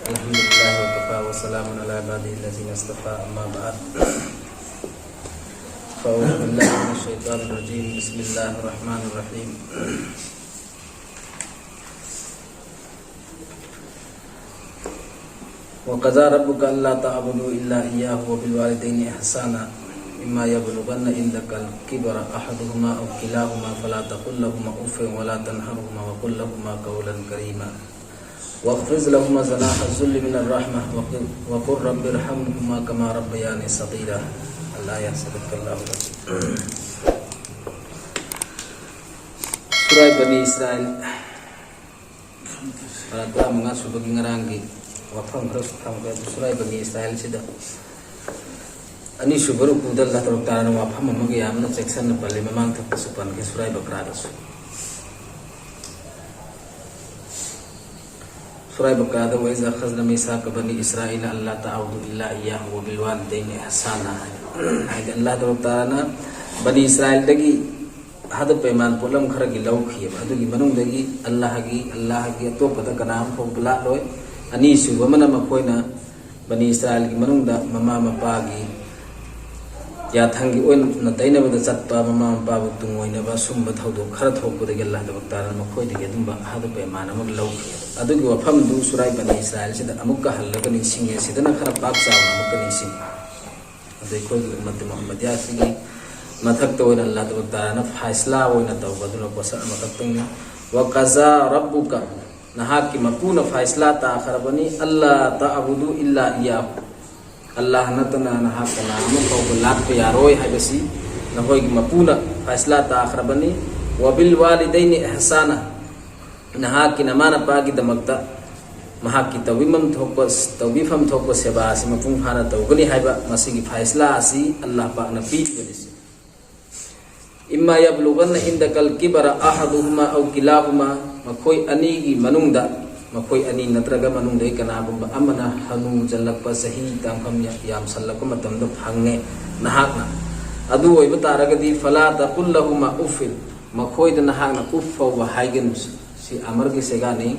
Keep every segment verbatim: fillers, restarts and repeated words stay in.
الحمد لله وكفى وسلام على عباده الذين اصطفى، أما بعد. فأعوذ بالله من الشيطان الرجيم. بسم الله الرحمن الرحيم. وقضى ربك ألا تعبدوا إلا إياه وبالوالدين إحسانا، إما يبلغن عندك الكبر أحدهما أو كلاهما فلا تقل لهما أف ولا تنهرهما وقل لهما قولا كريما، واخفض لهما جناح الذل من الرحمة وقل، وقل رب ارحمهما كما ربياني صغيرا. الآية. صدق الله العظيم. ꯁꯨꯔꯥ ꯕꯅꯤ ꯏꯁꯔꯥꯏꯜ, ꯄꯔꯥ ꯇꯔꯥꯃꯉꯥ ꯁꯨꯕꯒꯤ ꯉꯔꯥꯡꯒꯤ ꯋꯥꯐꯝ ꯈꯔꯁꯨ ꯊꯝꯈ꯭ꯔꯦ꯫ ꯑꯗꯨ ꯁꯨꯔꯥ ꯕꯅꯤ ꯏꯁꯔꯥꯏꯜꯁꯤꯗ ꯑꯅꯤꯁꯨꯕ ꯔꯨꯀꯨꯗ ꯑꯜꯂꯥꯍ ꯇꯕꯥꯔꯛ ꯇꯥꯂꯥꯅ ꯋꯥꯐꯝ ꯑꯃꯒ ꯌꯥꯝꯅ ꯆꯦꯛꯁꯤꯟꯅ ꯄꯜꯂꯤ, ꯃꯃꯥꯡ ꯊꯛꯇꯁꯨ ꯄꯟꯈ꯭ꯔꯦ ꯁꯨꯔꯥ ꯕꯀꯔꯥꯗꯁꯨ꯫ ꯁꯨꯔꯥ ꯕꯀꯔꯥꯗ "وإذ أخذنا ميثاق بني إسرائيل ألا تعبدوا إلا إياه وبالوالدين إحسانا" ꯍꯥꯏ꯫ ꯍꯥꯏꯗꯤ ꯑꯜꯂꯥꯍ ꯇꯕꯥꯔꯛ ꯇꯥꯂꯥꯅ ꯕꯅꯤ ꯏꯁꯔꯥꯏꯜꯗꯒꯤ ꯑꯍꯗ ꯄꯩꯃꯥꯟ ꯄꯣꯠꯂꯝ ꯈꯔꯒꯤ ꯂꯧꯈꯤꯑꯕ꯫ ꯑꯗꯨꯒꯤ ꯃꯅꯨꯡꯗꯒꯤ ꯑꯜꯂꯥꯍꯒꯤ, ꯑꯜꯂꯥꯍꯒꯤ ꯑꯇꯣꯞꯄꯗ ꯀꯅꯥ ꯑꯃ ꯐꯥꯎꯕ ꯂꯥꯠꯂꯣꯏ꯫ ꯑꯅꯤꯁꯨꯕ ꯑꯃꯅ ꯃꯈꯣꯏꯅ ꯕꯅꯤ ꯏꯁꯔꯥꯏꯜꯒꯤ ꯃꯅꯨꯡꯗ ꯃꯃꯥ ꯃꯄꯥꯒꯤ ꯌꯥꯊꯪꯒꯤ ꯑꯣꯏꯅ ꯇꯩꯅꯕꯗ ꯆꯠꯄ, ꯃꯃꯥ ꯃꯄꯥꯕꯨ ꯇꯨꯡꯑꯣꯏꯅꯕ ꯁꯨꯝꯕ ꯊꯧꯗꯣꯛ ꯈꯔ ꯊꯣꯛꯄꯗꯒꯤ ꯑꯜꯂꯥꯍ ꯇꯕꯥꯔꯛ ꯇꯥꯂꯥꯅ ꯃꯈꯣꯏꯗꯒꯤ ꯑꯗꯨꯝꯕ ꯑꯍꯗ ꯄꯩꯃꯥꯟ ꯑꯃ ꯂꯧꯈꯤ꯫ ꯑꯗꯨꯒꯤ ꯋꯥꯐꯝꯗꯨ ꯁꯨꯔꯥ ꯕꯅꯤ ꯏꯁꯔꯥꯏꯜꯁꯤꯗ ꯑꯃꯨꯛꯀ ꯍꯜꯂꯒ ꯅꯤꯡꯁꯤꯡꯉꯦ꯫ ꯁꯤꯗꯅ ꯈꯔ ꯄꯥꯛ ꯆꯥꯎꯅ ꯑꯃꯨꯛꯀ ꯅꯤꯡꯁꯤꯡꯉꯤ꯫ ꯑꯗꯨ ꯑꯩꯈꯣꯏꯒꯤ ꯎꯝꯃꯠ ꯃꯨꯍꯝꯃꯗꯤꯌꯥꯁꯤꯒꯤ ꯃꯊꯛꯇ ꯑꯣꯏꯅ ꯑꯜꯂꯥꯍ ꯇꯕꯥꯔꯛ ꯇꯥꯂꯥꯅ ꯐꯥꯏꯁꯂꯥ ꯑꯣꯏꯅ ꯇꯧꯕ, ꯑꯗꯨꯅ ꯄꯣꯠꯁꯛ ꯑꯃꯈꯛꯇꯪꯅꯤ꯫ "وقضى ربك", ꯅꯍꯥꯛꯀꯤ ꯃꯄꯨꯅ ꯐꯥꯏꯁꯂꯥ ꯇꯥꯈ꯭ꯔꯕꯅꯤ, "ألا تعبدوا إلا إياه", ꯑꯜꯂꯥꯍ ꯅꯠꯇꯅ ꯅꯍꯥꯛ ꯀꯅꯥ ꯑꯃ ꯐꯥꯎꯕ ꯂꯥꯠꯄ ꯌꯥꯔꯣꯏ ꯍꯥꯏꯕꯁꯤ ꯅꯈꯣꯏꯒꯤ ꯃꯄꯨꯅ ꯐꯥꯏꯁꯂꯥ ꯇꯥꯈ꯭ꯔꯕꯅꯤ꯫ "وبالوالدين إحسانا", ꯅꯍꯥꯛꯀꯤ ꯅꯃꯥ ꯅꯄꯥꯒꯤꯗꯃꯛꯇ ꯃꯍꯥꯛꯀꯤ ꯇꯧꯕꯤꯐꯝ ꯊꯣꯛꯄ, ꯇꯧꯕꯤꯐꯝ ꯊꯣꯛꯄ ꯁꯦꯕꯥ ꯑꯁꯤ ꯃꯄꯨꯡ ꯐꯥꯅ ꯇꯧꯒꯅꯤ ꯍꯥꯏꯕ ꯃꯁꯤꯒꯤ ꯐꯥꯏꯁꯂꯥ ꯑꯁꯤ ꯑꯜꯂꯥꯍ ꯄꯥꯛꯅ ꯄꯤꯔꯤꯕꯅꯤ꯫ "إما يبلغن عندك الكبر أحدهما أو كلاهما", ꯃꯈꯣꯏ ꯑꯅꯤꯒꯤ ꯃꯅꯨꯡꯗ, ꯃꯈꯣꯏ ꯑꯅꯤ ꯅꯠꯇ꯭ꯔꯒ ꯃꯅꯨꯡꯗꯒꯤ ꯀꯅꯥꯒꯨꯝꯕ ꯑꯃꯅ ꯍꯅꯨꯖꯜꯂꯛꯄ, ꯆꯍꯤ ꯇꯥꯡꯐꯝ ꯌꯥꯝꯁꯜꯂꯛꯄ ꯃꯇꯝꯗ ꯐꯪꯉꯦ ꯅꯍꯥꯛꯅ꯫ ꯑꯗꯨ ꯑꯣꯏꯕ ꯇꯥꯔꯒꯗꯤ, "فلا تقل لهما أف", ꯃꯈꯣꯏꯗ ꯅꯍꯥꯛꯅ ꯎꯐ ꯐꯥꯎꯕ ꯍꯥꯏꯒꯅꯨ꯫ ꯁꯤ ꯑꯃꯔꯒꯤ ꯁꯦꯒꯥꯅꯤ꯫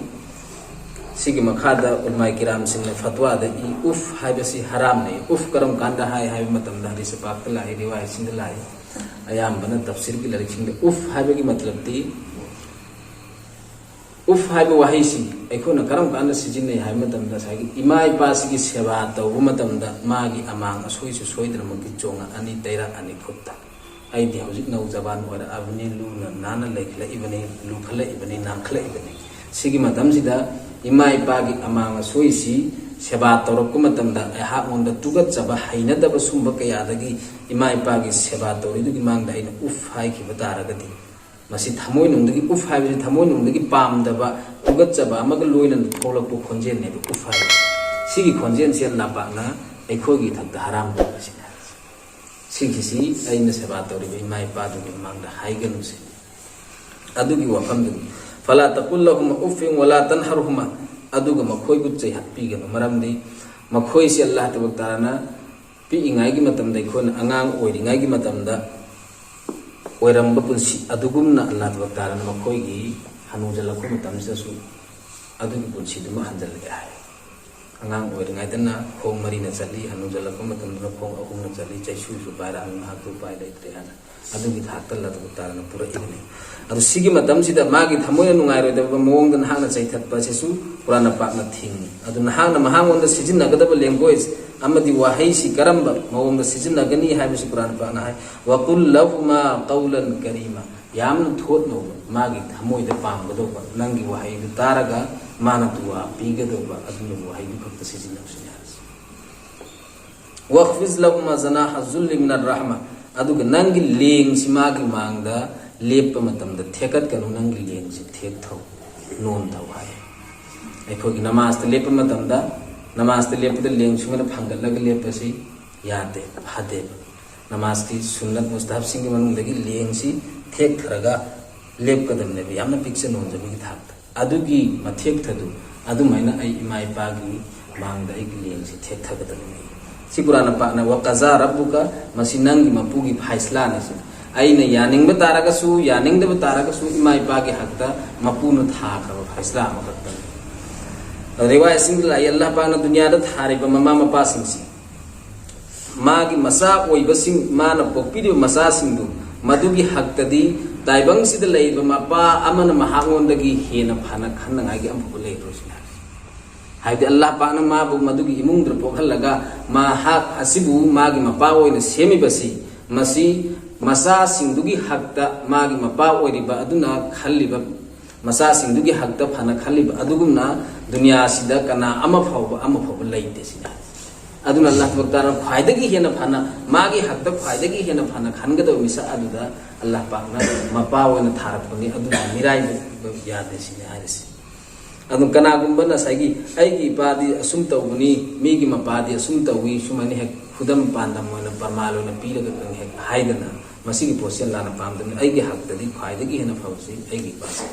ꯁꯤꯒꯤ ꯃꯈꯥꯗ ꯎꯂꯃꯥꯏ ꯀꯤꯔꯥꯝꯁꯤꯡꯅ ꯐꯠꯋꯥꯗ ꯏ, ꯎꯐ ꯍꯥꯏꯕꯁꯤ ꯍꯔꯥꯝꯅꯤ꯫ ꯎꯐ ꯀꯔꯝ ꯀꯥꯟꯗ ꯍꯥꯏ ꯍꯥꯏꯕ ꯃꯇꯝꯗ ꯍꯗꯤꯁ ꯄꯥꯛꯇ ꯂꯥꯛꯏ, ꯔꯤꯋꯥꯌꯠꯁꯤꯡꯗ ꯂꯥꯛꯏ꯫ ꯑꯌꯥꯝꯕꯅ ꯇꯐꯁꯤꯔꯒꯤ ꯂꯥꯏꯔꯤꯛꯁꯤꯡꯗ ꯎꯐ ꯍꯥꯏꯕꯒꯤ ꯃꯇꯂꯕꯇꯤ, ꯎꯐ ꯍꯥꯏꯕ ꯋꯥꯍꯩꯁꯤ ꯑꯩꯈꯣꯏꯅ ꯀꯔꯝ ꯀꯥꯟꯗ ꯁꯤꯖꯤꯟꯅꯩ ꯍꯥꯏꯕ ꯃꯇꯝꯗ, ꯉꯁꯥꯏꯒꯤ ꯏꯃꯥ ꯏꯄꯥꯁꯤꯒꯤ ꯁꯦꯕꯥ ꯇꯧꯕ ꯃꯇꯝꯗ ꯃꯥꯒꯤ ꯑꯃꯥꯡ ꯑꯁꯣꯏꯁꯨ ꯁꯣꯏꯗꯅꯃꯛꯀꯤ ꯆꯣꯡꯉꯛꯑꯅꯤ, ꯇꯩꯔꯛꯑꯅꯤ ꯈꯨꯠꯇ꯫ ꯑꯩꯗꯤ ꯍꯧꯖꯤꯛ ꯅꯧꯖꯕꯥꯟ ꯑꯣꯏꯔꯛꯑꯕꯅꯤ, ꯂꯨꯅ ꯅꯥꯟꯅ ꯂꯩꯈꯠꯂꯛꯏꯕꯅꯤ, ꯂꯨꯈꯠꯂꯛꯏꯕꯅꯤ, ꯅꯥꯟꯈꯠꯂꯛꯏꯕꯅꯤ꯫ ꯁꯤꯒꯤ ꯃꯇꯝꯁꯤꯗ ꯏꯃꯥ ꯏꯄꯥꯒꯤ ꯑꯃꯥꯡ ꯑꯁꯣꯏꯁꯤ ꯁꯦꯕꯥ ꯇꯧꯔꯛꯄ ꯃꯇꯝꯗ ꯑꯩꯍꯥꯛꯉꯣꯟꯗ ꯇꯨꯒꯠꯆꯕ, ꯍꯩꯅꯗꯕ ꯁꯨꯝꯕ ꯀꯌꯥꯗꯒꯤ ꯏꯃꯥ ꯏꯄꯥꯒꯤ ꯁꯦꯕꯥ ꯇꯧꯔꯤꯗꯨꯒꯤ ꯃꯥꯡꯗ ꯑꯩꯅ ꯎꯐ ꯍꯥꯏꯈꯤꯕ ꯇꯥꯔꯒꯗꯤ, ꯃꯁꯤ ꯊꯃꯣꯏꯅꯨꯡꯗꯒꯤ, ꯎꯐ ꯍꯥꯏꯕꯁꯤ ꯊꯃꯣꯏꯅꯨꯡꯗꯒꯤ ꯄꯥꯝꯗꯕ, ꯇꯨꯒꯠꯆꯕ ꯑꯃꯒ ꯂꯣꯏꯅꯅ ꯊꯣꯛꯂꯛꯄ ꯈꯣꯟꯖꯦꯜꯅꯦꯕ ꯎꯐ ꯍꯥꯏꯕꯁꯤ꯫ ꯁꯤꯒꯤ ꯈꯣꯟꯖꯦꯜꯁꯤ ꯑꯜꯂꯥꯍ ꯄꯥꯛꯅ ꯑꯩꯈꯣꯏꯒꯤ ꯏꯊꯛꯇ ꯍꯔꯥꯝ ꯇꯧꯕꯁꯤꯅꯤ ꯍꯥꯏꯔꯤꯁꯦ꯫ ꯁꯤꯒꯤꯁꯤ ꯑꯩꯅ ꯁꯦꯕꯥ ꯇꯧꯔꯤꯕ ꯏꯃꯥ ꯏꯄꯥꯗꯨꯒꯤ ꯃꯃꯥꯡꯗ ꯍꯥꯏꯒꯅꯨ ꯁꯤꯅꯤ꯫ ꯑꯗꯨꯒꯤ ꯋꯥꯐꯝꯗꯨꯅꯤ꯫ "ꯐꯂꯥ ꯇꯥꯀꯨꯜ ꯂꯍꯨꯃ ꯎꯐꯤꯟ ꯋꯥꯂꯥ ꯇꯟꯍꯔꯍꯨꯃ"꯫ ꯑꯗꯨꯒ ꯃꯈꯣꯏꯕꯨ ꯆꯩꯍꯠꯄꯤꯒꯅꯨ꯫ ꯃꯔꯝꯗꯤ ꯃꯈꯣꯏꯁꯤ ꯑꯜꯂꯥꯍ ꯇꯕꯥꯔꯛ ꯇꯥꯂꯥꯅ ꯄꯤꯛꯏꯉꯥꯏꯒꯤ ꯃꯇꯝꯗ, ꯑꯩꯈꯣꯏꯅ ꯑꯉꯥꯡ ꯑꯣꯏꯔꯤꯉꯥꯏꯒꯤ ꯃꯇꯝꯗ ꯑꯣꯏꯔꯝꯕ ꯄꯨꯟꯁꯤ ꯑꯗꯨꯒꯨꯝꯅ ꯑꯜꯂꯥꯍ ꯇꯕꯥꯔꯛ ꯇꯥꯂꯥꯅ ꯃꯈꯣꯏꯒꯤ ꯍꯅꯨꯖꯜꯂꯛꯄ ꯃꯇꯝꯁꯤꯗꯁꯨ ꯑꯗꯨꯒꯤ ꯄꯨꯟꯁꯤꯗꯨꯃ ꯍꯟꯖꯜꯂꯛꯑꯦ ꯍꯥꯏ꯫ ꯑꯉꯥꯡ ꯑꯣꯏꯔꯤꯉꯩꯗꯅ ꯈꯣꯡ ꯃꯔꯤꯅ ꯆꯠꯂꯤ, ꯍꯅꯨꯖꯜꯂꯛꯄ ꯃꯇꯝꯗꯅ ꯈꯣꯡ ꯑꯍꯨꯝꯅ ꯆꯠꯂꯤ, ꯆꯩꯁꯨꯁꯨ ꯄꯥꯏꯔꯛꯑꯕꯅꯤꯅ ꯉꯥꯏꯍꯥꯛꯇꯨ ꯎꯄꯥꯏ ꯂꯩꯇ꯭ꯔꯦ ꯍꯥꯏꯅ ꯑꯗꯨꯒꯤ ꯊꯥꯛꯇ ꯑꯜꯂꯥꯍ ꯇꯕꯥꯔꯛ ꯇꯥꯂꯥꯅ ꯄꯨꯔꯛꯏꯕꯅꯤ꯫ ꯑꯗꯨ ꯁꯤꯒꯤ ꯃꯇꯝꯁꯤꯗ ꯃꯥꯒꯤ ꯊꯃꯣꯏꯅ ꯅꯨꯡꯉꯥꯏꯔꯣꯏꯗꯕ ꯃꯑꯣꯡꯗ ꯅꯍꯥꯛꯅ ꯆꯩꯊꯠꯄ ꯑꯁꯤꯁꯨ ꯀꯨꯔꯥꯟ ꯄꯥꯛꯅ ꯊꯤꯡꯉꯤ꯫ ꯑꯗꯨ ꯅꯍꯥꯛꯅ ꯃꯍꯥꯛꯉꯣꯟꯗ ꯁꯤꯖꯤꯟꯅꯒꯗꯕ language ꯑꯃꯗꯤ ꯋꯥꯍꯩꯁꯤ ꯀꯔꯝꯕ ꯃꯑꯣꯡꯗ ꯁꯤꯖꯤꯟꯅꯒꯅꯤ ꯍꯥꯏꯕꯁꯤ ꯀꯨꯔꯥꯟ ꯄꯥꯛꯅ ꯍꯥꯏ, "ꯋꯥꯀꯨꯜ ꯂꯍꯨꯃꯥ ꯀꯧꯂꯟ ꯀꯔꯤꯃꯥ"꯫ ꯌꯥꯝꯅ ꯊꯣꯠꯅꯧꯕ, ꯃꯥꯒꯤ ꯊꯃꯣꯏꯗ ꯄꯥꯝꯒꯗꯧꯕ, ꯅꯪꯒꯤ ꯋꯥꯍꯩꯗꯨ ꯇꯥꯔꯒ ꯃꯥꯅ ꯗꯨꯋꯥ ꯄꯤꯒꯗꯧꯕ ꯑꯗꯨꯒꯨꯝꯕ ꯋꯥꯍꯩꯗꯨ ꯈꯛꯇ ꯁꯤꯖꯤꯟꯅꯧ ꯁꯤꯅꯤ ꯍꯥꯏꯔꯤꯁꯤ꯫ "ꯋꯥꯈꯐꯤꯖ ꯂꯍꯨꯃꯥ ꯖꯅꯥꯍ ꯖꯨꯜꯂꯤ ꯃꯤꯅꯔ ꯔꯍꯃꯥ"꯫ ꯑꯗꯨꯒ ꯅꯪꯒꯤ ꯂꯦꯡꯁꯤ ꯃꯥꯒꯤ ꯃꯥꯡꯗ ꯂꯦꯞꯄ ꯃꯇꯝꯗ ꯊꯦꯛꯀꯠꯀꯅꯨ, ꯅꯪꯒꯤ ꯂꯦꯡꯁꯤ ꯊꯦꯛꯊꯧ, ꯅꯣꯟꯊꯧ ꯍꯥꯏ꯫ ꯑꯩꯈꯣꯏꯒꯤ ꯅꯃꯥꯖꯇ ꯂꯦꯞꯄ ꯃꯇꯝꯗ, ꯅꯃꯥꯖꯇ ꯂꯦꯞꯄꯗ ꯂꯦꯡ ꯁꯨꯃꯥꯏꯅ ꯐꯥꯡꯒꯠꯂꯒ ꯂꯦꯞꯄꯁꯤ ꯌꯥꯗꯦ, ꯐꯗꯦꯕ꯫ ꯅꯃꯥꯖꯀꯤ ꯁꯨꯟꯅꯠ ꯃꯨꯁꯇꯍꯕꯁꯤꯡꯒꯤ ꯃꯅꯨꯡꯗꯒꯤ ꯂꯦꯡꯁꯤ ꯊꯦꯛꯊꯔꯒ ꯂꯦꯞꯀꯗꯕꯅꯦꯕ, ꯌꯥꯝꯅ ꯄꯤꯛꯆ ꯅꯣꯟꯖꯕꯒꯤ ꯊꯥꯛꯇ꯫ ꯑꯗꯨꯒꯤ ꯃꯊꯦꯛꯊꯗꯨ ꯑꯗꯨꯃꯥꯏꯅ ꯑꯩ ꯏꯃꯥ ꯏꯄꯥꯒꯤ ꯃꯥꯡꯗ ꯑꯩꯒꯤ ꯂꯦꯡꯁꯤ ꯊꯦꯛꯊꯒꯗꯕꯅꯤ꯫ ꯁꯤ ꯀꯨꯔꯥꯟ ꯄꯥꯛꯅ "ꯋꯥ ꯀꯖꯥ ꯔꯕꯨꯀ", ꯃꯁꯤ ꯅꯪꯒꯤ ꯃꯄꯨꯒꯤ ꯐꯥꯏꯁꯂꯥꯅꯤ ꯁꯤꯅꯤ꯫ ꯑꯩꯅ ꯌꯥꯅꯤꯡꯕ ꯇꯥꯔꯒꯁꯨ, ꯌꯥꯅꯤꯡꯗꯕ ꯇꯥꯔꯒꯁꯨ, ꯏꯃꯥ ꯏꯄꯥꯒꯤ ꯍꯛꯇ ꯃꯄꯨꯅ ꯊꯥꯈ꯭ꯔꯕ ꯐꯥꯏꯁꯂꯥ ꯑꯃꯈꯛꯇꯅꯤ꯫ ꯔꯤꯋꯥꯌꯠꯁꯤꯡꯗ ꯂꯥꯛꯏ, ꯑꯜꯂꯥꯍ ꯄꯥꯛꯅ ꯗꯨꯅꯤꯌꯥꯗ ꯊꯥꯔꯤꯕ ꯃꯃꯥ ꯃꯄꯥꯁꯤꯡꯁꯤ, ꯃꯥꯒꯤ ꯃꯆꯥ ꯑꯣꯏꯕꯁꯤꯡ, ꯃꯥꯅ ꯄꯣꯛꯄꯤꯔꯤꯕ ꯃꯆꯥꯁꯤꯡꯗꯨ, ꯃꯗꯨꯒꯤ ꯍꯛꯇꯗꯤ ꯇꯥꯏꯕꯪꯁꯤꯗ ꯂꯩꯔꯤꯕ ꯃꯄꯥ ꯑꯃꯅ ꯃꯍꯥꯛꯉꯣꯟꯗꯒꯤ ꯍꯦꯟꯅ ꯐꯅ ꯈꯟꯅꯉꯥꯏꯒꯤ ꯑꯃꯐꯥꯎꯕ ꯂꯩꯔꯣꯏ ꯁꯤꯅꯤ ꯍꯥꯏꯔꯤꯁꯤ꯫ ꯍꯥꯏꯕꯗꯤ ꯑꯜꯂꯥꯍ ꯄꯥꯛꯅ ꯃꯥꯕꯨ ꯃꯗꯨꯒꯤ ꯏꯃꯨꯡꯗ ꯄꯣꯛꯍꯜꯂꯒ, ꯃꯍꯥꯛ ꯑꯁꯤꯕꯨ ꯃꯥꯒꯤ ꯃꯄꯥ ꯑꯣꯏꯅ ꯁꯦꯝꯃꯤꯕꯁꯤ, ꯃꯁꯤ ꯃꯆꯥꯁꯤꯡꯗꯨꯒꯤ ꯍꯛꯇ ꯃꯥꯒꯤ ꯃꯄꯥ ꯑꯣꯏꯔꯤꯕ ꯑꯗꯨꯅ ꯈꯜꯂꯤꯕ, ꯃꯆꯥꯁꯤꯡꯗꯨꯒꯤ ꯍꯛꯇ ꯐꯅ ꯈꯜꯂꯤꯕ ꯑꯗꯨꯒꯨꯝꯅ ꯗꯨꯅꯤꯌꯥꯁꯤꯗ ꯀꯅꯥ ꯑꯃ ꯐꯥꯎꯕ, ꯑꯃ ꯐꯥꯎꯕ ꯂꯩꯇꯦ ꯁꯤꯅꯤ꯫ ꯑꯗꯨꯅ ꯑꯜꯂꯥꯍ ꯇꯕꯥꯔꯛ ꯇꯥꯂꯥ ꯈ꯭ꯋꯥꯏꯗꯒꯤ ꯍꯦꯟꯅ ꯐꯅ, ꯃꯥꯒꯤ ꯍꯛꯇ ꯈ꯭ꯋꯥꯏꯗꯒꯤ ꯍꯦꯟꯅ ꯐꯅ ꯈꯟꯒꯗꯕ ꯃꯤꯁꯛ ꯑꯗꯨꯗ ꯑꯜꯂꯥꯍ ꯄꯥꯛꯅ ꯃꯄꯥ ꯑꯣꯏꯅ ꯊꯥꯔꯛꯄꯅꯤ, ꯑꯗꯨꯅ ꯃꯤꯔꯥꯏꯕ ꯌꯥꯗꯦ ꯁꯤꯅꯤ ꯍꯥꯏꯔꯤꯁꯤ꯫ ꯑꯗꯨ ꯀꯅꯥꯒꯨꯝꯕꯅ ꯉꯁꯥꯏꯒꯤ "ꯑꯩꯒꯤ ꯏꯄꯥꯗꯤ ꯑꯁꯨꯝ ꯇꯧꯕꯅꯤ, ꯃꯤꯒꯤ ꯃꯄꯥꯗꯤ ꯑꯁꯨꯝ ꯇꯧꯏ", ꯁꯨꯃꯥꯏꯅ ꯍꯦꯛ ꯈꯨꯗꯝ ꯄꯥꯟꯗꯝ ꯑꯣꯏꯅ ꯄ꯭ꯔꯃꯥꯟ ꯑꯣꯏꯅ ꯄꯤꯔꯒ ꯍꯦꯛ ꯍꯥꯏꯗꯅ, ꯃꯁꯤꯒꯤ ꯄꯣꯠꯁꯦ ꯂꯥꯟꯅ ꯄꯥꯝꯗꯅ, ꯑꯩꯒꯤ ꯍꯛꯇꯗꯤ ꯈ꯭ꯋꯥꯏꯗꯒꯤ ꯍꯦꯟꯅ ꯐꯕꯁꯤ ꯑꯩꯒꯤ ꯏꯄꯥꯁꯤ꯫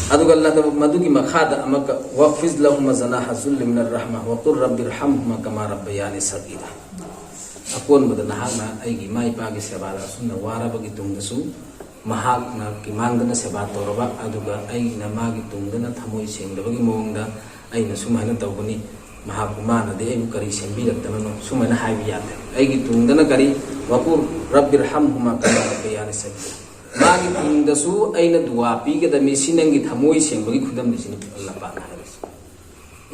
ꯑꯗꯨꯒ ꯂ-, ꯃꯗꯨꯒꯤ ꯃꯈꯥꯗ ꯑꯃꯨꯛꯀ, "ꯋꯥꯈꯐꯤꯖ ꯂꯍꯨꯃ ꯖꯅꯥꯍ ꯖꯨꯜꯂꯤ ꯃꯤꯅꯔ ꯔꯍꯃ ꯋꯥꯀꯨꯜ ꯔꯕꯤꯔ ꯍꯝꯍꯨꯃ ꯀꯃꯥ ꯔꯕꯌꯥꯅꯤ ꯁꯒꯤꯔ"꯫ ꯑꯀꯣꯟꯕꯗ ꯅꯍꯥꯛꯅ ꯑꯩꯒꯤ ꯏꯃꯥ ꯏꯄꯥꯒꯤ ꯁꯦꯕꯥꯗ ꯑꯁꯨꯝꯅ ꯋꯥꯔꯕꯒꯤ ꯇꯨꯡꯗꯁꯨ, ꯃꯍꯥꯛꯅ ꯀꯤꯃꯥꯡꯗꯅ ꯁꯦꯕꯥ ꯇꯧꯔꯕ, ꯑꯗꯨꯒ ꯑꯩꯅ ꯃꯥꯒꯤ ꯇꯨꯡꯗꯅ ꯊꯃꯣꯏ ꯁꯦꯡꯗꯕꯒꯤ ꯃꯑꯣꯡꯗ ꯑꯩꯅ ꯁꯨꯃꯥꯏꯅ ꯇꯧꯕꯅꯤ, ꯃꯍꯥꯛꯄꯨ ꯃꯥꯅꯗꯤ ꯑꯩꯕꯨ ꯀꯔꯤ ꯁꯦꯝꯕꯤꯔꯛꯇꯕꯅꯣ, ꯁꯨꯃꯥꯏꯅ ꯍꯥꯏꯕ ꯌꯥꯗꯦ꯫ ꯑꯩꯒꯤ ꯇꯨꯡꯗꯅ ꯀꯔꯤ? "ꯋꯥꯀꯨꯜ ꯔꯕꯤꯔ ꯍꯝꯍꯨꯃ ꯀꯃꯥ ꯔꯕꯌꯥꯅꯤ ꯁꯒꯤꯔ"꯫ ꯃꯥꯒꯤ ꯇꯨꯡꯗꯁꯨ ꯑꯩꯅ ꯗꯨꯋꯥ ꯄꯤꯒꯗꯕꯅꯤ꯫ ꯁꯤ ꯅꯪꯒꯤ ꯊꯃꯣꯏ ꯁꯦꯡꯕꯒꯤ ꯈꯨꯗꯝꯅꯤ ꯁꯤꯅꯤ ꯑꯜꯂꯥꯍ ꯄꯥꯛꯅ ꯍꯥꯏꯔꯤꯁꯤ꯫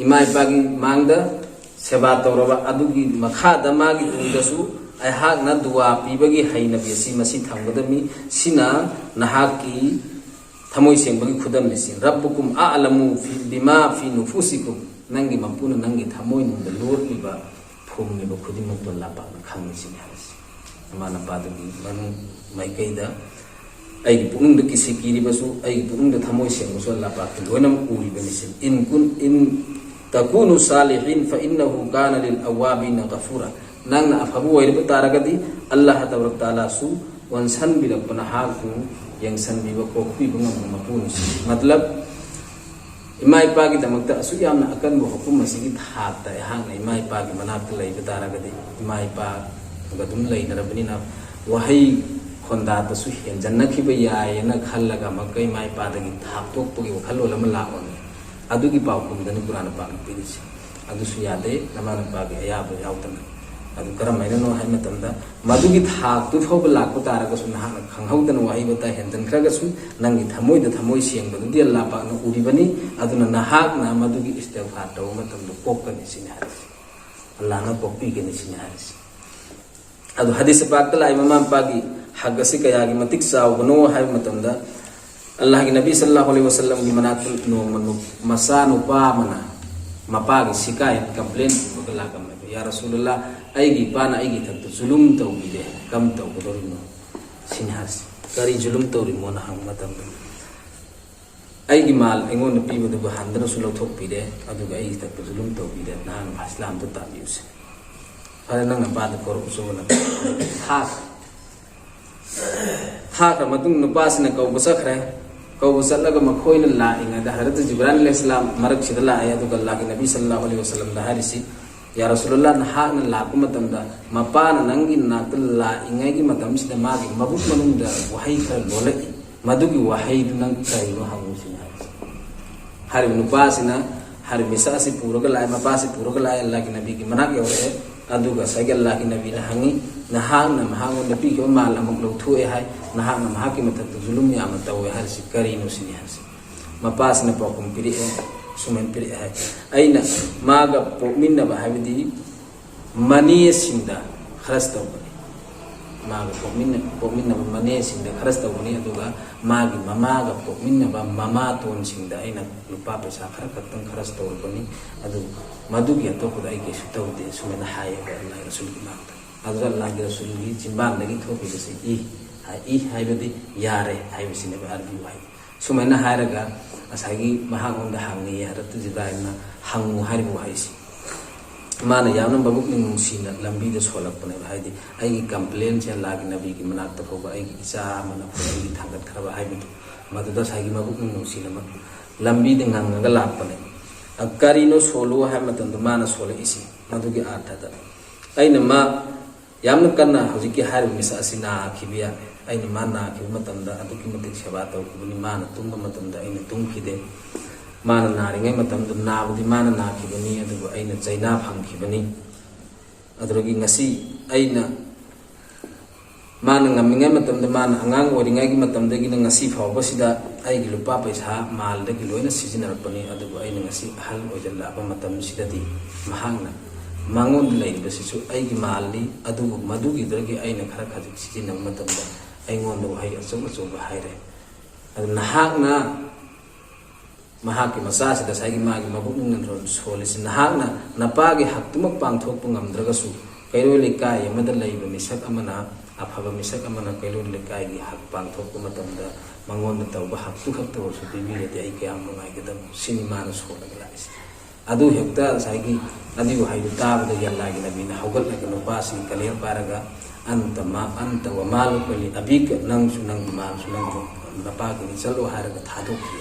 ꯏꯃꯥ ꯏꯄꯥꯒꯤ ꯃꯥꯡꯗ ꯁꯦꯕꯥ ꯇꯧꯔꯕ ꯑꯗꯨꯒꯤ ꯃꯈꯥꯗ ꯃꯥꯒꯤ ꯇꯨꯡꯗꯁꯨ ꯑꯩꯍꯥꯛꯅ ꯗꯨꯋꯥ ꯄꯤꯕꯒꯤ ꯍꯩꯅꯕꯤ ꯑꯁꯤ ꯃꯁꯤ ꯊꯝꯒꯗꯕꯅꯤ꯫ ꯁꯤꯅ ꯅꯍꯥꯛꯀꯤ ꯊꯃꯣꯏ ꯁꯦꯡꯕꯒꯤ ꯈꯨꯗꯝꯅꯤ ꯁꯤ꯫ "ꯔꯕꯨꯀꯨꯝ ꯑꯑꯂꯃꯨ ꯐꯤ, ꯕꯤꯃꯥ ꯐꯤ ꯅꯨꯐꯨꯁꯤꯀꯨꯝ"꯫ ꯅꯪꯒꯤ ꯃꯄꯨꯅ ꯅꯪꯒꯤ ꯊꯃꯣꯏꯅꯨꯡꯗ ꯂꯣꯠꯂꯤꯕ ꯐꯨꯝꯂꯤꯕ ꯈꯨꯗꯤꯡꯃꯛꯇꯣ ꯑꯜꯂꯥꯍ ꯄꯥꯛꯅ ꯈꯪꯉꯤ ꯁꯤꯅꯤ ꯍꯥꯏꯔꯤꯁꯤ꯫ ꯃꯃꯥ ꯃꯄꯥꯗꯨꯒꯤ ꯃꯅꯨꯡ ꯃꯥꯏꯀꯩꯗ ꯑꯩꯒꯤ ꯄꯨꯛꯅꯤꯡꯗ ꯀꯤꯁꯤ ꯀꯤꯔꯤꯕꯁꯨ, ꯑꯩꯒꯤ ꯄꯨꯛꯅꯤꯡꯗ ꯊꯃꯣꯏ ꯁꯦꯡꯕꯁꯨ ꯑꯜꯂꯥꯍ ꯄꯥꯛꯇ ꯂꯣꯏꯅꯃꯛ ꯎꯔꯤꯕꯅꯤ ꯁꯤꯅꯤ꯫ "ꯏꯟ ꯀꯨꯟ, ꯏꯟ ꯇꯀꯨꯅꯨ ꯁꯥꯂꯤꯍꯤꯟ ꯐ ꯏꯟꯅꯍꯨ ꯀꯥꯅ ꯂꯤꯜ ꯑꯋꯥꯕꯤꯅ ꯒꯐꯨꯔꯥ"꯫ ꯅꯪꯅ ꯑꯐꯕ ꯑꯣꯏꯔꯕ ꯇꯥꯔꯒꯗꯤ ꯑꯜꯂꯥꯍ ꯇꯕꯥꯔꯛ ꯇꯥꯂꯥꯁꯨ ꯑꯣꯟꯁꯟꯕꯤꯔꯛꯄ, ꯅꯍꯥꯛꯄꯨ ꯌꯦꯡꯁꯟꯕꯤꯕ, ꯀꯣꯛꯄꯤꯕ ꯉꯝꯕ ꯃꯄꯨꯅꯤ ꯁꯤꯅꯤ꯫ ꯃꯇꯂꯕ, ꯏꯃꯥ ꯏꯄꯥꯒꯤꯗꯃꯛꯇ ꯑꯁꯨꯛ ꯌꯥꯝꯅ ꯑꯀꯟꯕ ꯍꯨꯀꯨꯝ ꯑꯁꯤꯒꯤ ꯊꯥꯛꯇ ꯑꯩꯍꯥꯛꯅ ꯏꯃꯥ ꯏꯄꯥꯒꯤ ꯃꯅꯥꯛꯇ ꯂꯩꯕ ꯇꯥꯔꯒꯗꯤ, ꯏꯃꯥ ꯏꯄꯥꯒ ꯑꯗꯨꯝ ꯂꯩꯅꯔꯕꯅꯤꯅ, ꯋꯥꯍꯩ ꯈꯣꯟꯗꯥꯗꯁꯨ ꯍꯦꯟꯖꯟꯅꯈꯤꯕ ꯌꯥꯏꯌꯦꯅ ꯈꯜꯂꯒ ꯑꯃꯨꯛꯀ ꯏꯃꯥ ꯏꯄꯥꯗꯒꯤ ꯊꯥꯞꯇꯣꯛꯄꯒꯤ ꯋꯥꯈꯜꯂꯣꯟ ꯑꯃ ꯂꯥꯛꯑꯣꯅꯦ꯫ ꯑꯗꯨꯒꯤ ꯄꯥꯎꯈꯨꯝꯗꯅꯤ ꯀꯨꯔꯥꯟ ꯄꯥꯛꯅ ꯄꯤꯔꯤꯁꯦ꯫ ꯑꯗꯨꯁꯨ ꯌꯥꯗꯦ, ꯅꯃꯥ ꯅꯄꯥꯒꯤ ꯑꯌꯥꯕ ꯌꯥꯎꯗꯅ꯫ ꯑꯗꯨ ꯀꯔꯝꯍꯥꯏꯅꯅꯣ ꯍꯥꯏꯕ ꯃꯇꯝꯗ, ꯃꯗꯨꯒꯤ ꯊꯥꯛꯇꯨ ꯐꯥꯎꯕ ꯂꯥꯛꯄ ꯇꯥꯔꯒꯁꯨ, ꯅꯍꯥꯛꯅ ꯈꯪꯍꯧꯗꯅ ꯋꯥꯍꯩ ꯋꯥꯇꯥ ꯍꯦꯟꯖꯟꯈ꯭ꯔꯒꯁꯨ, ꯅꯪꯒꯤ ꯊꯃꯣꯏꯗ ꯊꯃꯣꯏ ꯁꯦꯡꯕꯗꯨꯗꯤ ꯑꯜꯂꯥ ꯄꯥꯛꯅ ꯎꯔꯤꯕꯅꯤ꯫ ꯑꯗꯨꯅ ꯅꯍꯥꯛꯅ ꯃꯗꯨꯒꯤ ꯏꯁꯇꯤꯒꯐꯥꯔ ꯇꯧꯕ ꯃꯇꯝꯗ ꯀꯣꯛꯀꯅꯤ ꯁꯤꯅꯤ ꯍꯥꯏꯔꯤꯁꯤ꯫ ꯑꯜꯂꯥꯅ ꯀꯣꯛꯄꯤꯒꯅꯤ ꯁꯤꯅꯤ ꯍꯥꯏꯔꯤꯁꯤ꯫ ꯑꯗꯨ ꯍꯗꯤꯁ ꯄꯥꯛꯇ ꯂꯥꯛꯏ, ꯃꯃꯥ ꯃꯄꯥꯒꯤ ꯍꯛ ꯑꯁꯤ ꯀꯌꯥꯒꯤ ꯃꯇꯤꯛ ꯆꯥꯎꯕꯅꯣ ꯍꯥꯏꯕ ꯃꯇꯝꯗ, ꯑꯜꯂꯥꯍꯒꯤ ꯅꯕꯤ ꯁꯜꯂꯜꯂꯥꯍꯨ ꯑꯂꯩꯍꯤ ꯋꯥꯁꯜꯂꯝꯒꯤ ꯃꯅꯥꯛꯇ ꯅꯣꯡꯃ ꯅꯨ-, ꯃꯆꯥ ꯅꯨꯄꯥ ꯑꯃꯅ ꯃꯄꯥꯒꯤ ꯁꯤꯀꯥꯌꯠ, ꯀꯝꯄ꯭ꯂꯦꯟ ꯄꯨꯔꯒ ꯂꯥꯛꯂꯝꯃꯦꯕ, "ꯌꯥ ꯔꯁꯨꯂꯜꯂꯥ, ꯑꯩꯒꯤ ꯏꯄꯥꯅ ꯑꯩꯒꯤ ꯏꯊꯛꯇ ꯖꯨꯂꯨꯝ ꯇꯧꯕꯤꯔꯦ, ꯀꯝ ꯇꯧꯒꯗꯧꯔꯤꯅꯣ?" ꯁꯤꯅꯤ ꯍꯥꯏꯁꯤ꯫ "ꯀꯔꯤ ꯖꯨꯂꯨꯝ ꯇꯧꯔꯤꯃꯣꯅ?" ꯍꯪꯕ ꯃꯇꯝꯗ, "ꯑꯩꯒꯤ ꯃꯥꯜ ꯑꯩꯉꯣꯟꯗ ꯄꯤꯕꯗꯨꯕꯨ ꯍꯟꯗꯅꯁꯨ ꯂꯧꯊꯣꯛꯄꯤꯔꯦ, ꯑꯗꯨꯒ ꯑꯩꯒꯤ ꯏꯊꯛꯇ ꯖꯨꯂꯨꯝ ꯇꯧꯕꯤꯔꯦ, ꯅꯍꯥꯛꯅ ꯏꯁꯂꯥꯝꯗ ꯇꯥꯕꯤꯌꯨꯁꯦ꯫ ꯐꯔꯦ, ꯅꯪ ꯅꯄꯥꯗ ꯀꯧꯔꯛꯎꯁꯨ ꯅꯪ ꯊꯥꯈ꯭ꯔꯦ꯫ ꯊꯥꯈ꯭ꯔ ꯃꯇꯨꯡ ꯅꯨꯄꯥꯁꯤꯅ ꯀꯧꯕ ꯆꯠꯈ꯭ꯔꯦ꯫ ꯀꯧꯕ ꯆꯠꯂꯒ ꯃꯈꯣꯏꯅ ꯂꯥꯛꯏꯉꯩꯗ ꯍꯖꯔꯠ ꯖꯤꯕ꯭ꯔꯥꯏꯜ ꯑꯂꯩꯍꯤꯁꯂꯥꯝ ꯃꯔꯛꯁꯤꯗ ꯂꯥꯛꯑꯦ꯫ ꯑꯗꯨꯒ ꯑꯜꯂꯥꯍꯒꯤ ꯅꯕꯤ ꯁꯜꯂꯜꯂꯥꯍꯨ ꯑꯂꯩꯍꯤ ꯋꯥꯁꯜꯂꯝꯗ ꯍꯥꯏꯔꯤꯁꯤ, "ꯌꯥ ꯔꯁꯨꯂꯜꯂꯥ, ꯅꯍꯥꯛꯅ ꯂꯥꯛꯄ ꯃꯇꯝꯗ ꯃꯄꯥꯅ ꯅꯪꯒꯤ ꯅꯥꯛꯇ ꯂꯥꯛꯏꯉꯩꯒꯤ ꯃꯇꯝꯁꯤꯗ ꯃꯥꯒꯤ ꯃꯕꯨꯛ ꯃꯅꯨꯡꯗ ꯋꯥꯍꯩ ꯈꯔ ꯂꯣꯜꯂꯛꯏ, ꯃꯗꯨꯒꯤ ꯋꯥꯍꯩꯗꯨ ꯅꯪ ꯀꯔꯤꯅꯣ ꯍꯪꯉꯨ" ꯁꯤꯅꯤ ꯍꯥꯏꯔꯤꯁꯤ꯫ ꯍꯥꯏꯔꯤꯕ ꯅꯨꯄꯥꯁꯤꯅ ꯍꯥꯏꯔꯤꯕ ꯃꯤꯁꯛ ꯑꯁꯤ ꯄꯨꯔꯒ ꯂꯥꯛꯑꯦ, ꯃꯄꯥꯁꯤ ꯄꯨꯔꯒ ꯂꯥꯛꯑꯦ, ꯑꯜꯂꯥꯍꯒꯤ ꯅꯕꯤꯒꯤ ꯃꯅꯥꯛ ꯌꯧꯔꯛꯑꯦ꯫ ꯑꯗꯨꯒ ꯉꯁꯥꯏꯒꯤ ꯑꯜꯂꯥꯍꯒꯤ ꯅꯕꯤꯅ ꯍꯪꯉꯤ, "ꯅꯍꯥꯛꯅ ꯃꯍꯥꯛꯉꯣꯟꯗ ꯄꯤꯈꯤꯕ ꯃꯥꯜ ꯑꯃꯨꯛ ꯂꯧꯊꯣꯛꯑꯦ ꯍꯥꯏ, ꯅꯍꯥꯛꯅ ꯃꯍꯥꯛꯀꯤ ꯃꯊꯛꯇ ꯖꯨꯂꯨꯝ ꯌꯥꯝꯅ ꯇꯧꯋꯦ ꯍꯥꯏꯔꯤꯁꯤ ꯀꯔꯤꯅꯣ?" ꯁꯤꯅꯤ ꯍꯥꯏꯔꯤꯁꯤ꯫ ꯃꯄꯥꯁꯤꯅ ꯄꯥꯎꯈꯨꯝ ꯄꯤꯔꯛꯑꯦ, ꯁꯨꯃꯥꯏꯅ ꯄꯤꯔꯛꯑꯦ ꯍꯥꯏ, "ꯑꯩꯅ ꯃꯥꯒ ꯄꯣꯛꯃꯤꯟꯅꯕ, ꯍꯥꯏꯕꯗꯤ ꯃꯅꯦꯁꯤꯡꯗ ꯈꯔꯁ ꯇꯧꯕꯅꯤ꯫ ꯃꯥꯒ ꯄꯣꯛꯃꯤꯟꯅ-, ꯄꯣꯛꯃꯤꯟꯅꯕ ꯃꯅꯦꯁꯤꯡꯗ ꯈꯔꯁ ꯇꯧꯕꯅꯤ, ꯑꯗꯨꯒ ꯃꯥꯒꯤ ꯃꯃꯥꯒ ꯄꯣꯛꯃꯤꯟꯅꯕ ꯃꯃꯥꯇꯣꯟꯁꯤꯡꯗ ꯑꯩꯅ ꯂꯨꯄꯥ ꯄꯩꯁꯥ ꯈꯔ ꯈꯛꯇꯪ ꯈꯔꯁ ꯇꯧꯔꯛꯄꯅꯤ, ꯑꯗꯨ ꯃꯗꯨꯒꯤ ꯑꯇꯣꯞꯄꯗ ꯑꯩ ꯀꯩꯁꯨ ꯇꯧꯗꯦ", ꯁꯨꯃꯥꯏꯅ ꯍꯥꯏꯌꯦꯕ ꯑꯜꯂꯥꯍ ꯔꯁꯨꯜꯒꯤ ꯃꯥꯡꯗ꯫ ꯑꯗꯨꯗ ꯑꯜꯂꯥꯍꯒꯤ ꯔꯁꯨꯜꯒꯤ ꯆꯤꯟꯕꯥꯟꯗꯒꯤ ꯊꯣꯛꯈꯤꯕꯁꯦ ꯏ ꯍꯥꯏ꯫ ꯏ ꯍꯥꯏꯕꯗꯤ "ꯌꯥꯔꯦ" ꯍꯥꯏꯕꯁꯤꯅꯦꯕ ꯑꯔꯕꯤ ꯋꯥꯍꯩ꯫ ꯁꯨꯃꯥꯏꯅ ꯍꯥꯏꯔꯒ ꯉꯁꯥꯏꯒꯤ ꯃꯍꯥꯛꯉꯣꯟꯗ ꯍꯪꯉꯤ, ꯍꯖꯔꯠ ꯖꯤꯕ꯭ꯔꯥꯏꯜꯅ ꯍꯪꯉꯨ ꯍꯥꯏꯔꯤꯕ ꯋꯥꯍꯩꯁꯤ꯫ ꯃꯥꯅ ꯌꯥꯝꯅ ꯃꯕꯨꯛꯅꯤꯡ ꯅꯨꯡꯁꯤꯅ ꯂꯝꯕꯤꯗ ꯁꯣꯜꯂꯛꯄꯅꯦꯕ, ꯍꯥꯏꯗꯤ ꯑꯩꯒꯤ ꯀꯝꯄ꯭ꯂꯦꯟꯁꯦ ꯑꯜꯂꯥꯍꯒꯤ ꯅꯕꯤꯒꯤ ꯃꯅꯥꯛꯇ ꯐꯥꯎꯕ ꯑꯩꯒꯤ ꯏꯆꯥ ꯑꯃꯅ ꯐꯥꯎꯕ ꯑꯩꯒꯤ ꯊꯥꯡꯒꯠꯈ꯭ꯔꯕ ꯍꯥꯏꯕꯗꯨ, ꯃꯗꯨꯗ ꯉꯁꯥꯏꯒꯤ ꯃꯕꯨꯛꯅꯤꯡ ꯅꯨꯡꯁꯤꯅ ꯃ-, ꯂꯝꯕꯤꯗ ꯉꯪꯉꯒ ꯂꯥꯛꯄꯅꯦ꯫ ꯑ, ꯀꯔꯤꯅꯣ ꯁꯣꯜꯂꯨ ꯍꯥꯏꯕ ꯃꯇꯝꯗ ꯃꯥꯅ ꯁꯣꯜꯂꯛꯏꯁꯤ? ꯃꯗꯨꯒꯤ ꯑꯥꯔꯊꯗ ꯑꯩꯅ ꯃꯥ ꯌꯥꯝꯅ ꯀꯟꯅ ꯍꯧꯖꯤꯛꯀꯤ ꯍꯥꯏꯔꯤꯕ ꯃꯤꯁꯛ ꯑꯁꯤ ꯅꯥꯈꯤꯕ ꯌꯥꯏ, ꯑꯩꯅ ꯃꯥ ꯅꯥꯈꯤꯕ ꯃꯇꯝꯗ ꯑꯗꯨꯛꯀꯤ ꯃꯇꯤꯛ ꯁꯦꯕꯥ ꯇꯧꯈꯤꯕꯅꯤ꯫ ꯃꯥꯅ ꯇꯨꯝꯕ ꯃꯇꯝꯗ ꯑꯩꯅ ꯇꯨꯝꯈꯤꯗꯦ꯫ ꯃꯥꯅ ꯅꯥꯔꯤꯉꯩ ꯃꯇꯝꯗ ꯅꯥꯕꯗꯤ ꯃꯥꯅ ꯅꯥꯈꯤꯕꯅꯤ, ꯑꯗꯨꯕꯨ ꯑꯩꯅ ꯆꯩꯅꯥ ꯐꯪꯈꯤꯕꯅꯤ꯫ ꯑꯗꯨꯗꯒꯤ ꯉꯁꯤ ꯑꯩꯅ, ꯃꯥꯅ ꯉꯝꯃꯤꯉꯩ ꯃꯇꯝꯗ, ꯃꯥꯅ ꯑꯉꯥꯡ ꯑꯣꯏꯔꯤꯉꯩꯒꯤ ꯃꯇꯝꯗꯒꯤꯅ ꯉꯁꯤ ꯐꯥꯎꯕꯁꯤꯗ ꯑꯩꯒꯤ ꯂꯨꯄꯥ ꯄꯩꯁꯥ ꯃꯥꯜꯗꯒꯤ ꯂꯣꯏꯅ ꯁꯤꯖꯤꯟꯅꯔꯛꯄꯅꯤ꯫ ꯑꯗꯨꯕꯨ ꯑꯩꯅ ꯉꯁꯤ ꯑꯍꯜ ꯑꯣꯏꯖꯜꯂꯛꯑꯕ ꯃꯇꯝꯁꯤꯗꯗꯤ ꯃꯍꯥꯛꯅ, ꯃꯉꯣꯟꯗ ꯂꯩꯔꯤꯕꯁꯤꯁꯨ ꯑꯩꯒꯤ ꯃꯥꯜꯅꯤ꯫ ꯑꯗꯨꯕꯨ ꯃꯗꯨꯒꯤꯗꯨꯗꯒꯤ ꯑꯩꯅ ꯈꯔ ꯈꯖꯤꯛ ꯁꯤꯖꯤꯟꯅꯕ ꯃꯇꯝꯗ ꯑꯩꯉꯣꯟꯗ ꯋꯥꯍꯩ ꯑꯆꯧ ꯑꯆꯧꯕ ꯍꯥꯏꯔꯦ꯫ ꯑꯗꯨ ꯅꯍꯥꯛꯅ ꯃꯍꯥꯛꯀꯤ ꯃꯆꯥꯁꯤꯗ ꯉꯁꯥꯏꯒꯤ ꯃꯥꯒꯤ ꯃꯕꯨꯛꯅꯤꯡꯅ ꯁꯣꯜꯂꯤꯁꯤ, ꯅꯍꯥꯛꯅ ꯅꯄꯥꯒꯤ ꯍꯛꯇꯨꯃꯛ ꯄꯥꯡꯊꯣꯛꯄ ꯉꯝꯗ꯭ꯔꯒꯁꯨ, ꯀꯩꯔꯣꯏ ꯂꯩꯀꯥꯏ ꯑꯃꯗ ꯂꯩꯕ ꯃꯤꯁꯛ ꯑꯃꯅ, ꯑꯐꯕ ꯃꯤꯁꯛ ꯑꯃꯅ ꯀꯩꯔꯣꯏ ꯂꯩꯀꯥꯏꯒꯤ ꯍꯛ ꯄꯥꯡꯊꯣꯛꯄ ꯃꯇꯝꯗ ꯃꯉꯣꯟꯗ ꯇꯧꯕ ꯍꯛꯇꯨ ꯈꯛꯇ ꯑꯣꯏꯔꯁꯨ ꯄꯤꯕꯤꯔꯗꯤ ꯑꯩ ꯀꯌꯥꯝ ꯅꯨꯡꯉꯥꯏꯒꯗꯕꯅꯣ, ꯁꯤꯅꯤ ꯃꯥꯅ ꯁꯣꯜꯂꯒ ꯂꯥꯛꯏꯁꯦ꯫ ꯑꯗꯨ ꯍꯦꯛꯇ ꯉꯁꯥꯏꯒꯤ ꯑꯗꯨꯒꯤ ꯋꯥꯍꯩꯗꯨ ꯇꯥꯕꯗꯒꯤ ꯑꯜꯂꯥꯍꯒꯤ ꯅꯕꯤꯅ ꯍꯧꯒꯠꯂꯒ ꯅꯨꯄꯥꯁꯤꯒꯤ ꯀꯂꯦꯜ ꯄꯥꯏꯔꯒ, "ꯑꯟꯇ ꯃꯥ ꯑꯟꯇ ꯋꯥ ꯃꯥꯂꯨꯀ ꯂꯤ ꯑꯕꯤꯀ, ꯅꯪꯁꯨ ꯅꯪꯒꯤ ꯃꯥꯜꯁꯨ ꯅꯪꯒꯤ ꯅꯄꯥꯒꯤꯅꯤ, ꯆꯠꯂꯣ" ꯍꯥꯏꯔꯒ ꯊꯥꯗꯣꯛꯈꯤ꯫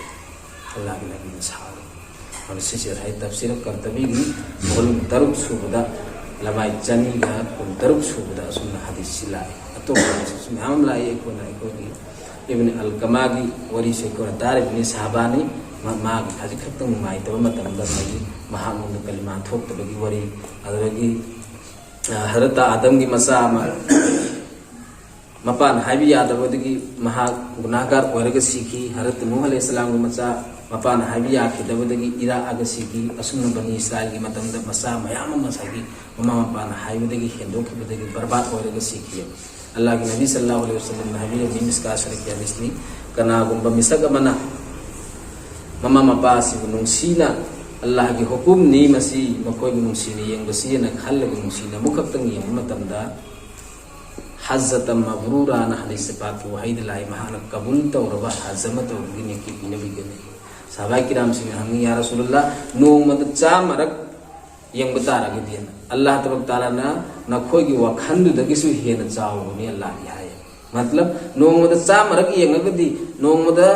ꯑꯜꯂꯥꯍꯒꯤ ꯅꯕꯤꯅ ꯁꯥꯎꯔꯦ꯫ ꯑꯗꯨ ꯁꯤꯁꯦ ꯍꯥꯏ ꯇꯐꯁꯤꯔ ꯀꯔꯇꯕꯤꯒꯤ volume ꯇꯔꯨꯛ ꯁꯨꯕꯗ, ꯂꯃꯥꯏ ꯆꯅꯤꯒ ꯀꯨꯟꯇꯔꯨꯛ ꯁꯨꯕꯗ ꯑꯁꯨꯝꯅ ꯍꯗꯤꯁꯁꯤ ꯂꯥꯛꯑꯦ꯫ ꯑꯇꯣꯞꯄ ꯍꯗꯤꯁꯁꯨ ꯃꯌꯥꯝ ꯑꯃ ꯂꯥꯛꯏ꯫ ꯑꯩꯈꯣꯏꯅ, ꯑꯩꯈꯣꯏꯒꯤ ꯏꯕꯅꯤ ꯑꯜꯀꯃꯥꯒꯤ ꯋꯥꯔꯤꯁꯦ ꯑꯩꯈꯣꯏꯅ ꯇꯥꯔꯤꯕꯅꯤ꯫ ꯁꯍꯥꯕꯥꯅꯤ, ꯃꯥ-, ꯃꯥꯒꯤ ꯈꯖꯤꯛ ꯈꯛꯇꯪ ꯅꯨꯡꯉꯥꯏꯇꯕ ꯃꯇꯝꯗ ꯃꯥꯒꯤ, ꯃꯍꯥꯛꯉꯣꯟꯗ ꯀꯂꯤꯃꯥ ꯊꯣꯛꯇꯕꯒꯤ ꯋꯥꯔꯤ, ꯑꯗꯨꯗꯒꯤ, ꯑ, ꯍꯖꯔꯠ ꯑꯥꯗꯝꯒꯤ ꯃꯆꯥ ꯑꯃ ꯃꯄꯥꯅ ꯍꯥꯏꯕ ꯌꯥꯗꯕꯗꯒꯤ ꯃꯍꯥꯛ ꯒꯨꯅꯥꯍꯒꯥꯔ ꯑꯣꯏꯔꯒ ꯁꯤꯈꯤ꯫ ꯍꯖꯔꯠ ꯅꯨꯍ ꯑꯂꯩꯍꯤꯁꯁꯂꯥꯝꯒꯤ ꯃꯆꯥ ꯃꯄꯥꯅ ꯍꯥꯏꯕ ꯌꯥꯈꯤꯗꯕꯗꯒꯤ ꯏꯔꯥꯛꯑꯒ ꯁꯤꯈꯤ꯫ ꯑꯁꯨꯝꯅ ꯕꯅꯤ ꯏꯁꯔꯥꯏꯜꯒꯤ ꯃꯇꯝꯗ ꯃꯆꯥ ꯃꯌꯥꯝ ꯑꯃ ꯉꯁꯥꯏꯒꯤ ꯃꯃꯥ ꯃꯄꯥꯅ ꯍꯥꯏꯕꯗꯒꯤ ꯍꯦꯟꯗꯣꯛꯈꯤꯕꯗꯒꯤ ꯕꯔꯕꯥꯗ ꯑꯣꯏꯔꯒ ꯁꯤꯈꯤ꯫ ꯑꯜꯂꯥꯍꯒꯤ ꯅꯕꯤ ꯁꯜꯂꯜꯂꯥꯍꯨ ꯑꯂꯩꯍꯤ ꯋꯁꯜꯂꯝꯅ ꯍꯥꯏꯕꯤꯔꯝꯃꯤ, ꯃꯤꯁꯀꯥ ꯁꯔꯤꯛꯀꯤ ꯍꯗꯤꯁꯅꯤ, ꯀꯅꯥꯒꯨꯝꯕ ꯃꯤꯁꯛ ꯑꯃꯅ ꯃꯃꯥ ꯃꯄꯥ ꯑꯁꯤꯕꯨ ꯅꯨꯡꯁꯤꯅ, "ꯑꯜꯂꯥꯍꯒꯤ ꯍꯨꯀꯨꯝꯅꯤ ꯃꯁꯤ, ꯃꯈꯣꯏꯕꯨ ꯅꯨꯡꯁꯤꯅ ꯌꯦꯡꯕꯁꯤ" ꯍꯥꯏꯅ ꯈꯜꯂꯒ ꯅꯨꯡꯁꯤꯅ ꯑꯃꯨꯛꯈꯛꯇꯪ ꯌꯦꯡꯕ ꯃꯇꯝꯗ, "ꯍꯖ꯭ꯖꯇ ꯃꯕ꯭ꯔꯨꯔꯥꯅ" ꯍꯗꯤꯁ ꯄꯥꯛꯀꯤ ꯋꯥꯍꯩꯗ ꯂꯥꯛꯏ, ꯃꯍꯥꯛꯅ ꯀꯕꯨꯜ ꯇꯧꯔꯕ ꯍꯖ ꯑꯃ ꯇꯧꯕꯒꯤ ꯅꯦꯀꯤ ꯄꯤꯅꯕꯤꯒꯅꯤ꯫ ꯁꯍꯥꯕꯥꯏ ꯀꯤꯔꯥꯝꯁꯤꯡꯅ ꯍꯪꯉꯤ, "ꯌꯥ ꯔꯁꯨꯂꯜꯂꯥꯍ, ꯅꯣꯡꯃꯗ ꯆꯥꯝꯃꯔꯛ ꯌꯦꯡꯕ ꯇꯥꯔꯒꯗꯤ?" "ꯑꯜꯂꯥꯍ ꯇꯕꯥꯔꯛ ꯇꯥꯂꯥꯅ ꯅꯈꯣꯏꯒꯤ ꯋꯥꯈꯜꯗꯨꯗꯒꯤꯁꯨ ꯍꯦꯟꯅ ꯆꯥꯎꯕꯅꯤ ꯑꯜꯂꯥꯍꯗꯤ" ꯍꯥꯏꯌꯦ꯫ ꯃꯇꯂꯕ, ꯅꯣꯡꯃꯗ ꯆꯥꯝꯃꯔꯛ ꯌꯦꯡꯉꯒꯗꯤ, ꯅꯣꯡꯃꯗ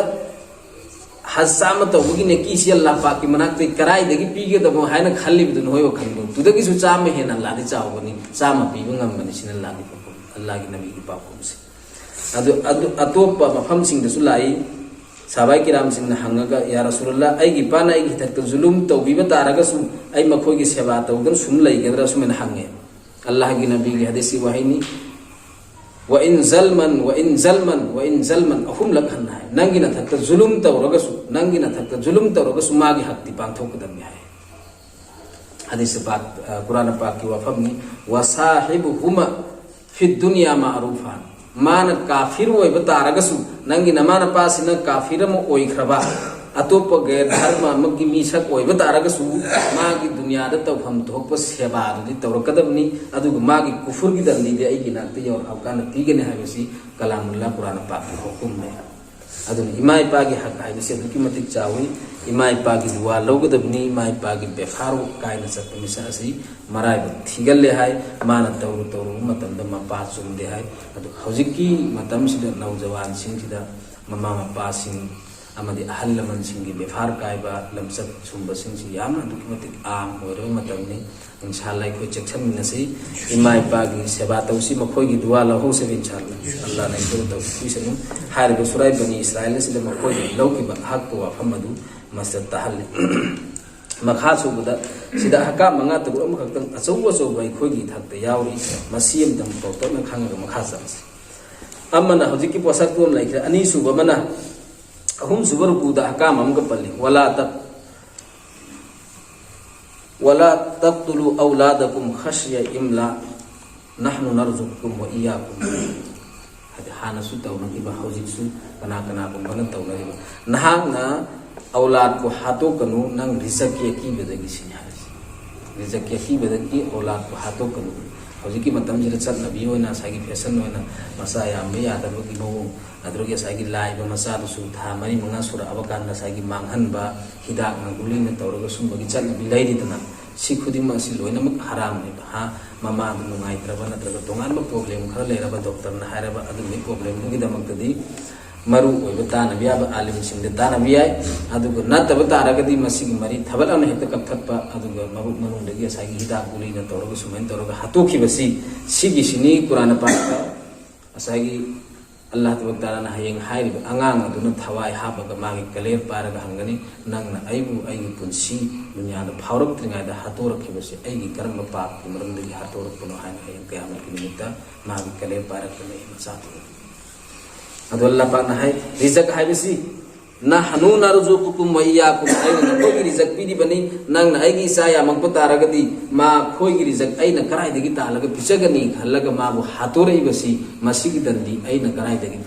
ꯍꯖ ꯆꯥꯝꯃ ꯇꯧꯕꯒꯤ ꯅꯦꯀꯤꯁꯤ ꯑꯜꯂꯥꯍ ꯄꯥꯛꯀꯤ ꯃꯅꯥꯛꯇ ꯀꯗꯥꯏꯗꯒꯤ ꯄꯤꯒꯗꯕꯅꯣ ꯍꯥꯏꯅ ꯈꯜꯂꯤꯕꯗꯨ ꯅꯈꯣꯏ ꯋꯥꯈꯜꯗꯨ, ꯑꯗꯨꯗꯒꯤꯁꯨ ꯆꯥꯝꯃ ꯍꯦꯟꯅ ꯑꯜꯂꯥꯍꯗꯤ ꯆꯥꯎꯒꯅꯤ, ꯆꯥꯝꯃ ꯄꯤꯕ ꯉꯝꯕꯅꯤ꯫ ꯁꯤꯅ ꯑꯜꯂꯥꯍꯒꯤ ꯄꯥꯎꯈꯨꯝ, ꯑꯜꯂꯥꯍꯒꯤ ꯅꯕꯤꯒꯤ ꯄꯥꯎꯈꯨꯝꯁꯦ꯫ ꯑꯗꯨ, ꯑꯗꯨ ꯑꯇꯣꯞꯄ ꯃꯐꯝꯁꯤꯡꯗꯁꯨ ꯂꯥꯛꯏ꯫ ꯁꯥꯕꯥꯏ ꯀꯤꯔꯥꯝꯁꯤꯡꯅ ꯍꯪꯉꯒ, "ꯌꯥ ꯔꯁꯨꯂꯜꯂꯥ, ꯑꯩꯒꯤ ꯏꯄꯥꯅ ꯑꯩꯒꯤ ꯏꯊꯛꯇ ꯖꯨꯂꯨꯝ ꯇꯧꯕꯤꯕ ꯇꯥꯔꯒꯁꯨ ꯑꯩ ꯃꯈꯣꯏꯒꯤ ꯁꯦꯕꯥ ꯇꯧꯗꯨꯅ ꯁꯨꯝ ꯂꯩꯒꯗ꯭ꯔꯥ?" ꯁꯨꯃꯥꯏꯅ ꯍꯪꯉꯦ꯫ ꯑꯜꯂꯥꯍꯒꯤ ꯅꯕꯤꯒꯤ ꯍꯗꯤꯁꯀꯤ ꯋꯥꯍꯩꯅꯤ, "ꯋꯥ ꯏꯟ ꯖꯜꯃꯟ, ꯋꯥ ꯏꯟ ꯖꯜꯃꯟ, ꯋꯥ ꯏꯟ ꯖꯜꯃꯟ", ꯑꯍꯨꯝꯂꯛ ꯍꯟꯅ ꯍꯥꯏ꯫ "ꯅꯪꯒꯤ ꯅꯊꯛꯇ ꯖꯨꯂꯨꯝ ꯇꯧꯔꯒꯁꯨ, ꯅꯪꯒꯤ ꯅꯊꯛꯇ ꯖꯨꯂꯨꯝ ꯇꯧꯔꯒꯁꯨ ꯃꯥꯒꯤ ꯍꯛꯇꯤ ꯄꯥꯡꯊꯣꯛꯀꯗꯕꯅꯤ" ꯍꯥꯏ꯫ ꯍꯗꯤꯁ ꯄꯥꯛ, ꯑ, ꯀꯨꯔꯥꯟ ꯄꯥꯛꯀꯤ ꯋꯥꯐꯝꯅꯤ, "ꯋꯥꯁꯥꯍꯤꯕꯨꯍꯨꯃ ꯐꯤꯗꯨꯅꯤꯌꯥ ꯃꯥꯔꯨꯐꯥꯟ"꯫ ꯃꯥꯅ ꯀꯥꯐꯤꯔ ꯑꯣꯏꯕ ꯇꯥꯔꯒꯁꯨ, ꯅꯪꯒꯤ ꯅꯃꯥ ꯅꯄꯥꯁꯤꯅ ꯀꯥꯐꯤꯔ ꯑꯃ ꯑꯣꯏꯈ꯭ꯔꯕ, ꯑꯇꯣꯞꯄ ꯒꯩꯔ ꯙꯔꯃ ꯑꯃꯒꯤ ꯃꯤꯁꯛ ꯑꯣꯏꯕ ꯇꯥꯔꯒꯁꯨ, ꯃꯥꯒꯤ ꯗꯨꯅꯤꯌꯥꯗ ꯇꯧꯐꯝ ꯊꯣꯛꯄ ꯁꯦꯕꯥꯗꯨꯗꯤ ꯇꯧꯔꯛꯀꯗꯕꯅꯤ, ꯑꯗꯨꯒ ꯃꯥꯒꯤ ꯀꯨꯐꯨꯔꯒꯤ ꯗꯟꯗꯤꯗꯤ ꯑꯩꯒꯤ ꯅꯥꯛꯇ ꯌꯧꯔꯛꯑꯀꯥꯟꯗ ꯄꯤꯒꯅꯤ ꯍꯥꯏꯕꯁꯤ ꯀꯂꯥꯃꯨꯜꯂꯥ ꯀꯨꯔꯥꯟ ꯄꯥꯛꯀꯤ ꯍꯨꯀꯨꯝꯅꯤ꯫ ꯑꯗꯨꯅ ꯏꯃꯥ ꯏꯄꯥꯒꯤ ꯍꯛ ꯍꯥꯏꯕꯁꯤ ꯑꯗꯨꯛꯀꯤ ꯃꯇꯤꯛ ꯆꯥꯎꯏ꯫ ꯏꯃꯥ ꯏꯄꯥꯒꯤ ꯗꯨꯋꯥ ꯂꯧꯒꯗꯕꯅꯤ꯫ ꯏꯃꯥ ꯏꯄꯥꯒꯤ ꯕꯦꯐꯥꯔ ꯀꯥꯏꯅ ꯆꯠꯄ ꯃꯤꯁꯛ ꯑꯁꯤ ꯃꯔꯥꯏꯕꯛ ꯊꯤꯒꯜꯂꯦ ꯍꯥꯏ꯫ ꯃꯥꯅ ꯇꯧꯔꯨ ꯇꯧꯔꯨꯕ ꯃꯇꯝꯗ ꯃꯄꯥ ꯆꯨꯝꯗꯦ ꯍꯥꯏ꯫ ꯑꯗꯨ ꯍꯧꯖꯤꯛꯀꯤ ꯃꯇꯝꯁꯤꯗ ꯅꯧꯖꯋꯥꯟꯁꯤꯡꯁꯤꯗ ꯃꯃꯥ ꯃꯄꯥꯁꯤꯡ ꯑꯃꯗꯤ ꯑꯍꯜ ꯂꯃꯟꯁꯤꯡꯒꯤ ꯕꯦꯐꯥꯔ ꯀꯥꯏꯕ ꯂꯝꯆꯠ ꯁꯨꯝꯕꯁꯤꯡꯁꯤ ꯌꯥꯝꯅ ꯑꯗꯨꯛꯀꯤ ꯃꯇꯤꯛ ꯑꯥꯝ ꯑꯣꯏꯔꯕ ꯃꯇꯝꯅꯤ꯫ ꯏꯟꯁꯥꯜꯂꯥ ꯑꯩꯈꯣꯏ ꯆꯦꯛꯁꯤꯟꯃꯤꯟꯅꯁꯤ꯫ ꯏꯃꯥ ꯏꯄꯥꯒꯤ ꯁꯦꯕꯥ ꯇꯧꯁꯤ, ꯃꯈꯣꯏꯒꯤ ꯗꯨꯋꯥ ꯂꯧꯍꯧꯁꯦꯕ, ꯏꯟꯁꯥꯜꯂꯥ꯫ ꯑꯜꯂꯥꯍꯅ ꯑꯩꯈꯣꯏꯕꯨ ꯇꯧꯕꯤꯁꯅꯨ꯫ ꯍꯥꯏꯔꯤꯕ ꯁꯨꯔꯥꯏ ꯕꯅꯤ ꯏꯁꯔꯥꯏꯜ ꯑꯁꯤꯗ ꯃꯈꯣꯏꯅ ꯂꯧꯈꯤꯕ ꯑꯍꯛꯄ ꯋꯥꯐꯝ ꯑꯗꯨ ꯃꯁꯤꯗ ꯇꯥꯍꯜꯂꯤ꯫ ꯃꯈꯥ ꯁꯨꯕꯗ ꯁꯤꯗ ꯑꯍꯀꯥꯝ ꯃꯉꯥ ꯇꯔꯨꯛ ꯑꯃꯈꯛꯇꯪ ꯑꯆꯧ ꯑꯆꯧꯕ ꯑꯩꯈꯣꯏꯒꯤ ꯏꯊꯛꯇ ꯌꯥꯎꯔꯤ꯫ ꯃꯁꯤ ꯑꯃꯇꯪ ꯄꯥꯎꯇꯛꯅ ꯈꯪꯉꯒ ꯃꯈꯥ ꯆꯠꯂꯁꯤ꯫ ꯑꯃꯅ ꯍꯧꯖꯤꯛꯀꯤ ꯄꯣꯠꯁꯛꯇꯨ ꯑꯃ ꯂꯩꯈ꯭ꯔꯦ꯫ ꯑꯅꯤꯁꯨꯕ ꯑꯃꯅ, ꯑꯍꯨꯝꯁꯨꯕ ꯔꯨꯀꯨꯗ ꯑꯍꯀꯥꯝ ꯑꯃꯒ ꯄꯜꯂꯤ, "ꯋꯥꯂꯥ ꯇꯛ ꯋꯥꯂꯥ ꯇꯛꯇꯨꯂꯨ ꯑꯧꯂꯥꯗꯀꯨꯝ ꯈꯁꯤꯌ ꯏꯝꯂꯥ ꯅꯍꯅꯨ ꯅꯔꯖꯨꯛꯀꯨꯝ ꯋꯥ ꯏꯌꯥꯀꯨꯝ"꯫ ꯍꯥꯏꯗꯤ ꯍꯥꯟꯅꯁꯨ ꯇꯧꯅꯈꯤꯕ, ꯍꯧꯖꯤꯛꯁꯨ ꯀꯅꯥ ꯀꯅꯥꯒꯨꯝꯕꯅ ꯇꯧꯅꯔꯤꯕ꯫ "ꯅꯍꯥꯛꯅ ꯑꯧꯂꯥꯗꯄꯨ ꯍꯥꯠꯇꯣꯛꯀꯅꯨ, ꯅꯪ ꯔꯤꯖꯛꯀꯤ ꯑꯀꯤꯕꯗꯒꯤ", ꯁꯤꯅꯤ ꯍꯥꯏꯔꯤꯁꯦ꯫ ꯔꯤꯖꯛꯀꯤ ꯑꯀꯤꯕꯗꯒꯤ ꯑꯧꯂꯥꯗꯄꯨ ꯍꯥꯠꯇꯣꯛꯀꯅꯨ꯫ ꯍꯧꯖꯤꯛꯀꯤ ꯃꯇꯝꯁꯤꯗ ꯆꯠꯅꯕꯤ ꯑꯣꯏꯅ ꯉꯁꯥꯏꯒꯤ ꯐꯦꯁꯟ ꯑꯣꯏꯅ ꯃꯆꯥ ꯌꯥꯝꯕ ꯌꯥꯗꯕꯒꯤ ꯃꯑꯣꯡ, ꯑꯗꯨꯗꯒꯤ ꯉꯁꯥꯏꯒꯤ ꯂꯥꯛꯏꯕ ꯃꯆꯥꯗꯨꯁꯨ ꯊꯥ ꯃꯔꯤ ꯃꯉꯥ ꯁꯨꯔꯛꯑꯕ ꯀꯥꯟꯗ ꯉꯁꯥꯏꯒꯤ ꯃꯥꯡꯍꯟꯕ, ꯍꯤꯗꯥꯛꯅ ꯒꯨꯂꯤꯅ ꯇꯧꯔꯒ ꯁꯨꯝꯕꯒꯤ ꯆꯠꯅꯕꯤ ꯂꯩꯔꯤꯗꯅ, ꯁꯤ ꯈꯨꯗꯤꯡꯃꯛ ꯑꯁꯤ ꯂꯣꯏꯅꯃꯛ ꯍꯔꯥꯝꯅꯦꯕ꯫ ꯍꯥ, ꯃꯃꯥꯗꯨ ꯅꯨꯡꯉꯥꯏꯇ꯭ꯔꯕ ꯅꯠꯇ꯭ꯔꯒ ꯇꯣꯉꯥꯟꯕ ꯄ꯭ꯔꯣꯕ꯭ꯂꯦꯝ ꯈꯔ ꯂꯩꯔꯕ, ꯗꯣꯛꯇꯔꯅ ꯍꯥꯏꯔꯕ ꯑꯗꯨꯒꯤ ꯄ꯭ꯔꯣꯕ꯭ꯂꯦꯝꯗꯨꯒꯤꯗꯃꯛꯇꯗꯤ ꯃꯔꯨ ꯑꯣꯏꯕ ꯇꯥꯟꯅꯕ ꯌꯥꯕ ꯑꯥꯂꯤꯝꯁꯤꯡꯗ ꯇꯥꯟꯅꯕ ꯌꯥꯏ꯫ ꯑꯗꯨꯒ ꯅꯠꯇꯕ ꯇꯥꯔꯒꯗꯤ ꯃꯁꯤꯒꯤ ꯃꯔꯤ ꯊꯕꯠ ꯑꯃ ꯍꯦꯛꯇ ꯀꯛꯊꯠꯄ, ꯑꯗꯨꯒ ꯃꯕꯨꯛ ꯃꯅꯨꯡꯗꯒꯤ ꯉꯁꯥꯏꯒꯤ ꯍꯤꯗꯥꯛ ꯒꯨꯂꯤꯅ ꯇꯧꯔꯒ ꯁꯨꯃꯥꯏꯅ ꯇꯧꯔꯒ ꯍꯥꯠꯇꯣꯛꯈꯤꯕꯁꯤ, ꯁꯤꯒꯤꯁꯤꯅꯤ ꯀꯨꯔꯥꯟ ꯄꯥꯛꯇ ꯉꯁꯥꯏꯒꯤ ꯑꯜꯂꯥꯍ ꯇꯕꯥꯔꯛ ꯇꯥꯂꯥꯅ ꯍꯌꯦꯡ ꯍꯥꯏꯔꯤꯕ ꯑꯉꯥꯡ ꯑꯗꯨꯅ ꯊꯋꯥꯏ ꯍꯥꯞꯄꯒ ꯃꯥꯒꯤ ꯀꯂꯦꯔ ꯄꯥꯏꯔꯒ ꯍꯪꯒꯅꯤ, "ꯅꯪꯅ ꯑꯩꯕꯨ ꯑꯩꯒꯤ ꯄꯨꯟꯁꯤ ꯗꯨꯅꯤꯌꯥꯗ ꯐꯥꯎꯔꯛꯇ꯭ꯔꯤꯉꯩꯗ ꯍꯥꯠꯇꯣꯔꯛꯈꯤꯕꯁꯦ ꯑꯩꯒꯤ ꯀꯔꯝꯕ ꯄꯥꯞꯀꯤ ꯃꯔꯝꯗꯒꯤ ꯍꯥꯠꯇꯣꯔꯛꯄꯅꯣ?" ꯍꯥꯏꯅ ꯍꯌꯦꯡ ꯀꯌꯥꯃꯠꯀꯤ ꯅꯨꯃꯤꯠꯇ ꯃꯥꯒꯤ ꯀꯂꯦꯔ ꯄꯥꯏꯔꯛꯀꯅꯤ ꯃꯆꯥꯗꯨꯅ꯫ ꯑꯗꯣ ꯑꯜꯂꯥꯍ ꯄꯥꯛꯅ ꯍꯥꯏ, ꯔꯤꯖꯛ ꯍꯥꯏꯕꯁꯤ, "ꯅꯍꯅꯨ ꯅꯔꯖꯨꯀꯨꯀꯨꯝ ꯋ ꯏꯌꯥꯀꯨꯝ", ꯑꯩꯅ ꯅꯈꯣꯏꯒꯤ ꯔꯤꯖꯛ ꯄꯤꯔꯤꯕꯅꯤ, ꯅꯪꯅ ꯑꯩꯒꯤ ꯏꯆꯥ ꯌꯥꯝꯃꯛꯄ ꯇꯥꯔꯒꯗꯤ ꯃꯈꯣꯏꯒꯤ ꯔꯤꯖꯛ ꯑꯩꯅ ꯀꯗꯥꯏꯗꯒꯤ ꯇꯥꯜꯂꯒ ꯄꯤꯖꯒꯅꯤ ꯈꯜꯂꯒ ꯃꯥꯕꯨ ꯍꯥꯠꯇꯣꯔꯛꯏꯕꯁꯤ, ꯃꯁꯤꯒꯤ ꯗꯟꯗꯤ ꯑꯩꯅ ꯀꯗꯥꯏꯗꯒꯤ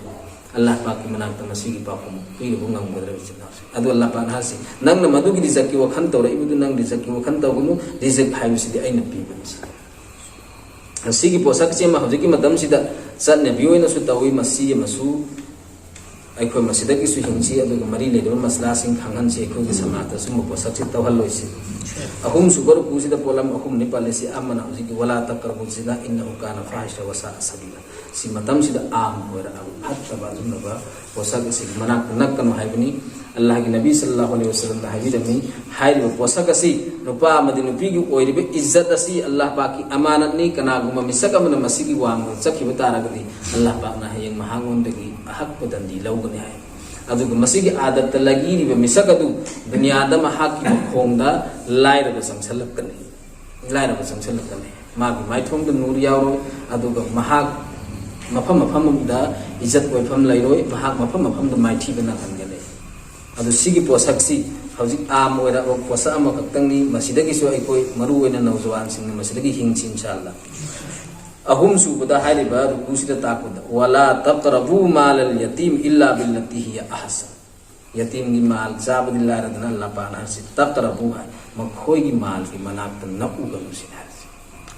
ꯑꯜꯂꯥꯍ ꯄꯥꯛꯀꯤ ꯃꯅꯥꯛꯇ ꯃꯁꯤꯒꯤ ꯄꯥꯎꯈꯨꯝ ꯄꯤꯔꯨꯕ ꯉꯝꯒꯗ꯭ꯔꯕ ꯏꯆꯤꯟ ꯏꯅꯥꯎꯁꯤꯡ? ꯑꯗꯨ ꯑꯜꯂꯥꯍ ꯄꯥꯛꯅ ꯍꯥꯏꯁꯤ, "ꯅꯪꯅ ꯃꯗꯨꯒꯤ ꯔꯤꯖꯛꯀꯤ ꯋꯥꯈꯜ ꯇꯧꯔꯛꯏꯕꯗꯨ ꯅꯪ ꯔꯤꯖꯛꯀꯤ ꯋꯥꯈꯜ ꯇꯧꯒꯅꯨ, ꯔꯤꯖꯛ ꯍꯥꯏꯕꯁꯤꯗꯤ ꯑꯩꯅ ꯄꯤꯕꯅꯤ꯫" ꯑꯁꯤꯒꯤ ꯄꯣꯠꯁꯛꯁꯤ ꯑꯃ ꯍꯧꯖꯤꯛꯀꯤ ꯃꯇꯝꯁꯤꯗ ꯆꯠꯅꯕꯤ ꯑꯣꯏꯅꯁꯨ ꯇꯧꯏ, ꯃꯁꯤ ꯑꯃꯁꯨ ꯑꯩꯈꯣꯏ ꯃꯁꯤꯗꯒꯤꯁꯨ ꯍꯤꯡꯁꯤ, ꯑꯗꯨꯒ ꯃꯔꯤ ꯂꯩꯅꯕ ꯃꯁꯂꯥꯁꯤꯡ ꯈꯪꯍꯟꯁꯤ, ꯑꯩꯈꯣꯏꯒꯤ ꯁꯃꯥꯖꯇ ꯁꯨꯝꯕ ꯄꯣꯠꯁꯛꯁꯤ ꯇꯧꯍꯜꯂꯣꯏꯁꯤ꯫ ꯑꯍꯨꯝꯁꯨꯕ ꯔꯨꯀꯨꯁꯤꯗ ꯄꯣꯠꯂꯝ ꯑꯍꯨꯝꯅꯤ ꯄꯜꯂꯤꯁꯤ, ꯑꯃꯅ ꯍꯧꯖꯤꯛꯀꯤ "ꯋꯂꯥ ꯇꯛꯔꯕꯨ ꯖꯤꯅꯥ ꯏꯟꯅꯍꯨ ꯀꯥꯅ ꯐꯥꯍꯤꯁꯥ ꯋꯁꯥ ꯁꯕꯤꯂꯥ", ꯁꯤ ꯃꯇꯝꯁꯤꯗ ꯑꯥꯝ ꯑꯣꯏꯔꯛꯑꯕ ꯐꯠꯇꯕ ꯑꯗꯨꯒꯨꯝꯂꯕ ꯄꯣꯠꯁꯛ ꯑꯁꯤꯒꯤ ꯃꯅꯥꯛꯇ ꯅꯛꯀꯅꯨ ꯍꯥꯏꯕꯅꯤ꯫ ꯑꯜꯂꯥꯍꯒꯤ ꯅꯕꯤ ꯁꯜꯂꯜꯂꯥꯍꯨ ꯑꯂꯩꯍꯤ ꯋꯁꯜꯂꯝꯅ ꯍꯥꯏꯕꯤꯔꯝꯃꯤ, ꯍꯥꯏꯔꯤꯕ ꯄꯣꯠꯁꯛ ꯑꯁꯤ ꯅꯨꯄꯥ ꯑꯃꯗꯤ ꯅꯨꯄꯤꯒꯤ ꯑꯣꯏꯔꯤꯕ ꯏꯖꯠ ꯑꯁꯤ ꯑꯜꯂꯥꯍ ꯄꯥꯛꯀꯤ ꯑꯃꯥꯅꯠꯅꯤ, ꯀꯅꯥꯒꯨꯝꯕ ꯃꯤꯁꯛ ꯑꯃꯅ ꯃꯁꯤꯒꯤ ꯋꯥꯡꯃꯗ ꯆꯠꯈꯤꯕ ꯇꯥꯔꯒꯗꯤ ꯑꯜꯂꯥꯍ ꯄꯥꯛꯅ ꯍꯌꯦꯡ ꯃꯍꯥꯛꯉꯣꯟꯗꯒꯤ ꯑꯍꯛꯄ ꯗꯟꯗꯤ ꯂꯧꯒꯅꯤ ꯍꯥꯏ꯫ ꯑꯗꯨꯒ ꯃꯁꯤꯒꯤ ꯑꯥꯗꯠꯇ ꯂꯩꯒꯤꯔꯤꯕ ꯃꯤꯁꯛ ꯑꯗꯨ ꯗꯨꯅꯤꯌꯥꯗ ꯃꯍꯥꯛꯀꯤ ꯃꯈꯣꯡꯗ ꯂꯥꯏꯔꯕ ꯆꯪꯁꯜꯂꯛꯀꯅꯤ꯫ ꯂꯥꯏꯔꯕ ꯆꯪꯁꯤꯜꯂꯛꯀꯅꯤ꯫ ꯃꯥꯒꯤ ꯃꯥꯏꯊꯣꯡꯗ ꯅꯨꯔ ꯌꯥꯎꯔꯣꯏ, ꯑꯗꯨꯒ ꯃꯍꯥꯛ ꯃꯐꯝ ꯃꯐꯝ ꯑꯃꯗ ꯏꯖꯠ ꯑꯣꯏꯐꯝ ꯂꯩꯔꯣꯏ, ꯃꯍꯥꯛ ꯃꯐꯝ ꯃꯐꯝꯗ ꯃꯥꯏꯊꯤꯕ ꯅꯪꯍꯟꯒꯅꯤ꯫ ꯑꯗꯨ ꯁꯤꯒꯤ ꯄꯣꯠꯁꯛꯁꯤ ꯍꯧꯖꯤꯛ ꯑꯥꯝ ꯑꯣꯏꯔꯛꯑꯕ ꯄꯣꯠꯁꯛ ꯑꯃꯈꯛꯇꯪꯅꯤ꯫ ꯃꯁꯤꯗꯒꯤꯁꯨ ꯑꯩꯈꯣꯏ ꯃꯔꯨꯑꯣꯏꯅ ꯅꯧꯖꯋꯥꯟꯁꯤꯡꯅ ꯃꯁꯤꯗꯒꯤ ꯍꯤꯡꯁꯤ ꯏꯟꯁꯥ ꯑꯜꯂꯥ꯫ ꯑꯍꯨꯝꯁꯨꯕꯗ ꯍꯥꯏꯔꯤꯕ ꯔꯨꯀꯨꯁꯤꯗ ꯇꯥꯛꯄꯗ, "ꯋꯂꯥ ꯇꯛꯔꯕꯨ ꯃꯥꯂꯜ ꯌꯇꯤꯝ ꯏꯜꯂꯥ ꯕꯤꯜꯂꯇꯤ ꯍꯤꯌ ꯑꯍꯁꯟ"꯫ ꯌꯇꯤꯝꯒꯤ ꯃꯥꯜ ꯆꯥꯕꯗꯤ ꯂꯥꯏꯔꯗꯅ, ꯑꯜꯂꯥꯍ ꯄꯥꯛꯅ ꯍꯥꯏꯔꯤꯁꯤ "ꯇꯛꯔꯕꯨ" ꯍꯥꯏ, "ꯃꯈꯣꯏꯒꯤ ꯃꯥꯜꯒꯤ ꯃꯅꯥꯛꯇ ꯅꯛꯎꯒꯅꯨ" ꯁꯤꯅꯤ ꯍꯥꯏꯔꯤꯁꯤ꯫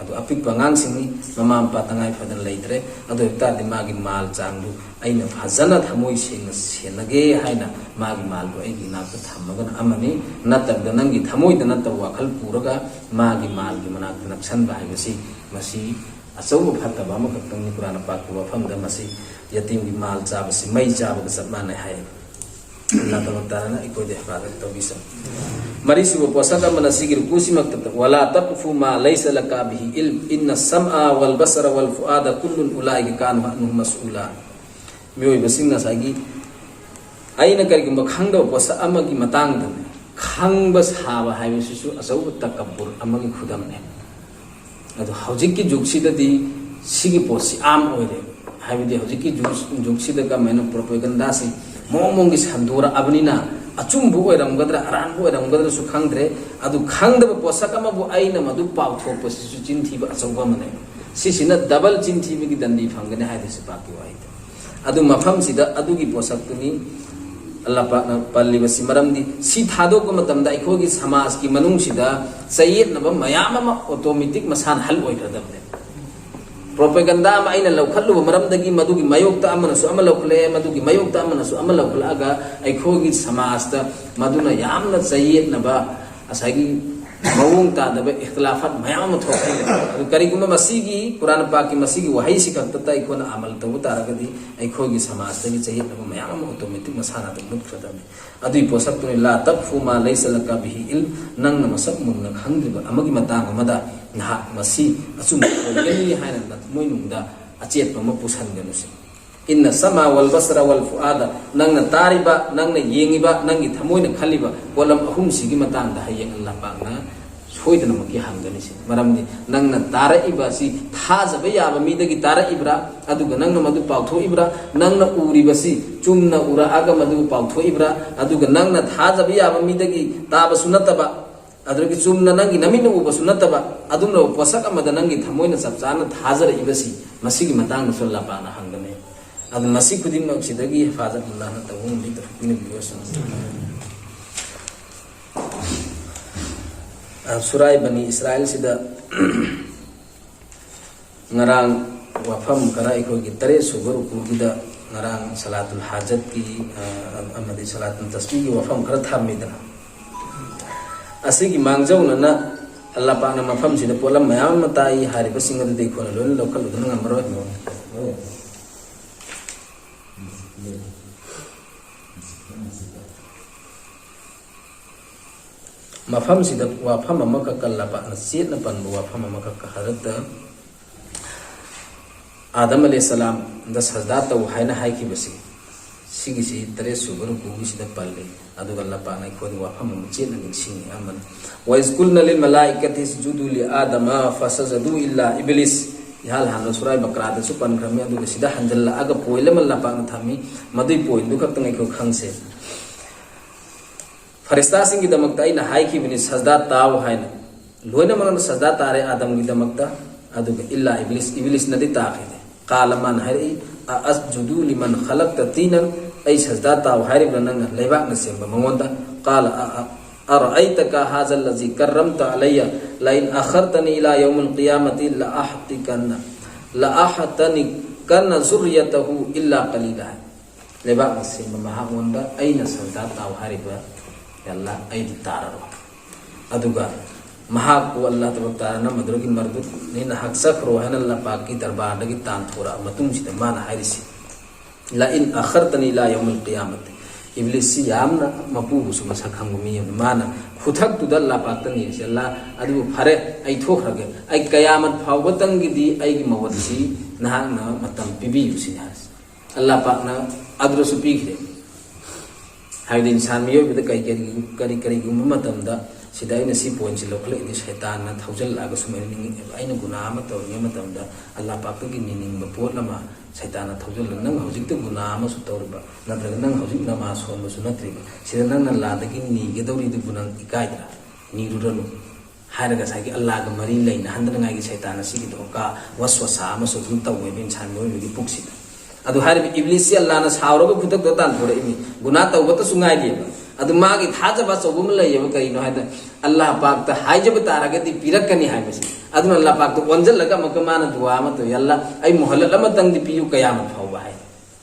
ꯑꯗꯨ ꯑꯄꯤꯛꯄ ꯑꯉꯥꯡꯁꯤꯡꯅꯤ, ꯃꯃꯥ ꯃꯄꯥ ꯇꯉꯥꯏ ꯐꯗꯅ ꯂꯩꯇ꯭ꯔꯦ꯫ ꯑꯗꯨ ꯑꯣꯏꯕ ꯇꯥꯔꯗꯤ ꯃꯥꯒꯤ ꯃꯥꯜ ꯆꯥꯡꯗꯨ ꯑꯩꯅ ꯐꯖꯅ ꯊꯃꯣꯏ ꯁꯦꯡꯅ ꯁꯦꯟꯅꯒꯦ ꯍꯥꯏꯅ ꯃꯥꯒꯤ ꯃꯥꯜꯗꯨ ꯑꯩꯒꯤ ꯏꯅꯥꯛꯇ ꯊꯝꯃꯒꯅ ꯑꯃꯅꯤ, ꯅꯠꯇ꯭ꯔꯒ ꯅꯪꯒꯤ ꯊꯃꯣꯏꯗ ꯅꯠꯇꯕ ꯋꯥꯈꯜ ꯄꯨꯔꯒ ꯃꯥꯒꯤ ꯃꯥꯜꯒꯤ ꯃꯅꯥꯛꯇ ꯅꯛꯁꯟꯕ ꯍꯥꯏꯕꯁꯤ, ꯃꯁꯤ ꯑꯆꯧꯕ ꯐꯠꯇꯕ ꯑꯃꯈꯛꯇꯪꯅꯤ꯫ ꯀꯨꯔꯥꯟ ꯄꯥꯛꯀꯤ ꯋꯥꯐꯝꯗ ꯃꯁꯤ ꯌꯇꯤꯝꯒꯤ ꯃꯥꯜ ꯆꯥꯕꯁꯤ ꯃꯩ ꯆꯥꯕꯒ ꯆꯞ ꯃꯥꯟꯅꯩ ꯍꯥꯏ꯫ ꯑꯜꯂꯥꯍ ꯇꯕꯥꯔꯛ ꯇꯥꯂꯥꯅ ꯑꯩꯈꯣꯏꯗ ꯍꯤꯐꯥꯖꯠ ꯇꯧꯕꯤꯁꯅꯨ꯫ ꯃꯔꯤꯁꯨꯕ ꯄꯣꯠꯁꯛ ꯑꯃꯅ ꯁꯤꯒꯤ ꯔꯨꯀꯨꯁꯤꯃꯛꯇꯗ, "ꯋꯂꯥ ꯇꯛꯐꯨ ꯃꯥ ꯂꯩꯁ ꯂꯀ ꯕꯤꯍꯤ ꯏꯜꯝ, ꯏꯟꯅ ꯁꯝꯑ ꯋꯜ ꯕꯁꯔ ꯋꯜ ꯐꯨꯑꯥꯗ ꯀꯨꯜꯂꯨꯟ ꯎꯂꯥꯏꯀ ꯀꯥꯅꯨ ꯑꯟꯍꯨ ꯃꯁꯎꯂꯥ"꯫ ꯃꯤꯑꯣꯏꯕꯁꯤꯡ ꯉꯁꯥꯏꯒꯤ ꯑꯩꯅ ꯀꯔꯤꯒꯨꯝꯕ ꯈꯪꯗꯕ ꯄꯣꯠꯁꯛ ꯑꯃꯒꯤ ꯃꯇꯥꯡꯗꯅꯦ, ꯈꯪꯕ ꯁꯥꯕ ꯍꯥꯏꯕꯁꯤꯁꯨ ꯑꯆꯧꯕ ꯇꯀꯕꯨꯔ ꯑꯃꯒꯤ ꯈꯨꯗꯝꯅꯦ꯫ ꯑꯗꯣ ꯍꯧꯖꯤꯛꯀꯤ ꯖꯨꯒꯁꯤꯗꯗꯤ ꯁꯤꯒꯤ ꯄꯣꯠꯁꯤ ꯑꯥꯝ ꯑꯣꯏꯔꯦ꯫ ꯍꯥꯏꯕꯗꯤ ꯍꯧꯖꯤꯛꯀꯤ ꯖꯨꯒ-, ꯖꯨꯒꯁꯤꯗ ꯀꯃꯥꯏꯅ ꯄ꯭ꯔꯣꯄꯦꯒꯟꯗꯥꯁꯤ ꯃꯑꯣꯡ ꯃꯑꯣꯡꯒꯤ ꯁꯟꯗꯣꯔꯛꯑꯕꯅꯤꯅ, ꯑꯆꯨꯝꯕ ꯑꯣꯏꯔꯝꯒꯗ꯭ꯔꯥ ꯑꯔꯥꯟꯕ ꯑꯣꯏꯔꯝꯒꯗ꯭ꯔꯥꯁꯨ ꯈꯪꯗ꯭ꯔꯦ꯫ ꯑꯗꯨ ꯈꯪꯗꯕ ꯄꯣꯠꯁꯛ ꯑꯃꯕꯨ ꯑꯩꯅ ꯃꯗꯨ ꯄꯥꯎꯊꯣꯛꯄꯁꯤꯁꯨ ꯆꯤꯟꯊꯤꯕ ꯑꯆꯧꯕ ꯑꯃꯅꯦ꯫ ꯁꯤꯁꯤꯅ ꯗꯕꯜ ꯆꯤꯟꯊꯤꯕꯒꯤ ꯗꯟꯗꯤ ꯐꯪꯒꯅꯤ ꯍꯥꯏꯗꯣꯏꯁꯦ ꯄꯥꯛꯀꯤ ꯋꯥꯍꯩꯗ꯫ ꯑꯗꯨ ꯃꯐꯝꯁꯤꯗ ꯑꯗꯨꯒꯤ ꯄꯣꯠꯁꯛꯇꯨꯅꯤ ꯑꯜꯂꯥ ꯄꯥꯛꯅ ꯄꯜꯂꯤꯕꯁꯤ꯫ ꯃꯔꯝꯗꯤ ꯁꯤ ꯊꯥꯗꯣꯛꯄ ꯃꯇꯝꯗ ꯑꯩꯈꯣꯏꯒꯤ ꯁꯃꯥꯖꯀꯤ ꯃꯅꯨꯡꯁꯤꯗ ꯆꯌꯦꯠꯅꯕ ꯃꯌꯥꯝ ꯑꯃ ꯑꯣꯇꯣꯃꯦꯇꯤꯛ ꯃꯁꯥꯅ ꯍꯜ ꯑꯣꯏꯈ꯭ꯔꯗꯕꯅꯦ꯫ ꯄ꯭ꯔꯣꯄꯦꯒꯟꯗꯥ ꯑꯃ ꯑꯩꯅ ꯂꯧꯈꯠꯂꯨꯕ ꯃꯔꯝꯗꯒꯤ ꯃꯗꯨꯒꯤ ꯃꯥꯌꯣꯛꯇ ꯑꯃꯅꯁꯨ ꯑꯃ ꯂꯧꯈꯠꯂꯛꯑꯦ, ꯃꯗꯨꯒꯤ ꯃꯥꯌꯣꯛꯇ ꯑꯃꯅꯁꯨ ꯑꯃ ꯂꯧꯈꯠꯂꯛꯑꯒ ꯑꯩꯈꯣꯏꯒꯤ ꯁꯃꯥꯖꯇ ꯃꯗꯨꯅ ꯌꯥꯝꯅ ꯆꯌꯦꯠꯅꯕ, ꯉꯁꯥꯏꯒꯤ ꯃꯑꯣꯡ ꯇꯥꯗꯕ ꯏꯈꯇꯤꯂꯥꯐꯥꯠ ꯃꯌꯥꯝ ꯑꯃ ꯊꯣꯛꯍꯜꯂꯦ꯫ ꯑꯗꯨ ꯀꯔꯤꯒꯨꯝꯕ ꯃꯁꯤꯒꯤ ꯀꯨꯔꯥꯟ ꯄꯥꯛꯀꯤ ꯃꯁꯤꯒꯤ ꯋꯥꯍꯩꯁꯤ ꯈꯛꯇꯗ ꯑꯩꯈꯣꯏꯅ ꯑꯃꯜ ꯇꯧꯕ ꯇꯥꯔꯒꯗꯤ ꯑꯩꯈꯣꯏꯒꯤ ꯁꯃꯥꯖꯇꯒꯤ ꯆꯌꯦꯠꯅꯕ ꯃꯌꯥꯝ ꯑꯃ ꯑꯣꯇꯣꯃꯦꯇꯤꯛ ꯃꯁꯥꯅ ꯑꯗꯨꯝ ꯃꯨꯠꯈ꯭ꯔꯗꯕꯅꯤ꯫ ꯑꯗꯨꯒꯤ ꯄꯣꯠꯁꯛꯇꯨꯅꯤ, "لا تقف ما ليس لك به علم"꯫ ꯅꯪꯅ ꯃꯁꯛ ꯃꯨꯟꯅ ꯈꯪꯗ꯭ꯔꯤꯕ ꯑꯃꯒꯤ ꯃꯇꯥꯡ ꯑꯃꯗ ꯅꯍꯥꯛ ꯃꯁꯤ ꯑꯆꯨꯝꯕ ꯑꯣꯏꯒꯅꯤ ꯍꯥꯏꯅ ꯅꯊꯃꯣꯏꯅꯨꯡꯗ ꯑꯆꯦꯠꯄ ꯑꯃ ꯄꯨꯁꯟꯒꯅꯨꯁꯦ꯫ "إن السمع والبصر والفؤاد"꯫ ꯅꯪꯅ ꯇꯥꯔꯤꯕ, ꯅꯪꯅ ꯌꯦꯡꯉꯤꯕ, ꯅꯪꯒꯤ ꯊꯃꯣꯏꯅ ꯈꯜꯂꯤꯕ ꯄꯣꯠꯂꯝ ꯑꯍꯨꯝꯁꯤꯒꯤ ꯃꯇꯥꯡꯗ ꯍꯌꯦꯡ ꯑꯜꯂꯥ ꯄꯥꯛꯅ ꯁꯣꯏꯗꯅꯃꯛꯀꯤ ꯍꯪꯒꯅꯤ ꯁꯤꯅꯤ꯫ ꯃꯔꯝꯗꯤ ꯅꯪꯅ ꯇꯥꯔꯛꯏꯕ ꯑꯁꯤ ꯊꯥꯖꯕ ꯌꯥꯕ ꯃꯤꯗꯒꯤ ꯇꯥꯔꯛꯏꯕ꯭ꯔꯥ, ꯑꯗꯨꯒ ꯅꯪꯅ ꯃꯗꯨ ꯄꯥꯎꯊꯣꯛꯏꯕ꯭ꯔꯥ? ꯅꯪꯅ ꯎꯔꯤꯕꯁꯤ ꯆꯨꯝꯅ ꯎꯔꯛꯑꯒ ꯃꯗꯨ ꯄꯥꯎꯊꯣꯛꯏꯕ꯭ꯔꯥ? ꯑꯗꯨꯒ ꯅꯪꯅ ꯊꯥꯖꯕ ꯌꯥꯕ ꯃꯤꯗꯒꯤ ꯇꯥꯕꯁꯨ ꯅꯠꯇꯕ, ꯑꯗꯨꯗꯒꯤ ꯆꯨꯝꯅ ꯅꯪꯒꯤ ꯅꯃꯤꯠꯅ ꯎꯕꯁꯨ ꯅꯠꯇꯕ, ꯑꯗꯨꯝꯂꯕ ꯄꯣꯠꯁꯛ ꯑꯃꯗ ꯅꯪꯒꯤ ꯊꯃꯣꯏꯅ ꯆꯞ ꯆꯥꯅ ꯊꯥꯖꯔꯛꯏꯕꯁꯤ, ꯃꯁꯤꯒꯤ ꯃꯇꯥꯡꯗꯁꯨ ꯑꯜꯂꯥ ꯄꯥꯛꯅ ꯍꯪꯒꯅꯤ꯫ ꯑꯗꯨ ꯃꯁꯤ ꯈꯨꯗꯤꯡꯃꯛꯁꯤꯗꯒꯤ ꯍꯤꯐꯥꯖꯠ ꯑꯜꯂꯥꯍꯅ ꯇꯧꯕ ꯉꯝꯕꯤ ꯇꯧꯐꯤꯛ ꯄꯤꯅꯕꯤꯌꯨ꯫ ꯑ, ꯁꯨꯔꯥꯏ ꯕꯅꯤ ꯏꯁꯔꯥꯏꯜꯁꯤꯗ ꯉꯔꯥꯡ ꯋꯥꯐꯝ ꯈꯔ, ꯑꯩꯈꯣꯏꯒꯤ ꯇꯔꯦꯠ ꯁꯨꯕ ꯔꯨꯀꯨꯒꯤꯗ ꯉꯔꯥꯡ ꯁꯂꯥꯇꯨꯜ ꯍꯥꯖꯠꯀꯤ, ꯑ, ꯑꯃꯗꯤ ꯁꯂꯥꯇꯨꯜ ꯇꯁꯕꯤꯒꯤ ꯋꯥꯐꯝ ꯈꯔ ꯊꯝꯃꯤꯗꯅ, ꯑꯁꯤꯒꯤ ꯃꯥꯡꯖꯧꯅꯅ ꯑꯜꯂꯥ ꯄꯥꯛꯅ ꯃꯐꯝꯁꯤꯗ ꯄꯣꯠꯂꯝ ꯃꯌꯥꯝ ꯑꯃ ꯇꯥꯛꯏ ꯍꯥꯏꯔꯤꯕꯁꯤꯡ ꯑꯗꯨꯗꯤ ꯑꯩꯈꯣꯏꯅ ꯂꯣꯏꯅ ꯂꯧꯈꯠꯂꯨꯗꯨꯅ ꯉꯝꯃꯔꯣꯏ꯫ ꯃꯐꯝꯁꯤꯗ ꯋꯥꯐꯝ ꯑꯃꯈꯛ ꯀꯜꯂꯕ, ꯆꯦꯠꯅ ꯄꯟꯕ ꯋꯥꯐꯝ ꯑꯃꯈꯛ ꯍꯥꯏꯔꯛꯇ, ꯑꯥꯗꯝ ꯑꯂꯩꯍꯤꯁꯁꯂꯥꯝ ꯗ ꯁꯖꯗꯥ ꯇꯧ ꯍꯥꯏꯅ ꯍꯥꯏꯈꯤꯕꯁꯤ, ꯁꯤꯒꯤꯁꯤ ꯇꯔꯦꯠ ꯁꯨꯕ ꯔꯨꯀꯨꯒꯤꯁꯤꯗ ꯄꯜꯂꯤ꯫ ꯑꯗꯨꯒ ꯑꯂꯥꯍ ꯄꯥꯛꯅ ꯑꯩꯈꯣꯏꯗ ꯋꯥꯐꯝ ꯑꯃ ꯆꯦꯠꯅ ꯅꯤꯡꯁꯤꯡꯉꯤ꯫ ꯑꯃꯅ, "وإذ قلنا للملائكة اسجدوا لآدم فسجدوا إلا إبليس"꯫ ꯏꯍꯥꯟ ꯍꯥꯟꯕ ꯁꯨꯔꯥꯏ ꯕꯀꯔꯥꯗꯁꯨ ꯄꯟꯈ꯭ꯔꯝꯃꯤ, ꯑꯗꯨꯒ ꯁꯤꯗ ꯍꯟꯖꯜꯂꯛꯑꯒ ꯄꯣꯏꯟ ꯑꯃ ꯑꯂꯥꯍ ꯄꯥꯛꯅ ꯊꯝꯃꯤ꯫ ꯃꯗꯨꯏ ꯄꯣꯏꯟꯗꯨ ꯈꯛꯇꯪ ꯑꯩꯈꯣꯏ ꯈꯪꯁꯦ꯫ ꯐꯔꯤꯁꯇꯥꯁꯤꯡꯒꯤꯗꯃꯛꯇ ꯑꯩꯅ ꯍꯥꯏꯈꯤꯕꯅꯤ, ꯁꯖꯗꯥ ꯇꯥꯎ ꯍꯥꯏꯅ꯫ ꯂꯣꯏꯅꯃꯛꯅ ꯁꯖꯗꯥ ꯇꯥꯔꯦ ꯑꯥꯗꯝꯒꯤꯗꯃꯛꯇ, ꯑꯗꯨꯒ ꯏꯜꯂꯥ ꯏꯕꯂꯤꯁ, ꯏꯕꯂꯤꯁꯅꯗꯤ ꯇꯥꯈꯤꯗꯦ꯫ ꯀꯥꯂ, ꯃꯥꯅ ꯍꯥꯏꯔꯛꯏ, "أأسجد لمن خلقت طينا"꯫ "ꯑꯩ ꯁꯖꯗꯥ ꯇꯥꯎ ꯍꯥꯏꯔꯤꯕ꯭ꯔꯥ ꯅꯪꯅ ꯂꯩꯕꯥꯛꯅ ꯁꯦꯝꯕ ꯃꯉꯣꯟꯗ?" ꯀꯥꯂ, "أ-، أ-، أرأيتك هذا الذي كرمت علي لئن أخرتني إلى يوم القيامة لأحتكن، لأحتنكن ذريته إلا قليلا"꯫ ꯂꯩꯕꯥꯛꯅ ꯁꯦꯝꯕ ꯃꯍꯥꯛꯉꯣꯟꯗ ꯑꯩꯅ ꯁꯖꯗꯥ ꯇꯥꯎ ꯍꯥꯏꯔꯤꯕ, "ꯌꯥ ꯑꯜꯂꯥꯍ, ꯑꯩꯗꯤ ꯇꯥꯔꯔꯣꯏ"꯫ ꯑꯗꯨꯒ ꯃꯍꯥꯛꯄꯨ ꯑꯜꯂꯥꯍ ꯇꯕꯥꯔꯛ ꯇꯥꯂꯥꯅ ꯃꯗꯨꯗꯒꯤ ꯃꯔꯗꯨꯗ ꯅꯤꯅ ꯍꯛꯆꯈ꯭ꯔꯣ ꯍꯥꯏꯅ ꯑꯜꯂꯥꯍ ꯄꯥꯛꯀꯤ ꯗꯔꯕꯥꯔꯗꯒꯤ ꯇꯥꯟꯊꯣꯔꯛꯑ ꯃꯇꯨꯡꯁꯤꯗ ꯃꯥꯅ ꯍꯥꯏꯔꯤꯁꯤ, "لئن أخرتني إلى يوم القيامة"꯫ ꯏꯕꯂꯤꯁꯁꯤ ꯌꯥꯝꯅ ꯃꯄꯨꯕꯨꯁꯨ ꯃꯁꯛ ꯈꯪꯕ ꯃꯤ ꯑꯃꯅꯤ꯫ ꯃꯥꯅ ꯈꯨꯊꯛꯇꯨꯗ ꯑꯜꯂꯥꯍ ꯄꯥꯛꯇ ꯅꯤꯔꯤꯁꯦ, "ꯑꯜꯂꯥꯍ, ꯑꯗꯨꯕꯨ ꯐꯔꯦ, ꯑꯩ ꯊꯣꯛꯈ꯭ꯔꯒꯦ, ꯑꯩ ꯀꯌꯥꯃꯠ ꯐꯥꯎꯕꯇꯪꯒꯤꯗꯤ ꯑꯩꯒꯤ ꯃꯍꯨꯠꯁꯤ ꯅꯍꯥꯛꯅ ꯃꯇꯝ ꯄꯤꯕꯤꯌꯨ" ꯁꯤꯅꯤ ꯍꯥꯏꯔꯤꯁꯦ꯫ ꯑꯜꯂꯥꯍ ꯄꯥꯛꯅ ꯑꯗꯨꯗꯁꯨ ꯄꯤꯈ꯭ꯔꯦ꯫ ꯍꯥꯏꯕꯗꯤ ꯏꯟꯁꯥꯟ ꯃꯤꯑꯣꯏꯕꯗ ꯀꯔꯤ ꯀꯔꯤ, ꯀꯔꯤ ꯀꯔꯤꯒꯨꯝꯕ ꯃꯇꯝꯗ, ꯁꯤꯗ ꯑꯩꯅ ꯁꯤ ꯄꯣꯏꯟꯁꯤ ꯂꯧꯈꯠꯂꯛꯏꯗꯤ ꯁꯩꯇꯥꯟꯅ ꯊꯧꯖꯤꯜꯂꯛꯑꯒꯁꯨ ꯑꯩꯅ ꯅꯤꯡꯉꯛꯑꯦꯕ꯫ ꯑꯩꯅ ꯒꯨꯅꯥ ꯑꯃ ꯇꯧꯔꯤꯉꯩ ꯃꯇꯝꯗ ꯑꯜꯂꯥꯍ ꯄꯥꯛꯇꯒꯤ ꯅꯤꯅꯤꯡꯕ ꯄꯣꯠ ꯑꯃ ꯁꯩꯇꯥꯟꯅ ꯊꯧꯖꯤꯜꯂꯒ, "ꯅꯪ ꯍꯧꯖꯤꯛꯇ ꯒꯨꯅꯥ ꯑꯃꯁꯨ ꯇꯧꯔꯤꯕ, ꯅꯠꯇ꯭ꯔꯒ ꯅꯪ ꯍꯧꯖꯤꯛ ꯅꯃꯥꯖ ꯁꯣꯟꯕꯁꯨ ꯅꯠꯇ꯭ꯔꯤꯕ, ꯁꯤꯗ ꯅꯪꯅ ꯑꯜꯂꯥꯍꯗꯒꯤ ꯅꯤꯒꯗꯧꯔꯤꯗꯨꯕꯨ ꯅꯪ ꯏꯀꯥꯏꯗ꯭ꯔꯥ? ꯅꯤꯔꯨꯔꯅꯨ" ꯍꯥꯏꯔꯒ ꯉꯁꯥꯏꯒꯤ ꯑꯜꯂꯥꯍꯒ ꯃꯔꯤ ꯂꯩꯅꯍꯟꯗꯅꯉꯥꯏꯒꯤ ꯁꯩꯇꯥꯟ ꯑꯁꯤꯒꯤ ꯗꯣꯀꯥ ꯋꯥꯁꯋꯥꯁꯥ ꯑꯃꯁꯨ ꯑꯗꯨꯝ ꯇꯧꯋꯦꯕ ꯏꯟꯁꯥꯟ ꯃꯤꯑꯣꯏꯕꯒꯤ ꯄꯨꯛꯁꯤꯗ꯫ ꯑꯗꯨ ꯍꯥꯏꯔꯤꯕ ꯏꯕꯂꯤꯁꯁꯤ ꯑꯜꯂꯥꯍꯅ ꯁꯥꯎꯔꯒ ꯈꯨꯗꯛꯇ ꯇꯥꯟꯊꯣꯔꯛꯏꯅꯤ꯫ ꯒꯨꯅꯥ ꯇꯧꯕꯇꯁꯨ ꯉꯥꯏꯔꯤꯑꯕ꯫ ꯑꯗꯨ ꯃꯥꯒꯤ ꯊꯥꯖꯕ ꯑꯆꯧꯕ ꯑꯃ ꯂꯩꯌꯦꯕ꯫ ꯀꯔꯤꯅꯣ ꯍꯥꯏꯗ, ꯑꯜꯂꯥꯍ ꯄꯥꯛꯇ ꯍꯥꯏꯖꯕ ꯇꯥꯔꯒꯗꯤ ꯄꯤꯔꯛꯀꯅꯤ ꯍꯥꯏꯕꯁꯤ꯫ ꯑꯗꯨꯅ ꯑꯜꯂꯥꯍ ꯄꯥꯛꯇ ꯑꯣꯟꯁꯤꯜꯂꯒ ꯑꯃꯨꯛꯀ ꯃꯥꯅ ꯗꯨꯋꯥ ꯑꯃ ꯇꯧꯏ, "ꯑꯜꯂꯥꯍ, ꯑꯩ ꯃꯣꯍꯂꯠ ꯑꯃꯇꯪꯗꯤ ꯄꯤꯌꯨ, ꯀꯌꯥꯃꯠ ꯐꯥꯎꯕ" ꯍꯥꯏ꯫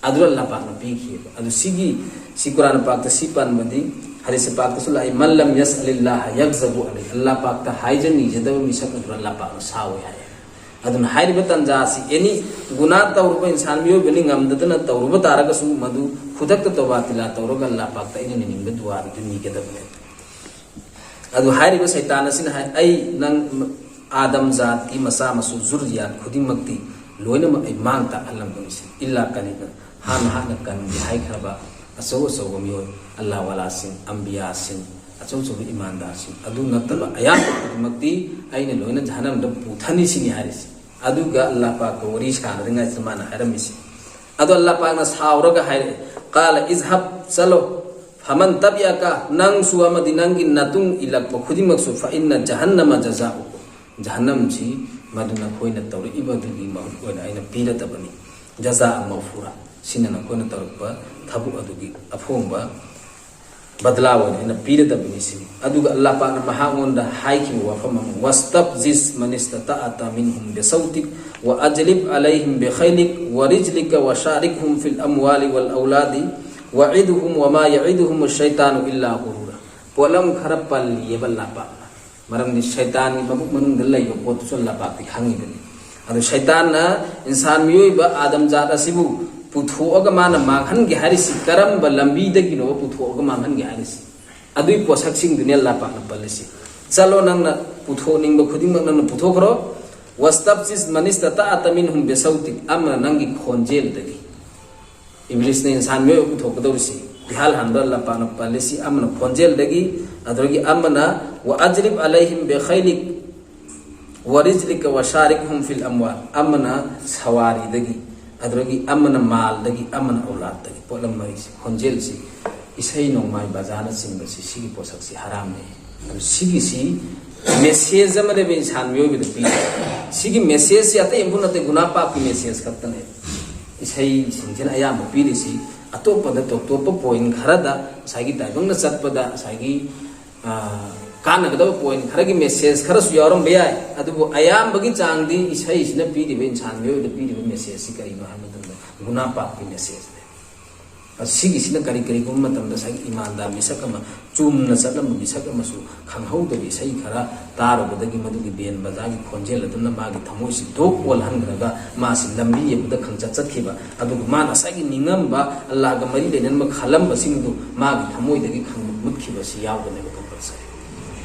ꯑꯗꯨ ꯑꯜꯂꯥꯍ ꯄꯥꯛꯅ ꯄꯤꯈꯤꯑꯕ꯫ ꯑꯗꯨ ꯁꯤꯒꯤ, ꯁꯤ ꯀꯨꯔꯥꯟ ꯄꯥꯛꯇ ꯁꯤ ꯄꯟꯕꯗꯤ, ꯍꯗꯤꯁ ꯄꯥꯛꯇꯁꯨ ꯂꯥꯛꯏ, "من لم يسأل الله يغضب عليه"꯫ ꯑꯜꯂꯥꯍ ꯄꯥꯛꯇ ꯍꯥꯏꯖ ꯅꯤꯖꯗꯕ ꯃꯤꯁꯛ ꯑꯗꯨ ꯑꯜꯂꯥꯍ ꯄꯥꯛꯅ ꯁꯥꯎꯏ ꯍꯥꯏꯌꯦ꯫ ꯑꯗꯨꯅ ꯍꯥꯏꯔꯤꯕ ꯇꯟꯖꯥ ꯑꯁꯤ ꯑꯦꯅꯤ ꯒꯨꯅꯥ ꯇꯧꯔꯨꯕ ꯏꯟꯁꯥꯟ ꯃꯤꯑꯣꯏꯕꯅꯤ, ꯉꯝꯗꯗꯅ ꯇꯧꯔꯨꯕ ꯇꯥꯔꯒꯁꯨ ꯃꯗꯨ ꯈꯨꯗꯛꯇ ꯇꯧꯕꯥ ꯇꯤꯂꯥ ꯇꯧꯔꯒ ꯑꯜꯂꯥꯍ ꯄꯥꯛꯇ ꯑꯩꯅ ꯅꯤꯅꯤꯡꯕ ꯗꯨꯋꯥꯗꯨ ꯅꯤꯒꯗꯕꯅꯦ꯫ ꯑꯗꯨ ꯍꯥꯏꯔꯤꯕ ꯁꯩꯇꯥꯟ ꯑꯁꯤꯅ ꯍꯥꯏ, "ꯑꯩ ꯅꯪ ꯑꯥꯗꯝ ꯖꯥꯠꯀꯤ ꯃꯆꯥ ꯃꯁꯨ ꯖꯨꯔꯤꯌꯥꯠ ꯈꯨꯗꯤꯡꯃꯛꯇꯤ ꯂꯣꯏꯅꯃꯛ ꯑꯩ ꯃꯥꯡ ꯇꯥꯛꯍꯜꯂꯝꯒꯅꯤ ꯁꯤꯅꯤ꯫ ꯏꯜꯂꯥ ꯀꯂꯤꯂꯥ, ꯍꯥꯟꯅ ꯍꯥꯟꯅ ꯀꯟꯒꯦ ꯍꯥꯏꯈ꯭ꯔꯕ ꯑꯆꯧ ꯑꯆꯧꯕ ꯃꯤꯑꯣꯏ, ꯑꯜꯂꯥꯍ ꯋꯥꯂꯥꯁꯤꯡ, ꯑꯝꯕꯤꯌꯥꯁꯤꯡ, ꯑꯆꯧ ꯑꯆꯧꯕ ꯏꯃꯥꯟꯗꯥꯔꯁꯤꯡ, ꯑꯗꯨ ꯅꯠꯇꯕ ꯑꯌꯥꯝꯕ ꯈꯨꯗꯤꯡꯃꯛꯇꯤ ꯑꯩꯅ ꯂꯣꯏꯅ ꯖꯍꯟꯅꯝꯗ ꯄꯨꯊꯅꯤ ꯁꯤꯅꯤ ꯍꯥꯏꯔꯤꯁꯤ꯫ ꯑꯗꯨꯒ ꯑꯜꯂꯥꯍ ꯄꯥꯛꯀ ꯋꯥꯔꯤ ꯁꯥꯟꯅꯔꯤꯉꯩꯁꯤꯗ ꯃꯥꯅ ꯍꯥꯏꯔꯝꯃꯤꯁꯤ꯫ ꯑꯗꯣ ꯑꯜꯂꯥꯍ ꯄꯥꯛꯅ ꯁꯥꯎꯔꯒ ꯍꯥꯏꯔꯛꯑꯦ, "ꯀꯥꯂ ꯏꯖꯍꯕ, ꯆꯠꯂꯣ, ꯐꯃꯟ ꯇꯕꯤꯑꯀ, ꯅꯪꯁꯨ ꯑꯃꯗꯤ ꯅꯪꯒꯤ ꯅꯇꯨꯡ ꯏꯜꯂꯛꯄ ꯈꯨꯗꯤꯡꯃꯛꯁꯨ, ꯐ ꯏꯟꯅ ꯖꯍꯟꯅꯃ ꯖꯖꯥꯎ, ꯖꯍꯟꯅꯝꯁꯤ ꯃꯗꯨ ꯅꯈꯣꯏꯅ ꯇꯧꯔꯛꯏꯕꯗꯨꯒꯤ ꯃꯍꯨꯠ ꯑꯣꯏꯅ ꯑꯩꯅ ꯄꯤꯔꯗꯕꯅꯤ, ꯖꯖꯥ ꯃꯧꯐꯨꯔꯥ, ꯁꯤꯅ ꯅꯈꯣꯏꯅ ꯇꯧꯔꯛꯄ ꯊꯕꯛ ꯑꯗꯨꯒꯤ ꯑꯐꯣꯡꯕ ꯕꯗꯂꯥ ꯑꯣꯏꯅ ꯑꯩꯅ ꯄꯤꯔꯗꯕꯅꯤ" ꯁꯤꯅꯤ꯫ ꯑꯗꯨꯒ ꯑꯜꯂꯥꯍ ꯄꯥꯛꯅ ꯃꯍꯥꯛꯉꯣꯟꯗ ꯍꯥꯏꯈꯤꯕ ꯋꯥꯐꯝ ꯑꯃ, "ꯋꯥꯁꯇꯐꯖꯤꯖ ꯃꯅꯤꯁꯇꯇꯥꯑꯇ ꯃꯤꯟꯍꯨꯝ ꯕꯤꯁꯧꯇꯤꯛ ꯋꯥ ꯑꯖꯂꯤꯕ ꯑꯂꯩꯍꯤꯝ ꯕꯤꯈꯩꯂꯤꯛ ꯋꯥ ꯔꯤꯖꯂꯤꯀ ꯋꯥ ꯁꯥꯔꯤꯛꯍꯨꯝ ꯐꯤꯜ ꯑꯝꯋꯥꯂꯤ ꯋꯥꯜ ꯑꯧꯂꯥꯗꯤ ꯋꯥ ꯏꯗꯨꯍꯨꯝ ꯋꯥ ꯃꯥ ꯌꯥꯏꯗꯨꯍꯨꯝ ꯁꯩꯇꯥꯅꯨ ꯏꯜꯂꯥ ꯍꯨꯔꯨꯔꯥ"꯫ ꯄꯣꯠꯂꯝ ꯈꯔ ꯄꯜꯂꯤꯑꯕ ꯑꯜꯂꯥꯍ ꯄꯥꯛꯅ꯫ ꯃꯔꯝꯗꯤ ꯁꯩꯇꯥꯟꯒꯤ ꯃꯕꯨꯛ ꯃꯅꯨꯡꯗ ꯂꯩꯕ ꯄꯣꯠꯇꯨꯁꯨ ꯑꯜꯂꯥꯍ ꯄꯥꯛꯇꯤ ꯈꯪꯉꯤꯕꯅꯤ꯫ ꯑꯗꯨ ꯁꯩꯇꯥꯟꯅ ꯏꯟꯁꯥꯟ ꯃꯤꯑꯣꯏꯕ ꯑꯥꯗꯝ ꯖꯥꯠ ꯑꯁꯤꯕꯨ ꯄꯨꯊꯣꯛꯑꯒ ꯃꯥꯅ ꯃꯥꯡꯍꯟꯒꯦ ꯍꯥꯏꯔꯤꯁꯤ ꯀꯔꯝꯕ ꯂꯝꯕꯤꯗꯒꯤꯅꯣꯕ ꯄꯨꯊꯣꯛꯑꯒ ꯃꯥꯡꯍꯟꯒꯦ ꯍꯥꯏꯔꯤꯁꯤ? ꯑꯗꯨꯒꯤ ꯄꯣꯠꯁꯛꯁꯤꯡꯗꯨꯅꯤ ꯑꯜꯂꯥꯍ ꯄꯥꯛꯅ ꯄꯜꯂꯤꯁꯤ꯫ "ꯆꯠꯂꯣ, ꯅꯪꯅ ꯄꯨꯊꯣꯛꯅꯤꯡꯕ ꯈꯨꯗꯤꯡꯃꯛ ꯅꯪꯅ ꯄꯨꯊꯣꯛꯈ꯭ꯔꯣ꯫ ꯋꯥꯁꯇꯐꯖꯤꯖ ꯃꯅꯤꯁꯇꯇꯥꯑꯇ ꯃꯤꯟꯍꯨꯝ ꯕꯤꯁꯧꯇꯤꯛ", ꯑꯃꯅ ꯅꯪꯒꯤ ꯈꯣꯟꯖꯦꯜꯗꯒꯤ꯫ ꯏꯕ꯭ꯂꯤꯁꯅ ꯏꯟꯁꯥꯟ ꯃꯤꯑꯣꯏ ꯄꯨꯊꯣꯛꯀꯗꯧꯔꯤꯁꯤ꯫ ꯏꯍꯥꯟ ꯍꯥꯟꯕ ꯑꯜꯂꯥꯍ ꯄꯥꯛꯅ ꯄꯜꯂꯤꯁꯤ ꯑꯃꯅ ꯈꯣꯟꯖꯦꯜꯗꯒꯤ, ꯑꯗꯨꯗꯒꯤ ꯑꯃꯅ "ꯋꯥ ꯑꯖꯂꯤꯕ ꯑꯂꯩꯍꯤꯝ ꯕꯤꯈꯩꯂꯤꯛ ꯋꯥ ꯔꯤꯖꯂꯤꯀ ꯋꯥ ꯁꯥꯔꯤꯛꯍꯨꯝ ꯐꯤꯜ ꯑꯝꯋꯥꯜ", ꯑꯃꯅ ꯁꯋꯥꯔꯤꯗꯒꯤ, ꯑꯗꯨꯗꯒꯤ ꯑꯃꯅ ꯃꯥꯜꯗꯒꯤ, ꯑꯃꯅ ꯑꯧꯂꯥꯗꯇꯒꯤ꯫ ꯄꯣꯠꯂꯝ ꯃꯔꯤꯁꯤ, ꯈꯣꯟꯖꯦꯜꯁꯤ, ꯏꯁꯩ ꯅꯣꯡꯃꯥꯏ ꯕꯖꯥꯔꯅꯆꯤꯡꯕꯁꯤ, ꯁꯤꯒꯤ ꯄꯣꯠꯁꯛꯁꯤ ꯍꯔꯥꯝꯅꯤ꯫ ꯑꯗꯨ ꯁꯤꯒꯤꯁꯤ ꯃꯦꯁꯦꯖ ꯑꯃꯅꯦꯕ ꯏꯟꯁꯥꯟ ꯃꯤꯑꯣꯏꯕꯗ ꯄꯤꯔꯤꯁꯦ꯫ ꯁꯤꯒꯤ ꯃꯦꯁꯦꯖꯁꯤ ꯑꯇꯩ ꯑꯃꯐꯥꯎ ꯅꯠꯇꯦ, ꯒꯨꯅꯥ ꯄꯥꯞꯀꯤ ꯃꯦꯁꯦꯖ ꯈꯛꯇꯅꯦ꯫ ꯏꯁꯩꯁꯤꯡꯁꯤꯅ ꯑꯌꯥꯝꯕ ꯄꯤꯔꯤꯁꯤ ꯑꯇꯣꯞꯄꯗ, ꯇꯣꯞ ꯇꯣꯞꯄ ꯄꯣꯏꯟ ꯈꯔꯗ, ꯉꯁꯥꯏꯒꯤ ꯇꯥꯏꯕꯪꯗ ꯆꯠꯄꯗ ꯉꯁꯥꯏꯒꯤ, ꯑ, ꯀꯥꯟꯅꯒꯗꯕ ꯄꯣꯏꯟ ꯈꯔꯒꯤ ꯃꯦꯁꯦꯖ ꯈꯔꯁꯨ ꯌꯥꯎꯔꯝꯕ ꯌꯥꯏ, ꯑꯗꯨꯕꯨ ꯑꯌꯥꯝꯕꯒꯤ ꯆꯥꯡꯗꯤ ꯏꯁꯩꯁꯤꯅ ꯄꯤꯔꯤꯕ ꯏꯟꯁꯥꯟ ꯃꯤꯑꯣꯏꯕꯗ ꯄꯤꯔꯤꯕ ꯃꯦꯁꯦꯖꯁꯤ ꯀꯔꯤꯅꯣ ꯍꯥꯏꯕ ꯃꯇꯝꯗ ꯒꯨꯅꯥ ꯄꯥꯞꯀꯤ ꯃꯦꯁꯦꯖꯅꯦ꯫ ꯁꯤꯒꯤꯁꯤꯅ ꯀꯔꯤ ꯀꯔꯤꯒꯨꯝꯕ ꯃꯇꯝꯗ ꯉꯁꯥꯏꯒꯤ ꯏꯃꯥꯟꯗꯥꯔ ꯃꯤꯁꯛ ꯑꯃ, ꯆꯨꯝꯅ ꯆꯠꯂꯝꯕ ꯃꯤꯁꯛ ꯑꯃꯁꯨ ꯈꯪꯍꯧꯗꯕ ꯏꯁꯩ ꯈꯔ ꯇꯥꯔꯨꯕꯗꯒꯤ ꯃꯗꯨꯒꯤ ꯕꯦꯟ ꯕꯖꯥꯔꯒꯤ ꯈꯣꯟꯖꯦꯜ ꯑꯗꯨꯅ ꯃꯥꯒꯤ ꯊꯃꯣꯏꯁꯤ ꯗꯣꯛ ꯑꯣꯜꯍꯟꯈ꯭ꯔꯒ ꯃꯥꯁꯤ ꯂꯝꯕꯤ ꯑꯃꯗ ꯈꯪꯆꯠ ꯆꯠꯈꯤꯕ꯫ ꯑꯗꯨꯒ ꯃꯥꯅ ꯉꯁꯥꯏꯒꯤ ꯅꯤꯡꯉꯝꯕ, ꯑꯜꯂꯥꯍꯒ ꯃꯔꯤ ꯂꯩꯅꯅꯕ ꯈꯜꯂꯝꯕꯁꯤꯡꯗꯨ ꯃꯥꯒꯤ ꯊꯃꯣꯏꯗꯒꯤ ꯈꯪꯃꯨꯠ ꯃꯨꯠꯈꯤꯕꯁꯤ ꯌꯥꯎꯒꯅꯦꯕ ꯀꯝꯄꯜꯁꯔꯤ꯫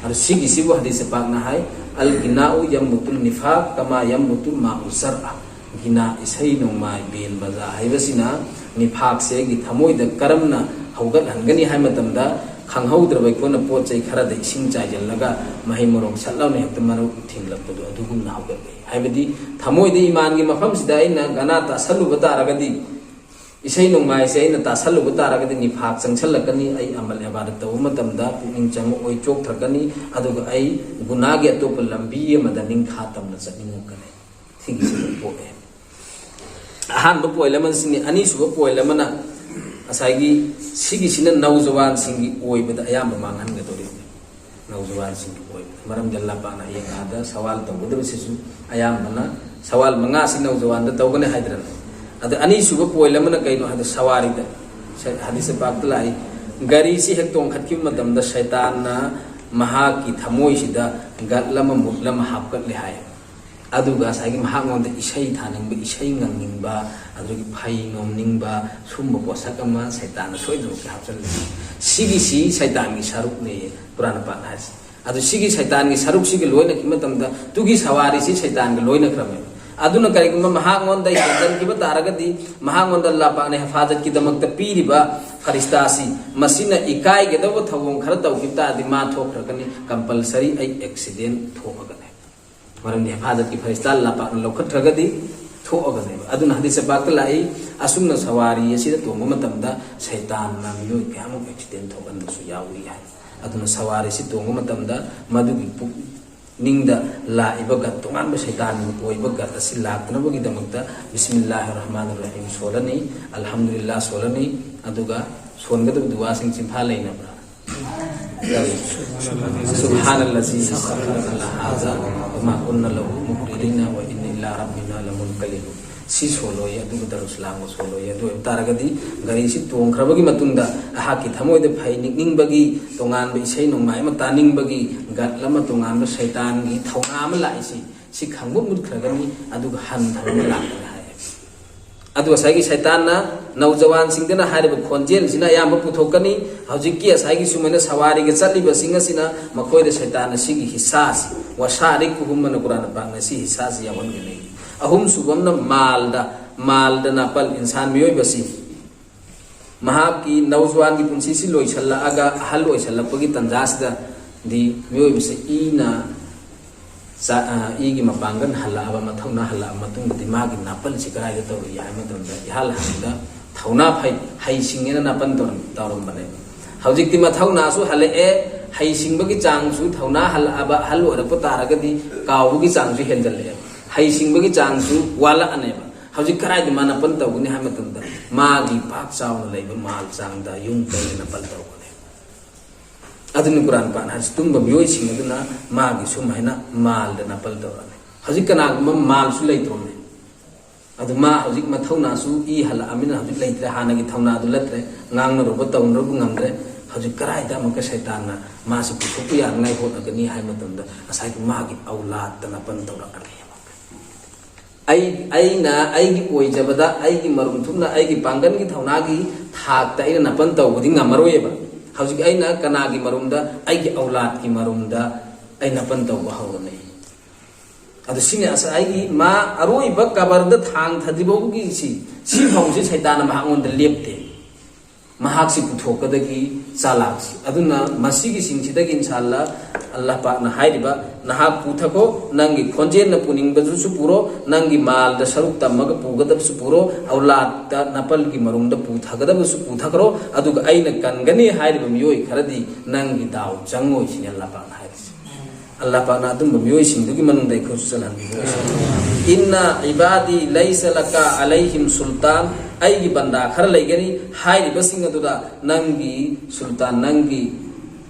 ꯑꯗꯨ ꯁꯤꯒꯤꯁꯤꯕꯨ ꯍꯗꯤꯁ ꯄꯥꯛꯅ ꯍꯥꯏ, "ꯑꯜ ꯒꯤꯅꯥꯎ ꯌꯝꯕꯨꯇꯨꯜ ꯅꯤꯐꯥꯛ ꯀꯃꯥ ꯌꯝꯕꯨꯇꯨ ꯃꯥꯎ ꯖꯔꯑ"꯫ ꯒꯤꯅꯥ ꯏꯁꯩ ꯅꯣꯡꯃꯥꯏ ꯕꯦꯟ ꯕꯖꯥ ꯍꯥꯏꯕꯁꯤꯅ ꯅꯤꯐꯥꯛꯁꯦ ꯑꯩꯒꯤ ꯊꯃꯣꯏꯗ ꯀꯔꯝꯅ ꯍꯧꯒꯠꯍꯟꯒꯅꯤ ꯍꯥꯏꯕ ꯃꯇꯝꯗ, ꯈꯪꯍꯧꯗ꯭ꯔꯕ ꯑꯩꯈꯣꯏꯅ ꯄꯣꯠ ꯆꯩ ꯈꯔꯗ ꯏꯁꯤꯡ ꯆꯥꯏꯁꯤꯜꯂꯒ ꯃꯍꯩ ꯃꯔꯣꯡ ꯁꯠ ꯂꯥꯎꯅ ꯍꯦꯛꯇ ꯃꯔꯨ ꯊꯤꯡꯂꯛꯄꯗꯣ ꯑꯗꯨꯒꯨꯝꯅ ꯍꯧꯒꯠꯂꯤ꯫ ꯍꯥꯏꯕꯗꯤ ꯊꯃꯣꯏꯗ ꯏꯃꯥꯟꯒꯤ ꯃꯐꯝꯁꯤꯗ ꯑꯩꯅ ꯒꯅꯥ ꯇꯥꯁꯜꯂꯨꯕ ꯇꯥꯔꯒꯗꯤ, ꯏꯁꯩ ꯅꯣꯡꯃꯥꯏꯁꯦ ꯑꯩꯅ ꯇꯥꯁꯜꯂꯨꯕ ꯇꯥꯔꯒꯗꯤ ꯅꯤꯐꯥꯛ ꯆꯪꯁꯜꯂꯛꯀꯅꯤ, ꯑꯩ ꯑꯃꯜ ꯏꯕꯥꯗꯠ ꯇꯧꯕ ꯃꯇꯝꯗ ꯄꯨꯛꯅꯤꯡ ꯆꯪꯉꯛꯑꯣꯏ, ꯆꯣꯛꯊꯔꯛꯀꯅꯤ, ꯑꯗꯨꯒ ꯑꯩ ꯒꯨꯅꯥꯒꯤ ꯑꯇꯣꯞꯄ ꯂꯝꯕꯤ ꯑꯃꯗ ꯅꯤꯡꯈꯥ ꯇꯝꯅ ꯆꯠꯅꯤꯡꯉꯛꯀꯅꯤ꯫ ꯁꯤꯒꯤꯁꯤ ꯄꯣꯛꯑꯦ꯫ ꯑꯍꯥꯟꯕ ꯄꯣꯏꯟ ꯑꯃ ꯁꯤꯅꯤ꯫ ꯑꯅꯤꯁꯨꯕ ꯄꯣꯏꯟ ꯑꯃꯅ ꯉꯁꯥꯏꯒꯤ ꯁꯤꯒꯤꯁꯤꯅ ꯅꯧꯖꯋꯥꯟꯁꯤꯡꯒꯤ ꯑꯣꯏꯕꯗ ꯑꯌꯥꯝꯕ ꯃꯥꯡꯍꯟꯒꯗꯧꯔꯤꯕꯅꯤ꯫ ꯅꯧꯖꯋꯥꯟꯁꯤꯡꯒꯤ ꯑꯣꯏꯕꯗ, ꯃꯔꯝꯗꯤ ꯑꯜꯂꯥꯍ ꯄꯥꯛꯅ ꯍꯌꯦꯡ ꯑꯥꯗ ꯁꯋꯥꯜ ꯇꯧꯒꯗꯕꯁꯤꯁꯨ ꯑꯌꯥꯝꯕꯅ ꯁꯋꯥꯜ ꯃꯉꯥꯁꯤ ꯅꯧꯖꯋꯥꯟꯗ ꯇꯧꯒꯅꯤ ꯍꯥꯏꯗ꯭ꯔꯅ꯫ ꯑꯗ ꯑꯅꯤꯁꯨꯕ ꯄꯣꯏꯟ ꯑꯃꯅ ꯀꯩꯅꯣ ꯍꯥꯏꯕꯗ ꯁꯋꯥꯔꯤꯗ, ꯍꯗꯤꯁ ꯄꯥꯛꯇ ꯂꯥꯛꯏ, ꯒꯥꯔꯤꯁꯤ ꯍꯦꯛ ꯇꯣꯡꯈꯠꯈꯤꯕ ꯃꯇꯝꯗ ꯁꯩꯇꯥꯟꯅ ꯃꯍꯥꯛꯀꯤ ꯊꯃꯣꯏꯁꯤꯗ ꯒꯠ ꯑꯃ ꯃꯨꯠ ꯑꯃ ꯍꯥꯞꯀꯠꯂꯦ ꯍꯥꯏ꯫ ꯑꯗꯨꯒ ꯉꯁꯥꯏꯒꯤ ꯃꯍꯥꯛꯉꯣꯟꯗ ꯏꯁꯩ ꯊꯥꯅꯤꯡꯕ, ꯏꯁꯩ ꯉꯪꯅꯤꯡꯕ, ꯑꯗꯨꯗꯒꯤ ꯐꯩ ꯅꯣꯝꯅꯤꯡꯕ, ꯁꯨꯝꯕ ꯄꯣꯠꯁꯛ ꯑꯃ ꯁꯩꯇꯥꯟꯅ ꯁꯣꯏꯗꯅꯃꯛꯀꯤ ꯍꯥꯞꯆꯜꯂꯤ꯫ ꯁꯤꯒꯤꯁꯤ ꯁꯩꯇꯥꯟꯒꯤ ꯁꯔꯨꯛꯅꯦ ꯀꯨꯔꯥꯟ ꯄꯥꯛ ꯍꯥꯏꯁꯦ꯫ ꯑꯗꯨ ꯁꯤꯒꯤ ꯁꯩꯇꯥꯟꯒꯤ ꯁꯔꯨꯛꯁꯤꯒ ꯂꯣꯏꯅꯈꯤꯕ ꯃꯇꯝꯗ ꯇꯨꯒꯤ ꯁꯋꯥꯔꯤꯁꯤ ꯁꯩꯇꯥꯟꯒ ꯂꯣꯏꯅꯈ꯭ꯔꯕꯅꯦꯕ꯫ ꯑꯗꯨꯅ ꯀꯔꯤꯒꯨꯝꯕ ꯃꯍꯥꯛꯉꯣꯟꯗ ꯍꯦꯟꯖꯟꯈꯤꯕ ꯇꯥꯔꯒꯗꯤ, ꯃꯍꯥꯛꯉꯣꯟꯗ ꯑꯜꯂꯥꯍ ꯄꯥꯛꯅ ꯍꯦꯐꯥꯖꯠꯀꯤꯗꯃꯛꯇ ꯄꯤꯔꯤꯕ ꯐꯔꯤꯁꯇꯥꯁꯤ, ꯃꯁꯤꯅ ꯏꯀꯥꯏꯒꯗꯧꯕ ꯊꯧꯑꯣꯡ ꯈꯔ ꯇꯧꯈꯤꯕ ꯇꯥꯔꯗꯤ ꯃꯥ ꯊꯣꯛꯈ꯭ꯔꯒꯅꯤ, ꯀꯝꯄꯜꯁꯔꯤ ꯑꯩ ꯑꯦꯛꯁꯤꯗꯦꯟ ꯊꯣꯛꯑꯒꯅꯤ꯫ ꯃꯔꯝꯗꯤ ꯍꯦꯐꯥꯖꯠꯀꯤ ꯐꯔꯤꯁꯇꯥ ꯑꯜꯂꯥꯍ ꯄꯥꯛꯅ ꯂꯧꯈꯠꯈ꯭ꯔꯒꯗꯤ ꯊꯣꯛꯑꯒꯅꯦꯕ꯫ ꯑꯗꯨꯅ ꯍꯗꯤꯁ ꯄꯥꯛꯇ ꯂꯥꯛꯏ, ꯑꯁꯨꯝꯅ ꯁꯋꯥꯔꯤ ꯑꯁꯤꯗ ꯇꯣꯡꯕ ꯃꯇꯝꯗ ꯁꯩꯇꯥꯟꯅ ꯃꯤꯑꯣꯏ ꯀꯌꯥꯃꯨꯛ ꯑꯦꯛꯁꯤꯗꯦꯟ ꯊꯣꯛꯍꯟꯕꯁꯨ ꯌꯥꯎꯏ ꯍꯥꯏ꯫ ꯑꯗꯨꯅ ꯁꯋꯥꯔꯤꯁꯤ ꯇꯣꯡꯕ ꯃꯇꯝꯗ ꯃꯗꯨꯒꯤ ꯄꯨꯛꯅꯤꯡꯗ ꯂꯥꯛꯏꯕ ꯒꯠ, ꯇꯣꯉꯥꯟꯕ ꯁꯩꯇꯥꯟꯒꯤ ꯑꯣꯏꯕ ꯒꯠ ꯑꯁꯤ ꯂꯥꯛꯇꯅꯕꯒꯤꯗꯃꯛꯇ ꯕꯤꯁꯃꯤꯜꯂꯥꯍꯤꯔ ꯔꯍꯃꯥꯅꯤꯔ ꯔꯍꯤꯝ ꯁꯣꯜꯂꯅꯤ, ꯑꯜꯍꯝꯗꯨꯂꯤꯜꯂꯥꯍ ꯁꯣꯜꯂꯅꯤ, ꯑꯗꯨꯒ ꯁꯣꯟꯒꯗꯕ ꯗꯨꯋꯥꯁꯤꯡ ꯆꯤꯟꯐꯥ ꯂꯩꯅꯕ꯭ꯔꯥ? ꯀꯔꯤ? سبحان الذي سخر لنا هذا وما كنا له مقرنين وإنا إلى ربنا لمنقلبون꯫ ꯁꯤ ꯁꯣꯜꯂꯣꯏ, ꯑꯗꯨꯒ ꯗꯔꯨꯁꯂꯥꯝꯒ ꯁꯣꯜꯂꯣꯏ꯫ ꯑꯗꯨ ꯑꯣꯏꯕ ꯇꯥꯔꯒꯗꯤ ꯒꯥꯔꯤꯁꯤ ꯇꯣꯡꯈ꯭ꯔꯕꯒꯤ ꯃꯇꯨꯡꯗ ꯑꯩꯍꯥꯛꯀꯤ ꯊꯃꯣꯏꯗ ꯐꯩ ꯅꯤꯡꯅꯤꯡꯕꯒꯤ, ꯇꯣꯉꯥꯟꯕ ꯏꯁꯩ ꯅꯣꯡꯃꯥꯏ ꯑꯃ ꯇꯥꯅꯤꯡꯕꯒꯤ, ꯒꯠ ꯑꯃ, ꯇꯣꯉꯥꯟꯕ ꯁꯩꯇꯥꯟꯒꯤ ꯊꯧꯅꯥ ꯑꯃ ꯂꯥꯛꯏꯁꯤ, ꯁꯤ ꯈꯪꯕ ꯃꯨꯠꯈ꯭ꯔꯒꯅꯤ, ꯑꯗꯨꯒ ꯍꯟꯊꯕ ꯑꯃ ꯂꯥꯛꯀꯅꯤ ꯍꯥꯏ꯫ ꯑꯗꯨ ꯉꯁꯥꯏꯒꯤ ꯁꯩꯇꯥꯟꯅ ꯅꯧꯖꯋꯥꯟꯁꯤꯡꯗꯅ ꯍꯥꯏꯔꯤꯕ ꯈꯣꯟꯖꯦꯜꯁꯤꯅ ꯑꯌꯥꯝꯕ ꯄꯨꯊꯣꯛꯀꯅꯤ꯫ ꯍꯧꯖꯤꯛꯀꯤ ꯉꯁꯥꯏꯒꯤ ꯁꯨꯃꯥꯏꯅ ꯁꯋꯥꯔꯤꯒ ꯆꯠꯂꯤꯕꯁꯤꯡ ꯑꯁꯤꯅ ꯃꯈꯣꯏꯗ ꯁꯩꯇꯥꯟꯅ ꯁꯤꯒꯤ ꯍꯤꯁꯥꯁꯤ, ꯋꯥꯁꯥꯔꯤꯛ ꯀꯨꯍꯨꯝ ꯑꯅ ꯀꯨꯔꯥꯟ ꯄꯥꯛꯅ ꯁꯤ ꯍꯤꯁꯥꯁꯤ ꯌꯥꯎꯍꯟꯒꯅꯤ꯫ ꯑꯍꯨꯝꯁꯨꯕ ꯑꯃꯅ ꯃꯥꯜꯗ, ꯃꯥꯜꯗ ꯅꯥꯄꯜ, ꯏꯟꯁꯥꯟ, ꯃꯤꯑꯣꯏꯕꯁꯤ ꯃꯍꯥꯛꯀꯤ ꯅꯧꯖꯋꯥꯟꯒꯤ ꯄꯨꯟꯁꯤꯁꯤ ꯂꯣꯏꯁꯤꯜꯂꯛꯑꯒ ꯑꯍꯜ ꯑꯣꯏꯁꯤꯜꯂꯛꯄꯒꯤ ꯇꯥꯟꯖꯥꯁꯤꯗꯗꯤ ꯃꯤꯑꯣꯏꯕꯁꯤ ꯏꯅ ꯆꯥ-, ꯑ, ꯏꯒꯤ ꯃꯄꯥꯡꯒꯜ ꯍꯜꯂꯛꯑꯕ, ꯃꯊꯧꯅꯥ ꯍꯜꯂꯛꯑꯕ ꯃꯇꯨꯡꯗꯗꯤ ꯃꯥꯒꯤ ꯅꯥꯄꯜꯁꯤ ꯀꯗꯥꯏꯗ ꯇꯧꯔꯤ ꯍꯥꯏꯕ ꯃꯇꯝꯗ ꯏꯍꯥꯟ ꯍꯥꯟꯕꯗ ꯊꯧꯅꯥ ꯐꯩ, ꯍꯩꯁꯤꯡꯉꯦꯅ ꯅꯥꯄꯜ ꯇꯧꯔꯝ-, ꯇꯧꯔꯝꯕꯅꯦꯕ꯫ ꯍꯧꯖꯤꯛꯇꯤ ꯃꯊꯧꯅꯥꯁꯨ ꯍꯜꯂꯛꯑꯦ, ꯍꯩꯁꯤꯡꯕꯒꯤ ꯆꯥꯡꯁꯨ, ꯊꯧꯅꯥ ꯍꯜꯂꯛꯑꯕ ꯑꯍꯜ ꯑꯣꯏꯔꯛꯄ ꯇꯥꯔꯒꯗꯤ ꯀꯥꯎꯕꯒꯤ ꯆꯥꯡꯁꯨ ꯍꯦꯟꯖꯜꯂꯛꯑꯦ, ꯍꯩꯁꯤꯡꯕꯒꯤ ꯆꯥꯡꯁꯨ ꯋꯥꯠꯂꯛꯑꯅꯦꯕ꯫ ꯍꯧꯖꯤꯛ ꯀꯗꯥꯏꯗ ꯃꯥ ꯅꯥꯄꯜ ꯇꯧꯒꯅꯤ ꯍꯥꯏꯕ ꯃꯇꯝꯗ ꯃꯥꯒꯤ ꯄꯥꯛ ꯆꯥꯎꯅ ꯂꯩꯕ ꯃꯥꯜ ꯆꯥꯡꯗ ꯌꯨꯝ ꯀꯩꯗ ꯅꯥꯄꯜ ꯇꯧꯒꯅꯤ꯫ ꯑꯗꯨꯅꯤ ꯀꯨꯔꯥꯟ ꯄꯥꯟ ꯍꯥꯏꯁꯤ꯫ ꯇꯨꯝꯕ ꯃꯤꯑꯣꯏꯁꯤꯡ ꯑꯗꯨꯅ ꯃꯥꯒꯤ ꯁꯨꯝ ꯍꯥꯏꯅ ꯃꯥꯜꯗ ꯅꯥꯄꯜ ꯇꯧꯔꯛꯑꯅꯤ꯫ ꯍꯧꯖꯤꯛ ꯀꯅꯥꯒꯨꯝꯕ ꯃꯥꯜꯁꯨ ꯂꯩꯇ꯭ꯔꯣꯅꯦ꯫ ꯑꯗꯨ ꯃꯥ ꯍꯧꯖꯤꯛ ꯃꯊꯧꯅꯥꯁꯨ ꯏ ꯍꯜꯂꯛꯑꯃꯤꯅ ꯍꯧꯖꯤꯛ ꯂꯩꯇ꯭ꯔꯦ, ꯍꯥꯟꯅꯒꯤ ꯊꯧꯅꯥꯗꯨ ꯂꯩꯇ꯭ꯔꯦ, ꯉꯥꯡꯅꯔꯨꯕ ꯇꯧꯅꯔꯨꯕ ꯉꯝꯗ꯭ꯔꯦ꯫ ꯍꯧꯖꯤꯛ ꯀꯗꯥꯏꯗ ꯑꯃꯨꯛꯀ ꯁꯩꯇꯥꯟꯅ ꯃꯥꯁꯤ ꯄꯨꯊꯣꯛꯄ ꯌꯥꯅꯉꯥꯏ ꯍꯣꯠꯅꯒꯅꯤ ꯍꯥꯏꯕ ꯃꯇꯝꯗ ꯉꯁꯥꯏꯒꯤ ꯃꯥꯒꯤ ꯑꯧꯂꯥꯗꯇ ꯅꯥꯄꯜ ꯇꯧꯔꯛꯑꯅꯤ꯫ ꯑꯩ, ꯑꯩꯅ ꯑꯩꯒꯤ ꯑꯣꯏꯖꯕꯗ, ꯑꯩꯒꯤ ꯃꯔꯨꯝ ꯊꯨꯞꯅ, ꯑꯩꯒꯤ ꯄꯥꯡꯒꯜꯒꯤ ꯊꯧꯅꯥꯒꯤ ꯊꯥꯛꯇ ꯑꯩꯅ ꯅꯥꯄꯜ ꯇꯧꯕꯗꯤ ꯉꯝꯃꯔꯣꯏꯑꯕ꯫ ꯍꯧꯖꯤꯛ ꯑꯩꯅ ꯀꯅꯥꯒꯤ ꯃꯔꯨꯝꯗ? ꯑꯩꯒꯤ ꯑꯧꯂꯥꯗꯀꯤ ꯃꯔꯨꯝꯗ ꯑꯩ ꯅꯥꯄꯜ ꯇꯧꯕ ꯍꯧꯔꯅꯤ꯫ ꯑꯗꯨ ꯁꯤꯅꯤ ꯉꯁꯥꯏꯒꯤ ꯃꯥ ꯑꯔꯣꯏꯕ ꯀꯕꯔꯗ ꯊꯥꯡ ꯊꯥꯗ꯭ꯔꯤꯐꯥꯎꯒꯤ ꯁꯤ, ꯁꯤ ꯐꯥꯎꯁꯤ ꯁꯩꯇꯥꯟꯅ ꯃꯍꯥꯛꯉꯣꯟꯗ ꯂꯦꯞꯇꯦ꯫ ꯃꯍꯥꯛꯁꯤ ꯄꯨꯊꯣꯛꯀꯗꯒꯤ ꯆꯥꯂꯥꯛꯁꯤ꯫ ꯑꯗꯨꯅ ꯃꯁꯤꯒꯤꯁꯤꯡꯁꯤꯗꯒꯤ ꯏꯟꯁꯥꯜꯂꯥ ꯑꯜꯂꯥꯍ ꯄꯥꯛꯅ ꯍꯥꯏꯔꯤꯕ, "ꯅꯍꯥꯛ ꯄꯨꯊꯈꯣ, ꯅꯪꯒꯤ ꯈꯣꯟꯖꯦꯜꯅ ꯄꯨꯅꯤꯡꯕꯗꯨꯁꯨ ꯄꯨꯔꯣ, ꯅꯪꯒꯤ ꯃꯥꯜꯗ ꯁꯔꯨꯛ ꯇꯝꯃꯒ ꯄꯨꯒꯗꯕꯁꯨ ꯄꯨꯔꯣ, ꯑꯧꯂꯥꯗꯇ ꯅꯥꯄꯜꯒꯤ ꯃꯔꯨꯝꯗ ꯄꯨꯊꯒꯗꯕꯁꯨ ꯄꯨꯊꯈ꯭ꯔꯣ, ꯑꯗꯨꯒ ꯑꯩꯅ ꯀꯟꯒꯅꯤ ꯍꯥꯏꯔꯤꯕ ꯃꯤꯑꯣꯏ ꯈꯔꯗꯤ ꯅꯪꯒꯤ ꯗꯥꯎ ꯆꯪꯉꯣꯏ" ꯁꯤꯅꯤ ꯑꯜꯂꯥꯍ ꯄꯥꯛꯅ ꯍꯥꯏꯔꯤꯁꯦ꯫ ꯑꯜꯂꯥꯍ ꯄꯥꯛꯅ ꯑꯗꯨꯝꯕ ꯃꯤꯑꯣꯏꯁꯤꯡꯗꯨꯒꯤ ꯃꯅꯨꯡꯗ ꯑꯩꯈꯣꯏꯁꯨ ꯆꯜꯍꯟꯕꯤꯌꯨ꯫ "ꯏꯟꯅ ꯏꯕꯥꯗꯤ ꯂꯩꯁ ꯂꯀ ꯑꯂꯩꯍꯤꯝ ꯁꯨꯜꯇꯥꯟ", ꯑꯩꯒꯤ ꯕꯟꯗꯥ ꯈꯔ ꯂꯩꯒꯅꯤ ꯍꯥꯏꯔꯤꯕꯁꯤꯡ ꯑꯗꯨꯗ ꯅꯪꯒꯤ ꯁꯨꯜꯇꯥꯟ, ꯅꯪꯒꯤ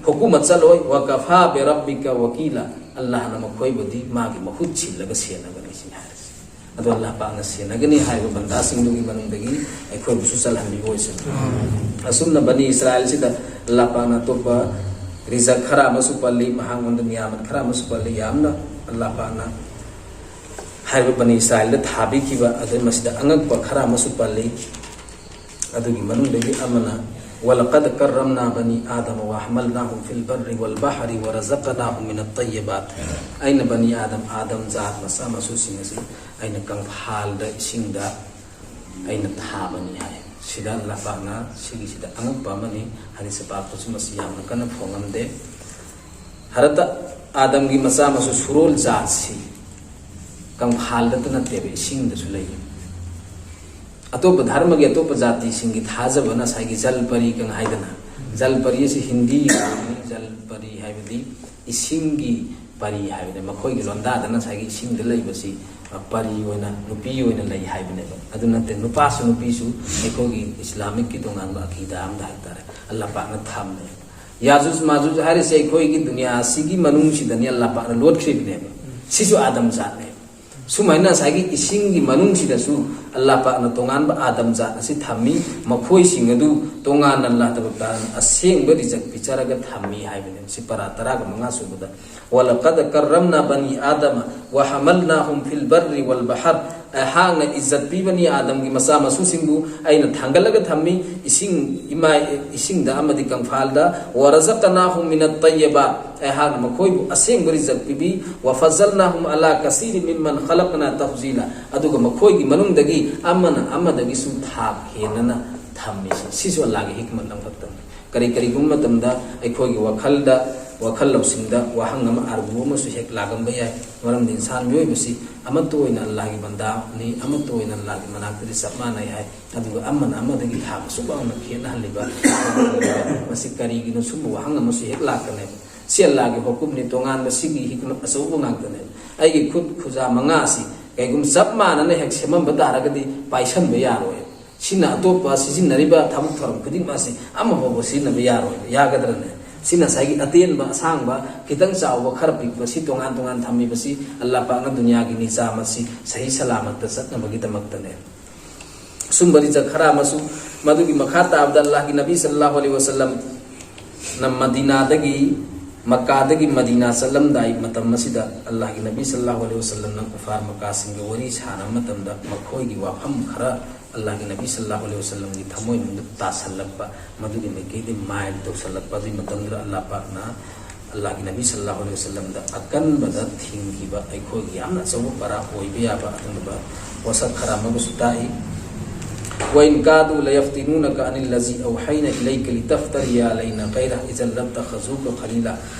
ꯍꯨꯀꯨꯃꯠ ꯆꯠꯂꯣꯏ꯫ "ꯋꯀꯐꯥ ꯕꯤꯔꯕꯤꯀ ꯋꯀꯤꯂ", ꯑꯜꯂꯥꯍꯅ ꯃꯈꯣꯏꯕꯨꯗꯤ ꯃꯥꯒꯤ ꯃꯍꯨꯠ ꯁꯤꯜꯂꯒ ꯁꯦꯟꯅꯒꯅꯤ ꯁꯤꯅꯤ ꯍꯥꯏꯔꯤꯁꯦ꯫ ꯑꯗꯣ ꯑꯜꯂꯥꯍ ꯄꯥꯛꯅ ꯁꯦꯟꯅꯒꯅꯤ ꯍꯥꯏꯔꯤꯕ ꯕꯟꯗꯥꯁꯤꯡꯗꯨꯒꯤ ꯃꯅꯨꯡꯗꯒꯤ ꯑꯩꯈꯣꯏꯕꯨꯁꯨ ꯆꯜꯍꯟꯕꯤꯕ ꯑꯣꯏꯁꯅꯨ꯫ ꯑꯁꯨꯝꯅ ꯕꯅꯤ ꯏꯁꯔꯥꯏꯜꯁꯤꯗ ꯑꯜꯂꯥꯍ ꯄꯥꯛꯅ ꯑꯇꯣꯞꯄ ꯔꯤꯖꯛ ꯈꯔ ꯑꯃꯁꯨ ꯄꯜꯂꯤ, ꯃꯍꯥꯛꯉꯣꯟꯗ ꯅꯤꯌꯥꯃꯠ ꯈꯔ ꯑꯃꯁꯨ ꯄꯜꯂꯤ, ꯌꯥꯝꯅ ꯑꯜꯂꯥꯍ ꯄꯥꯛꯅ ꯍꯥꯏꯔꯤꯕ ꯕꯅꯤ ꯏꯁꯔꯥꯏꯜꯗ ꯊꯥꯕꯤꯈꯤꯕ, ꯑꯗꯩ ꯃꯁꯤꯗ ꯑꯉꯛꯄ ꯈꯔ ꯑꯃꯁꯨ ꯄꯜꯂꯤ꯫ ꯑꯗꯨꯒꯤ ꯃꯅꯨꯡꯗꯒꯤ ꯑꯃꯅ ولقد كرمنا بني آدم وحملناهم في البر والبحر ورزقناهم من الطيبات. ꯑꯩꯅ ꯕꯅꯤ ꯑꯥꯗꯝ, ꯑꯥꯗꯝ ꯖꯥꯠ ꯃꯆꯥ ꯃꯁꯨꯁꯤꯡ ꯑꯁꯤ ꯑꯩꯅ ꯀꯪꯐꯥꯜꯗ, ꯏꯁꯤꯡꯗ ꯑꯩꯅ ꯊꯥꯕꯅꯤ ꯍꯥꯏ꯫ ꯁꯤꯗ ꯑꯜꯂꯥꯍ ꯄꯥꯛꯅ ꯁꯤꯒꯤꯁꯤꯗ ꯑꯉꯛꯄ ꯑꯃꯅꯤ꯫ ꯍꯗꯤꯁ ꯄꯥꯛꯇꯁꯨ ꯃꯁꯤ ꯌꯥꯝꯅ ꯀꯟꯅ ꯐꯣꯡꯉꯝꯗꯦ꯫ ꯍꯔꯇ ꯑꯥꯗꯝꯒꯤ ꯃꯆꯥ ꯃꯁꯨ ꯁꯨꯔꯣꯜ ꯖꯥꯠꯁꯤ ꯀꯪꯐꯥꯜꯗꯇ ꯅꯠꯇꯦꯕ, ꯏꯁꯤꯡꯗꯁꯨ ꯂꯩ꯫ ꯑꯇꯣꯞꯄ ꯙꯔꯃꯒꯤ, ꯑꯇꯣꯞꯄ ꯖꯥꯇꯤꯁꯤꯡꯒꯤ ꯊꯥꯖꯕꯅ ꯉꯁꯥꯏꯒꯤ ꯖꯜ ꯄꯔꯤ ꯀꯪ ꯍꯥꯏꯗꯅ, ꯖꯜ ꯄꯔꯤ ꯑꯁꯤ ꯍꯤꯟꯗꯤ, ꯖꯜ ꯄꯔꯤ ꯍꯥꯏꯕꯗꯤ ꯏꯁꯤꯡꯒꯤ ꯄꯔꯤ ꯍꯥꯏꯕꯅꯤ꯫ ꯃꯈꯣꯏꯒꯤ ꯂꯣꯟꯗꯥꯗꯅ ꯉꯁꯥꯏꯒꯤ ꯏꯁꯤꯡꯗ ꯂꯩꯕꯁꯤ, ꯑ, ꯄꯔꯤ ꯑꯣꯏꯅ, ꯅꯨꯄꯤ ꯑꯣꯏꯅ ꯂꯩ ꯍꯥꯏꯕꯅꯦꯕ꯫ ꯑꯗꯨ ꯅꯠꯇꯦ, ꯅꯨꯄꯥꯁꯨ ꯅꯨꯄꯤꯁꯨ ꯑꯩꯈꯣꯏꯒꯤ ꯏꯁꯂꯥꯃꯤꯛꯀꯤ ꯇꯣꯉꯥꯟꯕ ꯑꯀꯤꯗꯥ ꯑꯃꯗ ꯍꯥꯏꯇꯥꯔꯦ, ꯑꯜꯂꯥꯍ ꯄꯥꯛꯅ ꯊꯝꯃꯦ꯫ ꯌꯥꯖꯨꯖ ꯃꯥꯖꯨꯖ ꯍꯥꯏꯔꯤꯁꯦ ꯑꯩꯈꯣꯏꯒꯤ ꯗꯨꯅꯤꯌꯥ ꯑꯁꯤꯒꯤ ꯃꯅꯨꯡꯁꯤꯗꯅꯤ ꯑꯜꯂꯥꯍ ꯄꯥꯛꯅ ꯂꯣꯠꯈ꯭ꯔꯤꯕꯅꯦꯕ꯫ ꯁꯤꯁꯨ ꯑꯥꯗꯝ ꯖꯥꯠꯅꯦ꯫ ꯁꯨꯃꯥꯏꯅ ꯉꯁꯥꯏꯒꯤ ꯏꯁꯤꯡꯒꯤ ꯃꯅꯨꯡꯁꯤꯗꯁꯨ ꯑꯜꯂꯥꯍ ꯄꯥꯛꯅ ꯇꯣꯉꯥꯟꯕ ꯑꯥꯗꯝ ꯖꯥꯠ ꯑꯁꯤ ꯊꯝꯃꯤ꯫ ꯃꯈꯣꯏꯁꯤꯡ ꯑꯗꯨ ꯇꯣꯉꯥꯟꯅ ꯑꯜꯂꯥꯍ ꯇꯕꯥꯔꯛ ꯇꯥꯂꯥꯅ ꯑꯁꯦꯡꯕ ꯔꯤꯖꯛ ꯄꯤꯖꯔꯒ ꯊꯝꯃꯤ ꯍꯥꯏꯕꯅꯤ꯫ ꯁꯤ ꯄꯔꯥ ꯇꯔꯥꯒ ꯃꯉꯥ ꯁꯨꯕꯗ, "ولقد كرمنا بني آدم وحملناهم في البر والبحر"꯫ ꯑꯩꯍꯥꯛꯅ ꯏꯖꯠ ꯄꯤꯕꯅꯤ ꯑꯥꯗꯝꯒꯤ ꯃꯆꯥ ꯃꯁꯨꯁꯤꯡꯕꯨ ꯑꯩꯅ ꯊꯥꯡꯒꯠꯂꯒ ꯊꯝꯃꯤ ꯏꯁꯤꯡ, ꯏꯃꯥ, ꯏꯁꯤꯡꯗ ꯑꯃꯗꯤ ꯀꯪꯐꯥꯜꯗ꯫ "ورزقناهم من الطيبات"꯫ ꯑꯩꯍꯥꯛꯅ ꯃꯈꯣꯏꯕꯨ ꯑꯁꯦꯡꯕ ꯔꯤꯖꯛ ꯄꯤꯕꯤ꯫ "وفضلناهم على كثير ممن خلقنا تفضيلا"꯫ ꯑꯗꯨꯒ ꯃꯈꯣꯏꯒꯤ ꯃꯅꯨꯡꯗꯒꯤ ꯑꯃꯅ ꯑꯃꯗꯒꯤꯁꯨ ꯊꯥꯛ ꯍꯦꯟꯅꯅ ꯊꯝꯃꯤ꯫ ꯁꯤꯁꯨ ꯑꯜꯂꯥꯍꯒꯤ ꯍꯤꯛꯃꯠ ꯑꯃꯈꯛꯇꯅꯤ꯫ ꯀꯔꯤ ꯀꯔꯤꯒꯨꯝꯕ ꯃꯇꯝꯗ ꯑꯩꯈꯣꯏꯒꯤ ꯋꯥꯈꯜꯗ, ꯋꯥꯈꯜ ꯂꯧꯁꯤꯡꯗ ꯋꯥꯍꯪ ꯑꯃ, ꯑꯥꯔꯒꯨ ꯑꯃꯁꯨ ꯍꯦꯛ ꯂꯥꯛꯂꯝꯕ ꯌꯥꯏ꯫ ꯃꯔꯝꯗꯤ ꯏꯟꯁꯥꯟ ꯃꯤꯑꯣꯏꯕꯁꯤ ꯑꯃꯠꯇ ꯑꯣꯏꯅ ꯑꯜꯂꯥꯍꯒꯤ ꯕꯟꯗꯥꯅꯤ, ꯑꯃꯠꯇ ꯑꯣꯏꯅ ꯑꯜꯂꯥꯍꯒꯤ ꯃꯅꯥꯛꯇꯗꯤ ꯆꯞ ꯃꯥꯟꯅꯩ ꯍꯥꯏ꯫ ꯑꯗꯨꯒ ꯑꯃꯅ ꯑꯃꯗꯒꯤ ꯊꯥꯛ ꯑꯁꯨꯛ ꯌꯥꯝꯅ ꯈꯦꯠꯅꯍꯜꯂꯤꯕ, ꯃꯁꯤ ꯀꯔꯤꯒꯤꯅꯣ? ꯁꯨꯝꯕ ꯋꯥꯍꯪ ꯑꯃꯁꯨ ꯍꯦꯛ ꯂꯥꯛꯀꯅꯦꯕ꯫ ꯁꯤ ꯑꯜꯂꯥꯍꯒꯤ ꯍꯨꯀꯨꯝꯅꯤ, ꯇꯣꯉꯥꯟꯕ ꯁꯤꯒꯤ ꯍꯤꯛꯃꯠ ꯑꯆꯧꯕ ꯉꯥꯛꯇꯅꯦꯕ꯫ ꯑꯩꯒꯤ ꯈꯨꯠ ꯈꯨꯖꯥ ꯃꯉꯥ ꯑꯁꯤ ꯀꯩꯒꯨꯝꯕ ꯆꯞ ꯃꯥꯟꯅꯅ ꯍꯦꯛ ꯁꯦꯝꯃꯝꯕ ꯇꯥꯔꯒꯗꯤ ꯄꯥꯏꯁꯟꯕ ꯌꯥꯔꯣꯏ꯫ ꯁꯤꯅ ꯑꯇꯣꯞꯄ ꯁꯤꯖꯤꯟꯅꯔꯤꯕ ꯊꯕꯛ ꯊꯧꯔꯝ ꯈꯨꯗꯤꯡꯃꯛ ꯑꯁꯤ ꯑꯃ ꯐꯥꯎꯕ ꯁꯤꯖꯤꯟꯅꯕ ꯌꯥꯔꯣꯏ, ꯌꯥꯒꯗ꯭ꯔꯅꯦ? ꯁꯤꯅ ꯉꯁꯥꯏꯒꯤ ꯑꯇꯦꯟꯕ, ꯑꯁꯥꯡꯕ, ꯈꯤꯇꯪ ꯆꯥꯎꯕ, ꯈꯔ ꯄꯤꯛꯄ, ꯁꯤ ꯇꯣꯉꯥꯟ ꯇꯣꯉꯥꯟ ꯊꯝꯃꯤꯕꯁꯤ ꯑꯜꯂꯥꯍ ꯄꯥꯛꯅ ꯗꯨꯅꯤꯌꯥꯒꯤ ꯅꯤꯖꯥꯝ ꯑꯁꯤ ꯁꯍꯤ ꯁꯂꯥꯃꯠꯇ ꯆꯠꯅꯕꯒꯤꯗꯃꯛꯇꯅꯦ꯫ ꯁꯨꯝꯕ ꯔꯤꯖꯛ ꯈꯔ ꯑꯃꯁꯨ, ꯃꯗꯨꯒꯤ ꯃꯈꯥ ꯇꯥꯕꯗ ꯑꯜꯂꯥꯍꯒꯤ ꯅꯕꯤ ꯁꯜꯂꯜꯂꯥꯍꯨ ꯑꯂꯩꯍꯤ ꯋꯁꯜꯂꯝꯅ ꯃꯗꯤꯅꯥꯗꯒꯤ, ꯃꯛꯀꯥꯗꯒꯤ ꯃꯗꯤꯅꯥ ꯆꯠꯂꯝꯗꯥꯏ ꯃꯇꯝ ꯑꯁꯤꯗ ꯑꯜꯂꯥꯍꯒꯤ ꯅꯕꯤ ꯁꯜꯂꯜꯂꯥꯍꯨ ꯑꯂꯩꯍꯤ ꯋꯁꯜꯂꯝꯅ ꯀꯨꯐꯥꯔ ꯃꯛꯀꯥꯁꯤꯡꯒ ꯋꯥꯔꯤ ꯁꯥꯟꯅꯕ ꯃꯇꯝꯗ ꯃꯈꯣꯏꯒꯤ ꯋꯥꯐꯝ ꯈꯔ ꯑꯜꯂꯥꯍꯒꯤ ꯅꯕꯤ ꯁꯜꯂꯥꯍꯨ ꯑꯂꯩꯍꯤ ꯋꯥꯁꯜꯂꯝꯒꯤ ꯊꯃꯣꯏꯅꯨꯡꯗ ꯇꯥꯁꯜꯂꯛꯄ, ꯃꯗꯨꯒꯤ ꯃꯥꯏꯀꯩꯗꯒꯤ ꯃꯥꯏꯜ ꯇꯧꯁꯜꯂꯛꯄ꯫ ꯑꯗꯨꯒꯤ ꯃꯇꯝꯗꯨꯗ ꯑꯜꯂꯥꯍ ꯄꯥꯛꯅ ꯑꯜꯂꯥꯍꯒꯤ ꯅꯕꯤ ꯁꯜꯂꯥꯍꯨ ꯑꯂꯩꯍꯤ ꯋꯥꯁꯜꯂꯝꯗ ꯑꯀꯟꯕꯗ ꯊꯤꯡꯈꯤꯕ, ꯑꯩꯈꯣꯏꯒꯤ ꯌꯥꯝꯅ ꯑꯆꯧꯕ ꯄꯔꯥ ꯑꯣꯏꯕ ꯌꯥꯕ ꯑꯗꯨꯒꯨꯝꯕ ꯋꯥꯁꯛ ꯈꯔ ꯑꯃꯕꯨꯁꯨ ꯇꯥꯛꯏ꯫ وإن كادوا ليفتنونك عن الذي أوحينا إليك لتفتري علينا غيره إذا لاتخذوك خليلا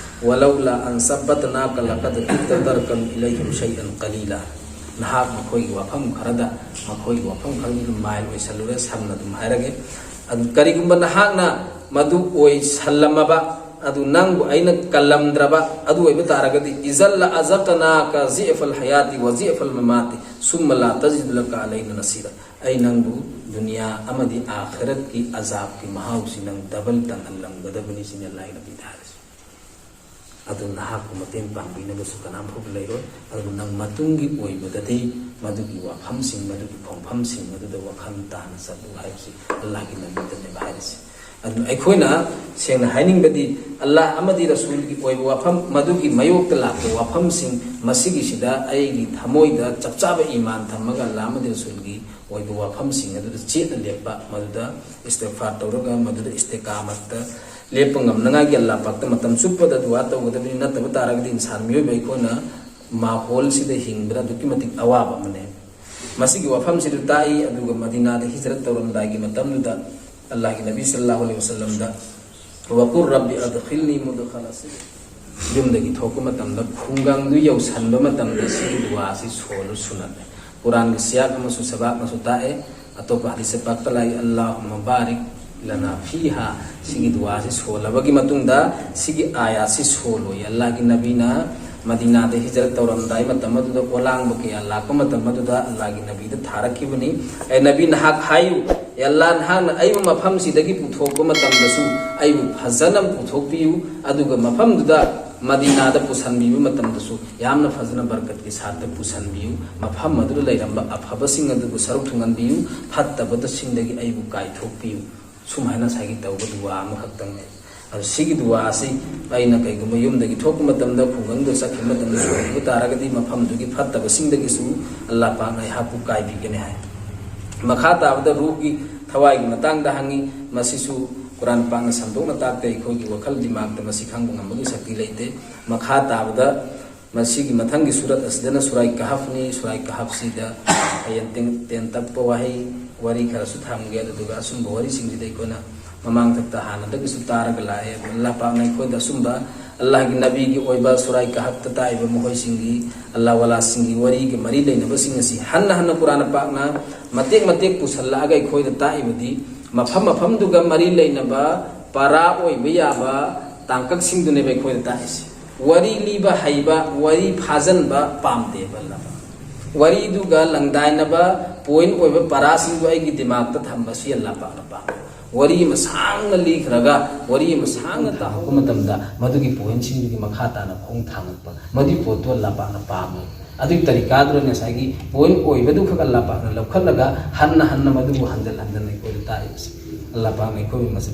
ولولا أن ثبتناك لقد كدت تركن إليهم شيئا قليلا. ꯅꯍꯥꯛ ꯃꯈꯣꯏꯒꯤ ꯋꯥꯐꯝ ꯈꯔꯗ, ꯃꯈꯣꯏꯒꯤ ꯋꯥꯐꯝ ꯈꯔꯗꯨꯗ ꯃꯥꯏꯜ ꯑꯣꯏꯁꯜꯂꯨꯔꯦ, ꯁꯝꯅ ꯑꯗꯨꯝ ꯍꯥꯏꯔꯒꯦ꯫ ꯑꯗꯨ ꯀꯔꯤꯒꯨꯝꯕ ꯅꯍꯥꯛꯅ ꯃꯗꯨ ꯑꯣꯏꯁꯜꯂꯝꯃꯕ, ꯑꯗꯨ ꯅꯪꯕꯨ ꯑꯩꯅ ꯀꯜꯂꯝꯗ꯭ꯔꯕ ꯑꯗꯨ ꯑꯣꯏꯕ ꯇꯥꯔꯒꯗꯤ, إذا لأذقناك ضعف الحياة وضعف الممات ثم لا تجد لك علينا نصيرا. ꯑꯩ ꯅꯪꯕꯨ ꯗꯨꯅꯤꯌꯥ ꯑꯃꯗꯤ ꯑꯥꯈꯤꯔꯠꯀꯤ ꯑꯖꯥꯕꯀꯤ ꯃꯍꯥꯎꯁꯤ ꯅꯪ ꯗꯕꯜ ꯇꯪꯍꯜꯂꯝꯒꯗꯕꯅꯤ ꯁꯤꯅꯤ ꯑꯜꯂꯥꯍꯒꯤ ꯅꯕꯤꯗ ꯍꯥꯏꯔꯤꯁꯤ꯫ ꯑꯗꯨ ꯅꯍꯥꯛꯄꯨ ꯃꯇꯦꯡ ꯄꯥꯡꯕꯤꯅꯕꯁꯨ ꯀꯅꯥꯝ ꯐꯥꯎꯕ ꯂꯩꯔꯣꯏ꯫ ꯑꯗꯨꯕꯨ ꯅꯪ ꯃꯇꯨꯡꯒꯤ ꯑꯣꯏꯕꯗꯗꯤ ꯃꯗꯨꯒꯤ ꯋꯥꯐꯝꯁꯤꯡ, ꯃꯗꯨꯒꯤ ꯈꯣꯡꯐꯝꯁꯤꯡ ꯑꯗꯨꯗ ꯋꯥꯈꯜ ꯇꯥꯅ ꯆꯠꯂꯨ ꯍꯥꯏꯕꯁꯤ ꯑꯜꯂꯥꯍꯒꯤ ꯅꯕꯤꯗꯅꯦꯕ ꯍꯥꯏꯔꯤꯁꯤ꯫ ꯑꯗꯨꯅ ꯑꯩꯈꯣꯏꯅ ꯁꯦꯡꯅ ꯍꯥꯏꯅꯤꯡꯕꯗꯤ, ꯑꯜꯂꯥꯍ ꯑꯃꯗꯤ ꯔꯁꯨꯜꯒꯤ ꯑꯣꯏꯕ ꯋꯥꯐꯝ, ꯃꯗꯨꯒꯤ ꯃꯥꯌꯣꯛꯇ ꯂꯥꯛꯄ ꯋꯥꯐꯝꯁꯤꯡ, ꯃꯁꯤꯒꯤꯁꯤꯗ ꯑꯩꯒꯤ ꯊꯃꯣꯏꯗ ꯆꯞ ꯆꯥꯕ ꯏꯃꯥꯟ ꯊꯝꯃꯒ ꯑꯜꯂꯥꯍ ꯑꯃꯗꯤ ꯔꯁꯨꯜꯒꯤ ꯑꯣꯏꯕ ꯋꯥꯐꯝꯁꯤꯡ ꯑꯗꯨꯗ ꯆꯦꯠꯅ ꯂꯦꯞꯄ, ꯃꯗꯨꯗ ꯏꯁꯇꯤꯒꯐꯥꯔ ꯇꯧꯔꯒ, ꯃꯗꯨꯗ ꯏꯁꯇꯤꯀꯥꯃꯠꯇ ꯂꯦꯞꯄ ꯉꯝꯅꯉꯥꯏꯒꯤ ꯑꯜꯂꯥꯍ ꯄꯥꯛꯇ ꯃꯇꯝ ꯆꯨꯞꯄꯗ ꯗꯨꯋꯥ ꯇꯧꯒꯗꯕꯅꯤ꯫ ꯅꯠꯇꯕ ꯇꯥꯔꯒꯗꯤ ꯏꯟꯁꯥꯟ ꯃꯤꯑꯣꯏꯕ ꯑꯩꯈꯣꯏꯅ ꯃꯥꯍꯣꯜꯁꯤꯗ ꯍꯤꯡꯕꯗ ꯑꯗꯨꯛꯀꯤ ꯃꯇꯤꯛ ꯑꯋꯥꯕ ꯑꯃꯅꯦ꯫ ꯃꯁꯤꯒꯤ ꯋꯥꯐꯝꯁꯤꯗ ꯇꯥꯛꯏ꯫ ꯑꯗꯨꯒ ꯃꯗꯤꯅꯥꯗ ꯍꯤꯖꯔꯠ ꯇꯧꯔꯝꯗꯥꯏꯒꯤ ꯃꯇꯝꯗꯨꯗ ꯑꯜꯂꯥꯍꯒꯤ ꯅꯕꯤ ꯁꯜꯂꯥꯍꯨ ꯑꯂꯩꯍꯤ ꯋꯥꯁꯜꯂꯝꯗ, "وقل رب أدخلني مدخل صدق." ꯌꯨꯝꯗꯒꯤ ꯊꯣꯛꯄ ꯃꯇꯝꯗ ꯈꯨꯡꯒꯪꯗꯨ ꯌꯧꯁꯟꯕ ꯃꯇꯝꯗ ꯁꯤꯒꯤ ꯗꯨꯋꯥ ꯑꯁꯤ ꯁꯣꯜꯂꯨ ꯁꯨꯟꯅꯠꯅꯤ꯫ ꯀꯨꯔꯥꯟꯒꯤ ꯁꯤꯌꯥꯛ ꯑꯃꯁꯨ ꯁꯕꯥꯛ ꯑꯃꯁꯨ ꯇꯥꯛꯑꯦ꯫ ꯑꯇꯣꯞꯄ ꯍꯗꯤꯁ ꯄꯥꯛꯇ ꯂꯥꯛꯏ, "اللهم بارك لنا فيها." ꯁꯤꯒꯤ ꯗꯨꯋꯥꯁꯤ ꯁꯣꯜꯂꯕꯒꯤ ꯃꯇꯨꯡꯗ ꯁꯤꯒꯤ ꯑꯥꯌꯥꯠꯁꯤ ꯁꯣꯜꯂꯣꯏ꯫ ꯑꯜꯂꯥꯍꯒꯤ ꯅꯕꯤꯅ ꯃꯗꯤꯅꯥꯗ ꯍꯤꯖꯔꯠ ꯇꯧꯔꯝꯗꯥꯏ ꯃꯇꯝ ꯑꯗꯨꯗ, ꯑꯣꯂꯥꯡꯕ ꯀꯌꯥ ꯂꯥꯛꯄ ꯃꯇꯝ ꯑꯗꯨꯗ ꯑꯜꯂꯥꯍꯒꯤ ꯅꯕꯤꯗ ꯊꯥꯔꯛꯈꯤꯕꯅꯤ꯫ "ꯑꯦ ꯅꯕꯤ, ꯅꯍꯥꯛ ꯍꯥꯏꯌꯨ, ꯑꯦ ꯑꯜꯂꯥꯍ, ꯅꯍꯥꯛꯅ ꯑꯩꯕꯨ ꯃꯐꯝꯁꯤꯗꯒꯤ ꯄꯨꯊꯣꯛꯄ ꯃꯇꯝꯗꯁꯨ ꯑꯩꯕꯨ ꯐꯖꯅ ꯄꯨꯊꯣꯛꯄꯤꯌꯨ, ꯑꯗꯨꯒ ꯃꯐꯝꯗꯨꯗ ꯃꯗꯤꯅꯥꯗ ꯄꯨꯁꯟꯕꯤꯕ ꯃꯇꯝꯗꯁꯨ ꯌꯥꯝꯅ ꯐꯖꯅ ꯕꯔꯀꯠꯀꯤ ꯁꯥꯠꯇ ꯄꯨꯁꯟꯕꯤꯌꯨ, ꯃꯐꯝ ꯑꯗꯨꯗ ꯂꯩꯔꯝꯕ ꯑꯐꯕꯁꯤꯡ ꯑꯗꯨꯕꯨ ꯁꯔꯨꯛ ꯊꯨꯡꯍꯟꯕꯤꯌꯨ, ꯐꯠꯇꯕꯗꯁꯤꯡꯗꯒꯤ ꯑꯩꯕꯨ ꯀꯥꯏꯊꯣꯛꯄꯤꯌꯨ꯫" ꯁꯨꯝ ꯍꯥꯏꯅ ꯉꯁꯥꯏꯒꯤ ꯇꯧꯕ ꯗꯨꯋꯥ ꯑꯃꯈꯛꯇꯪꯅꯦ꯫ ꯑꯗꯨ ꯁꯤꯒꯤ ꯗꯨꯋꯥ ꯑꯁꯤ ꯑꯩꯅ ꯀꯩꯒꯨꯝꯕ ꯌꯨꯝꯗꯒꯤ ꯊꯣꯛꯄ ꯃꯇꯝꯗ, ꯈꯨꯡꯒꯪꯗ ꯆꯠꯈꯤꯕ ꯃꯇꯝꯗ ꯁꯣꯏꯈꯤꯕ ꯇꯥꯔꯒꯗꯤ, ꯃꯐꯝꯗꯨꯒꯤ ꯐꯠꯇꯕꯁꯤꯡꯗꯒꯤꯁꯨ ꯑꯜꯂꯥꯍ ꯄꯥꯛꯅ ꯑꯩꯍꯥꯛꯄꯨ ꯀꯥꯏꯕꯤꯒꯅꯤ ꯍꯥꯏ꯫ ꯃꯈꯥ ꯇꯥꯕꯗ ꯔꯨꯍꯒꯤ, ꯊꯋꯥꯏꯒꯤ ꯃꯇꯥꯡꯗ ꯍꯪꯉꯤ꯫ ꯃꯁꯤꯁꯨ ꯀꯨꯔꯥꯟ ꯄꯥꯛꯅ ꯁꯟꯗꯣꯛꯅ ꯇꯥꯛꯇꯦ꯫ ꯑꯩꯈꯣꯏꯒꯤ ꯋꯥꯈꯜ ꯗꯤꯃꯥꯒꯇ ꯃꯁꯤ ꯈꯪꯕ ꯉꯝꯕꯒꯤ ꯁꯛꯇꯤ ꯂꯩꯇꯦ꯫ ꯃꯈꯥ ꯇꯥꯕꯗ ꯃꯁꯤꯒꯤ ꯃꯊꯪꯒꯤ ꯁꯨꯔꯠ ꯑꯁꯤꯗꯅ ꯁꯨꯔꯥꯏ ꯀꯍꯐꯅꯤ꯫ ꯁꯨꯔꯥꯏ ꯀꯍꯐꯁꯤꯗ ꯍꯌꯦꯡ ꯇꯦꯟ-, ꯇꯦꯟꯇꯛꯄ ꯋꯥꯍꯩ, ꯋꯥꯔꯤ ꯈꯔꯁꯨ ꯊꯝꯒꯦ꯫ ꯑꯗꯨꯗꯨꯒ ꯑꯁꯨꯝꯕ ꯋꯥꯔꯤꯁꯤꯡꯁꯤꯗ ꯑꯩꯈꯣꯏꯅ ꯃꯃꯥꯡꯊꯛꯇ ꯍꯥꯟꯅꯗꯒꯤꯁꯨ ꯇꯥꯔꯒ ꯂꯥꯛꯑꯦ꯫ ꯑꯗꯨ ꯑꯜꯂꯥꯍ ꯄꯥꯛꯅ ꯑꯩꯈꯣꯏꯗ ꯑꯁꯨꯝꯕ ꯑꯜꯂꯥꯍꯒꯤ ꯅꯕꯤꯒꯤ ꯑꯣꯏꯕ ꯁꯨꯔꯥꯏ ꯀꯍꯐꯇ ꯇꯥꯛꯏꯕ ꯃꯈꯣꯏꯁꯤꯡꯒꯤ, ꯑꯜꯂꯥꯍ ꯋꯥꯂꯥꯁꯤꯡꯒꯤ ꯋꯥꯔꯤꯒ ꯃꯔꯤ ꯂꯩꯅꯕꯁꯤꯡ ꯑꯁꯤ ꯍꯟꯅ ꯍꯟꯅ ꯀꯨꯔꯥꯟ ꯄꯥꯛꯅ ꯃꯇꯦꯛ ꯃꯇꯦꯛ ꯄꯨꯁꯜꯂꯛꯑꯒ ꯑꯩꯈꯣꯏꯗ ꯇꯥꯛꯏꯕꯗꯤ ꯃꯐꯝ ꯃꯐꯝꯗꯨꯒ ꯃꯔꯤ ꯂꯩꯅꯕ ꯄꯥꯔꯥ ꯑꯣꯏꯕ ꯌꯥꯕ ꯇꯥꯡꯀꯛꯁꯤꯡꯗꯨꯅꯦꯕ ꯑꯩꯈꯣꯏꯗ ꯇꯥꯛꯏꯁꯦ꯫ ꯋꯥꯔꯤ ꯂꯤꯕ ꯍꯩꯕ, ꯋꯥꯔꯤ ꯐꯥꯖꯟꯕ ꯄꯥꯝꯗꯦꯕ ꯑꯜꯂꯥꯍ ꯄꯥꯛꯅ꯫ ꯋꯥꯔꯤꯗꯨꯒ ꯂꯪꯗꯥꯏꯅꯕ ꯄꯣꯏꯟ ꯑꯣꯏꯕ ꯄꯥꯔꯥꯁꯤꯡꯗꯨ ꯑꯩꯒꯤ ꯗꯤꯃꯥꯒꯇ ꯊꯝꯕꯁꯤ ꯑꯜꯂꯥꯍ ꯄꯥꯛꯅ ꯄꯥꯝꯃꯤ꯫ ꯋꯥꯔꯤ ꯑꯃ ꯁꯥꯡꯅ ꯂꯤꯈ꯭ꯔꯒ ꯋꯥꯔꯤ ꯑꯃ ꯁꯥꯡꯅ ꯇꯥꯍꯧꯕ ꯃꯇꯝꯗ ꯃꯗꯨꯒꯤ ꯄꯣꯏꯟꯁꯤꯡꯗꯨꯒꯤ ꯃꯈꯥ ꯇꯥꯅ ꯈꯣꯡ ꯊꯥꯡꯉꯛꯄ, ꯃꯗꯨꯒꯤ ꯄꯣꯠꯇꯨ ꯑꯜꯂꯥꯍ ꯄꯥꯛꯅ ꯄꯥꯝꯃꯤ꯫ ꯑꯗꯨꯒꯤ ꯇꯔꯤꯀꯥꯗꯨꯅ ꯉꯁꯥꯏꯒꯤ ꯄꯣꯏꯟ ꯑꯣꯏꯕꯗꯨ ꯈꯛ ꯑꯜꯂꯥꯍ ꯄꯥꯛꯅ ꯂꯧꯈꯠꯂꯒ ꯍꯟꯅ ꯍꯟꯅ ꯃꯗꯨꯕꯨ ꯍꯟꯖꯤꯟ ꯍꯟꯖꯤꯟ ꯑꯩꯈꯣꯏꯗ ꯇꯥꯛꯏꯕꯁꯤ꯫ ꯑꯜꯂꯥꯍ ꯄꯥꯛꯅ ꯑꯩꯈꯣꯏꯕꯨ ꯃꯁꯤꯗ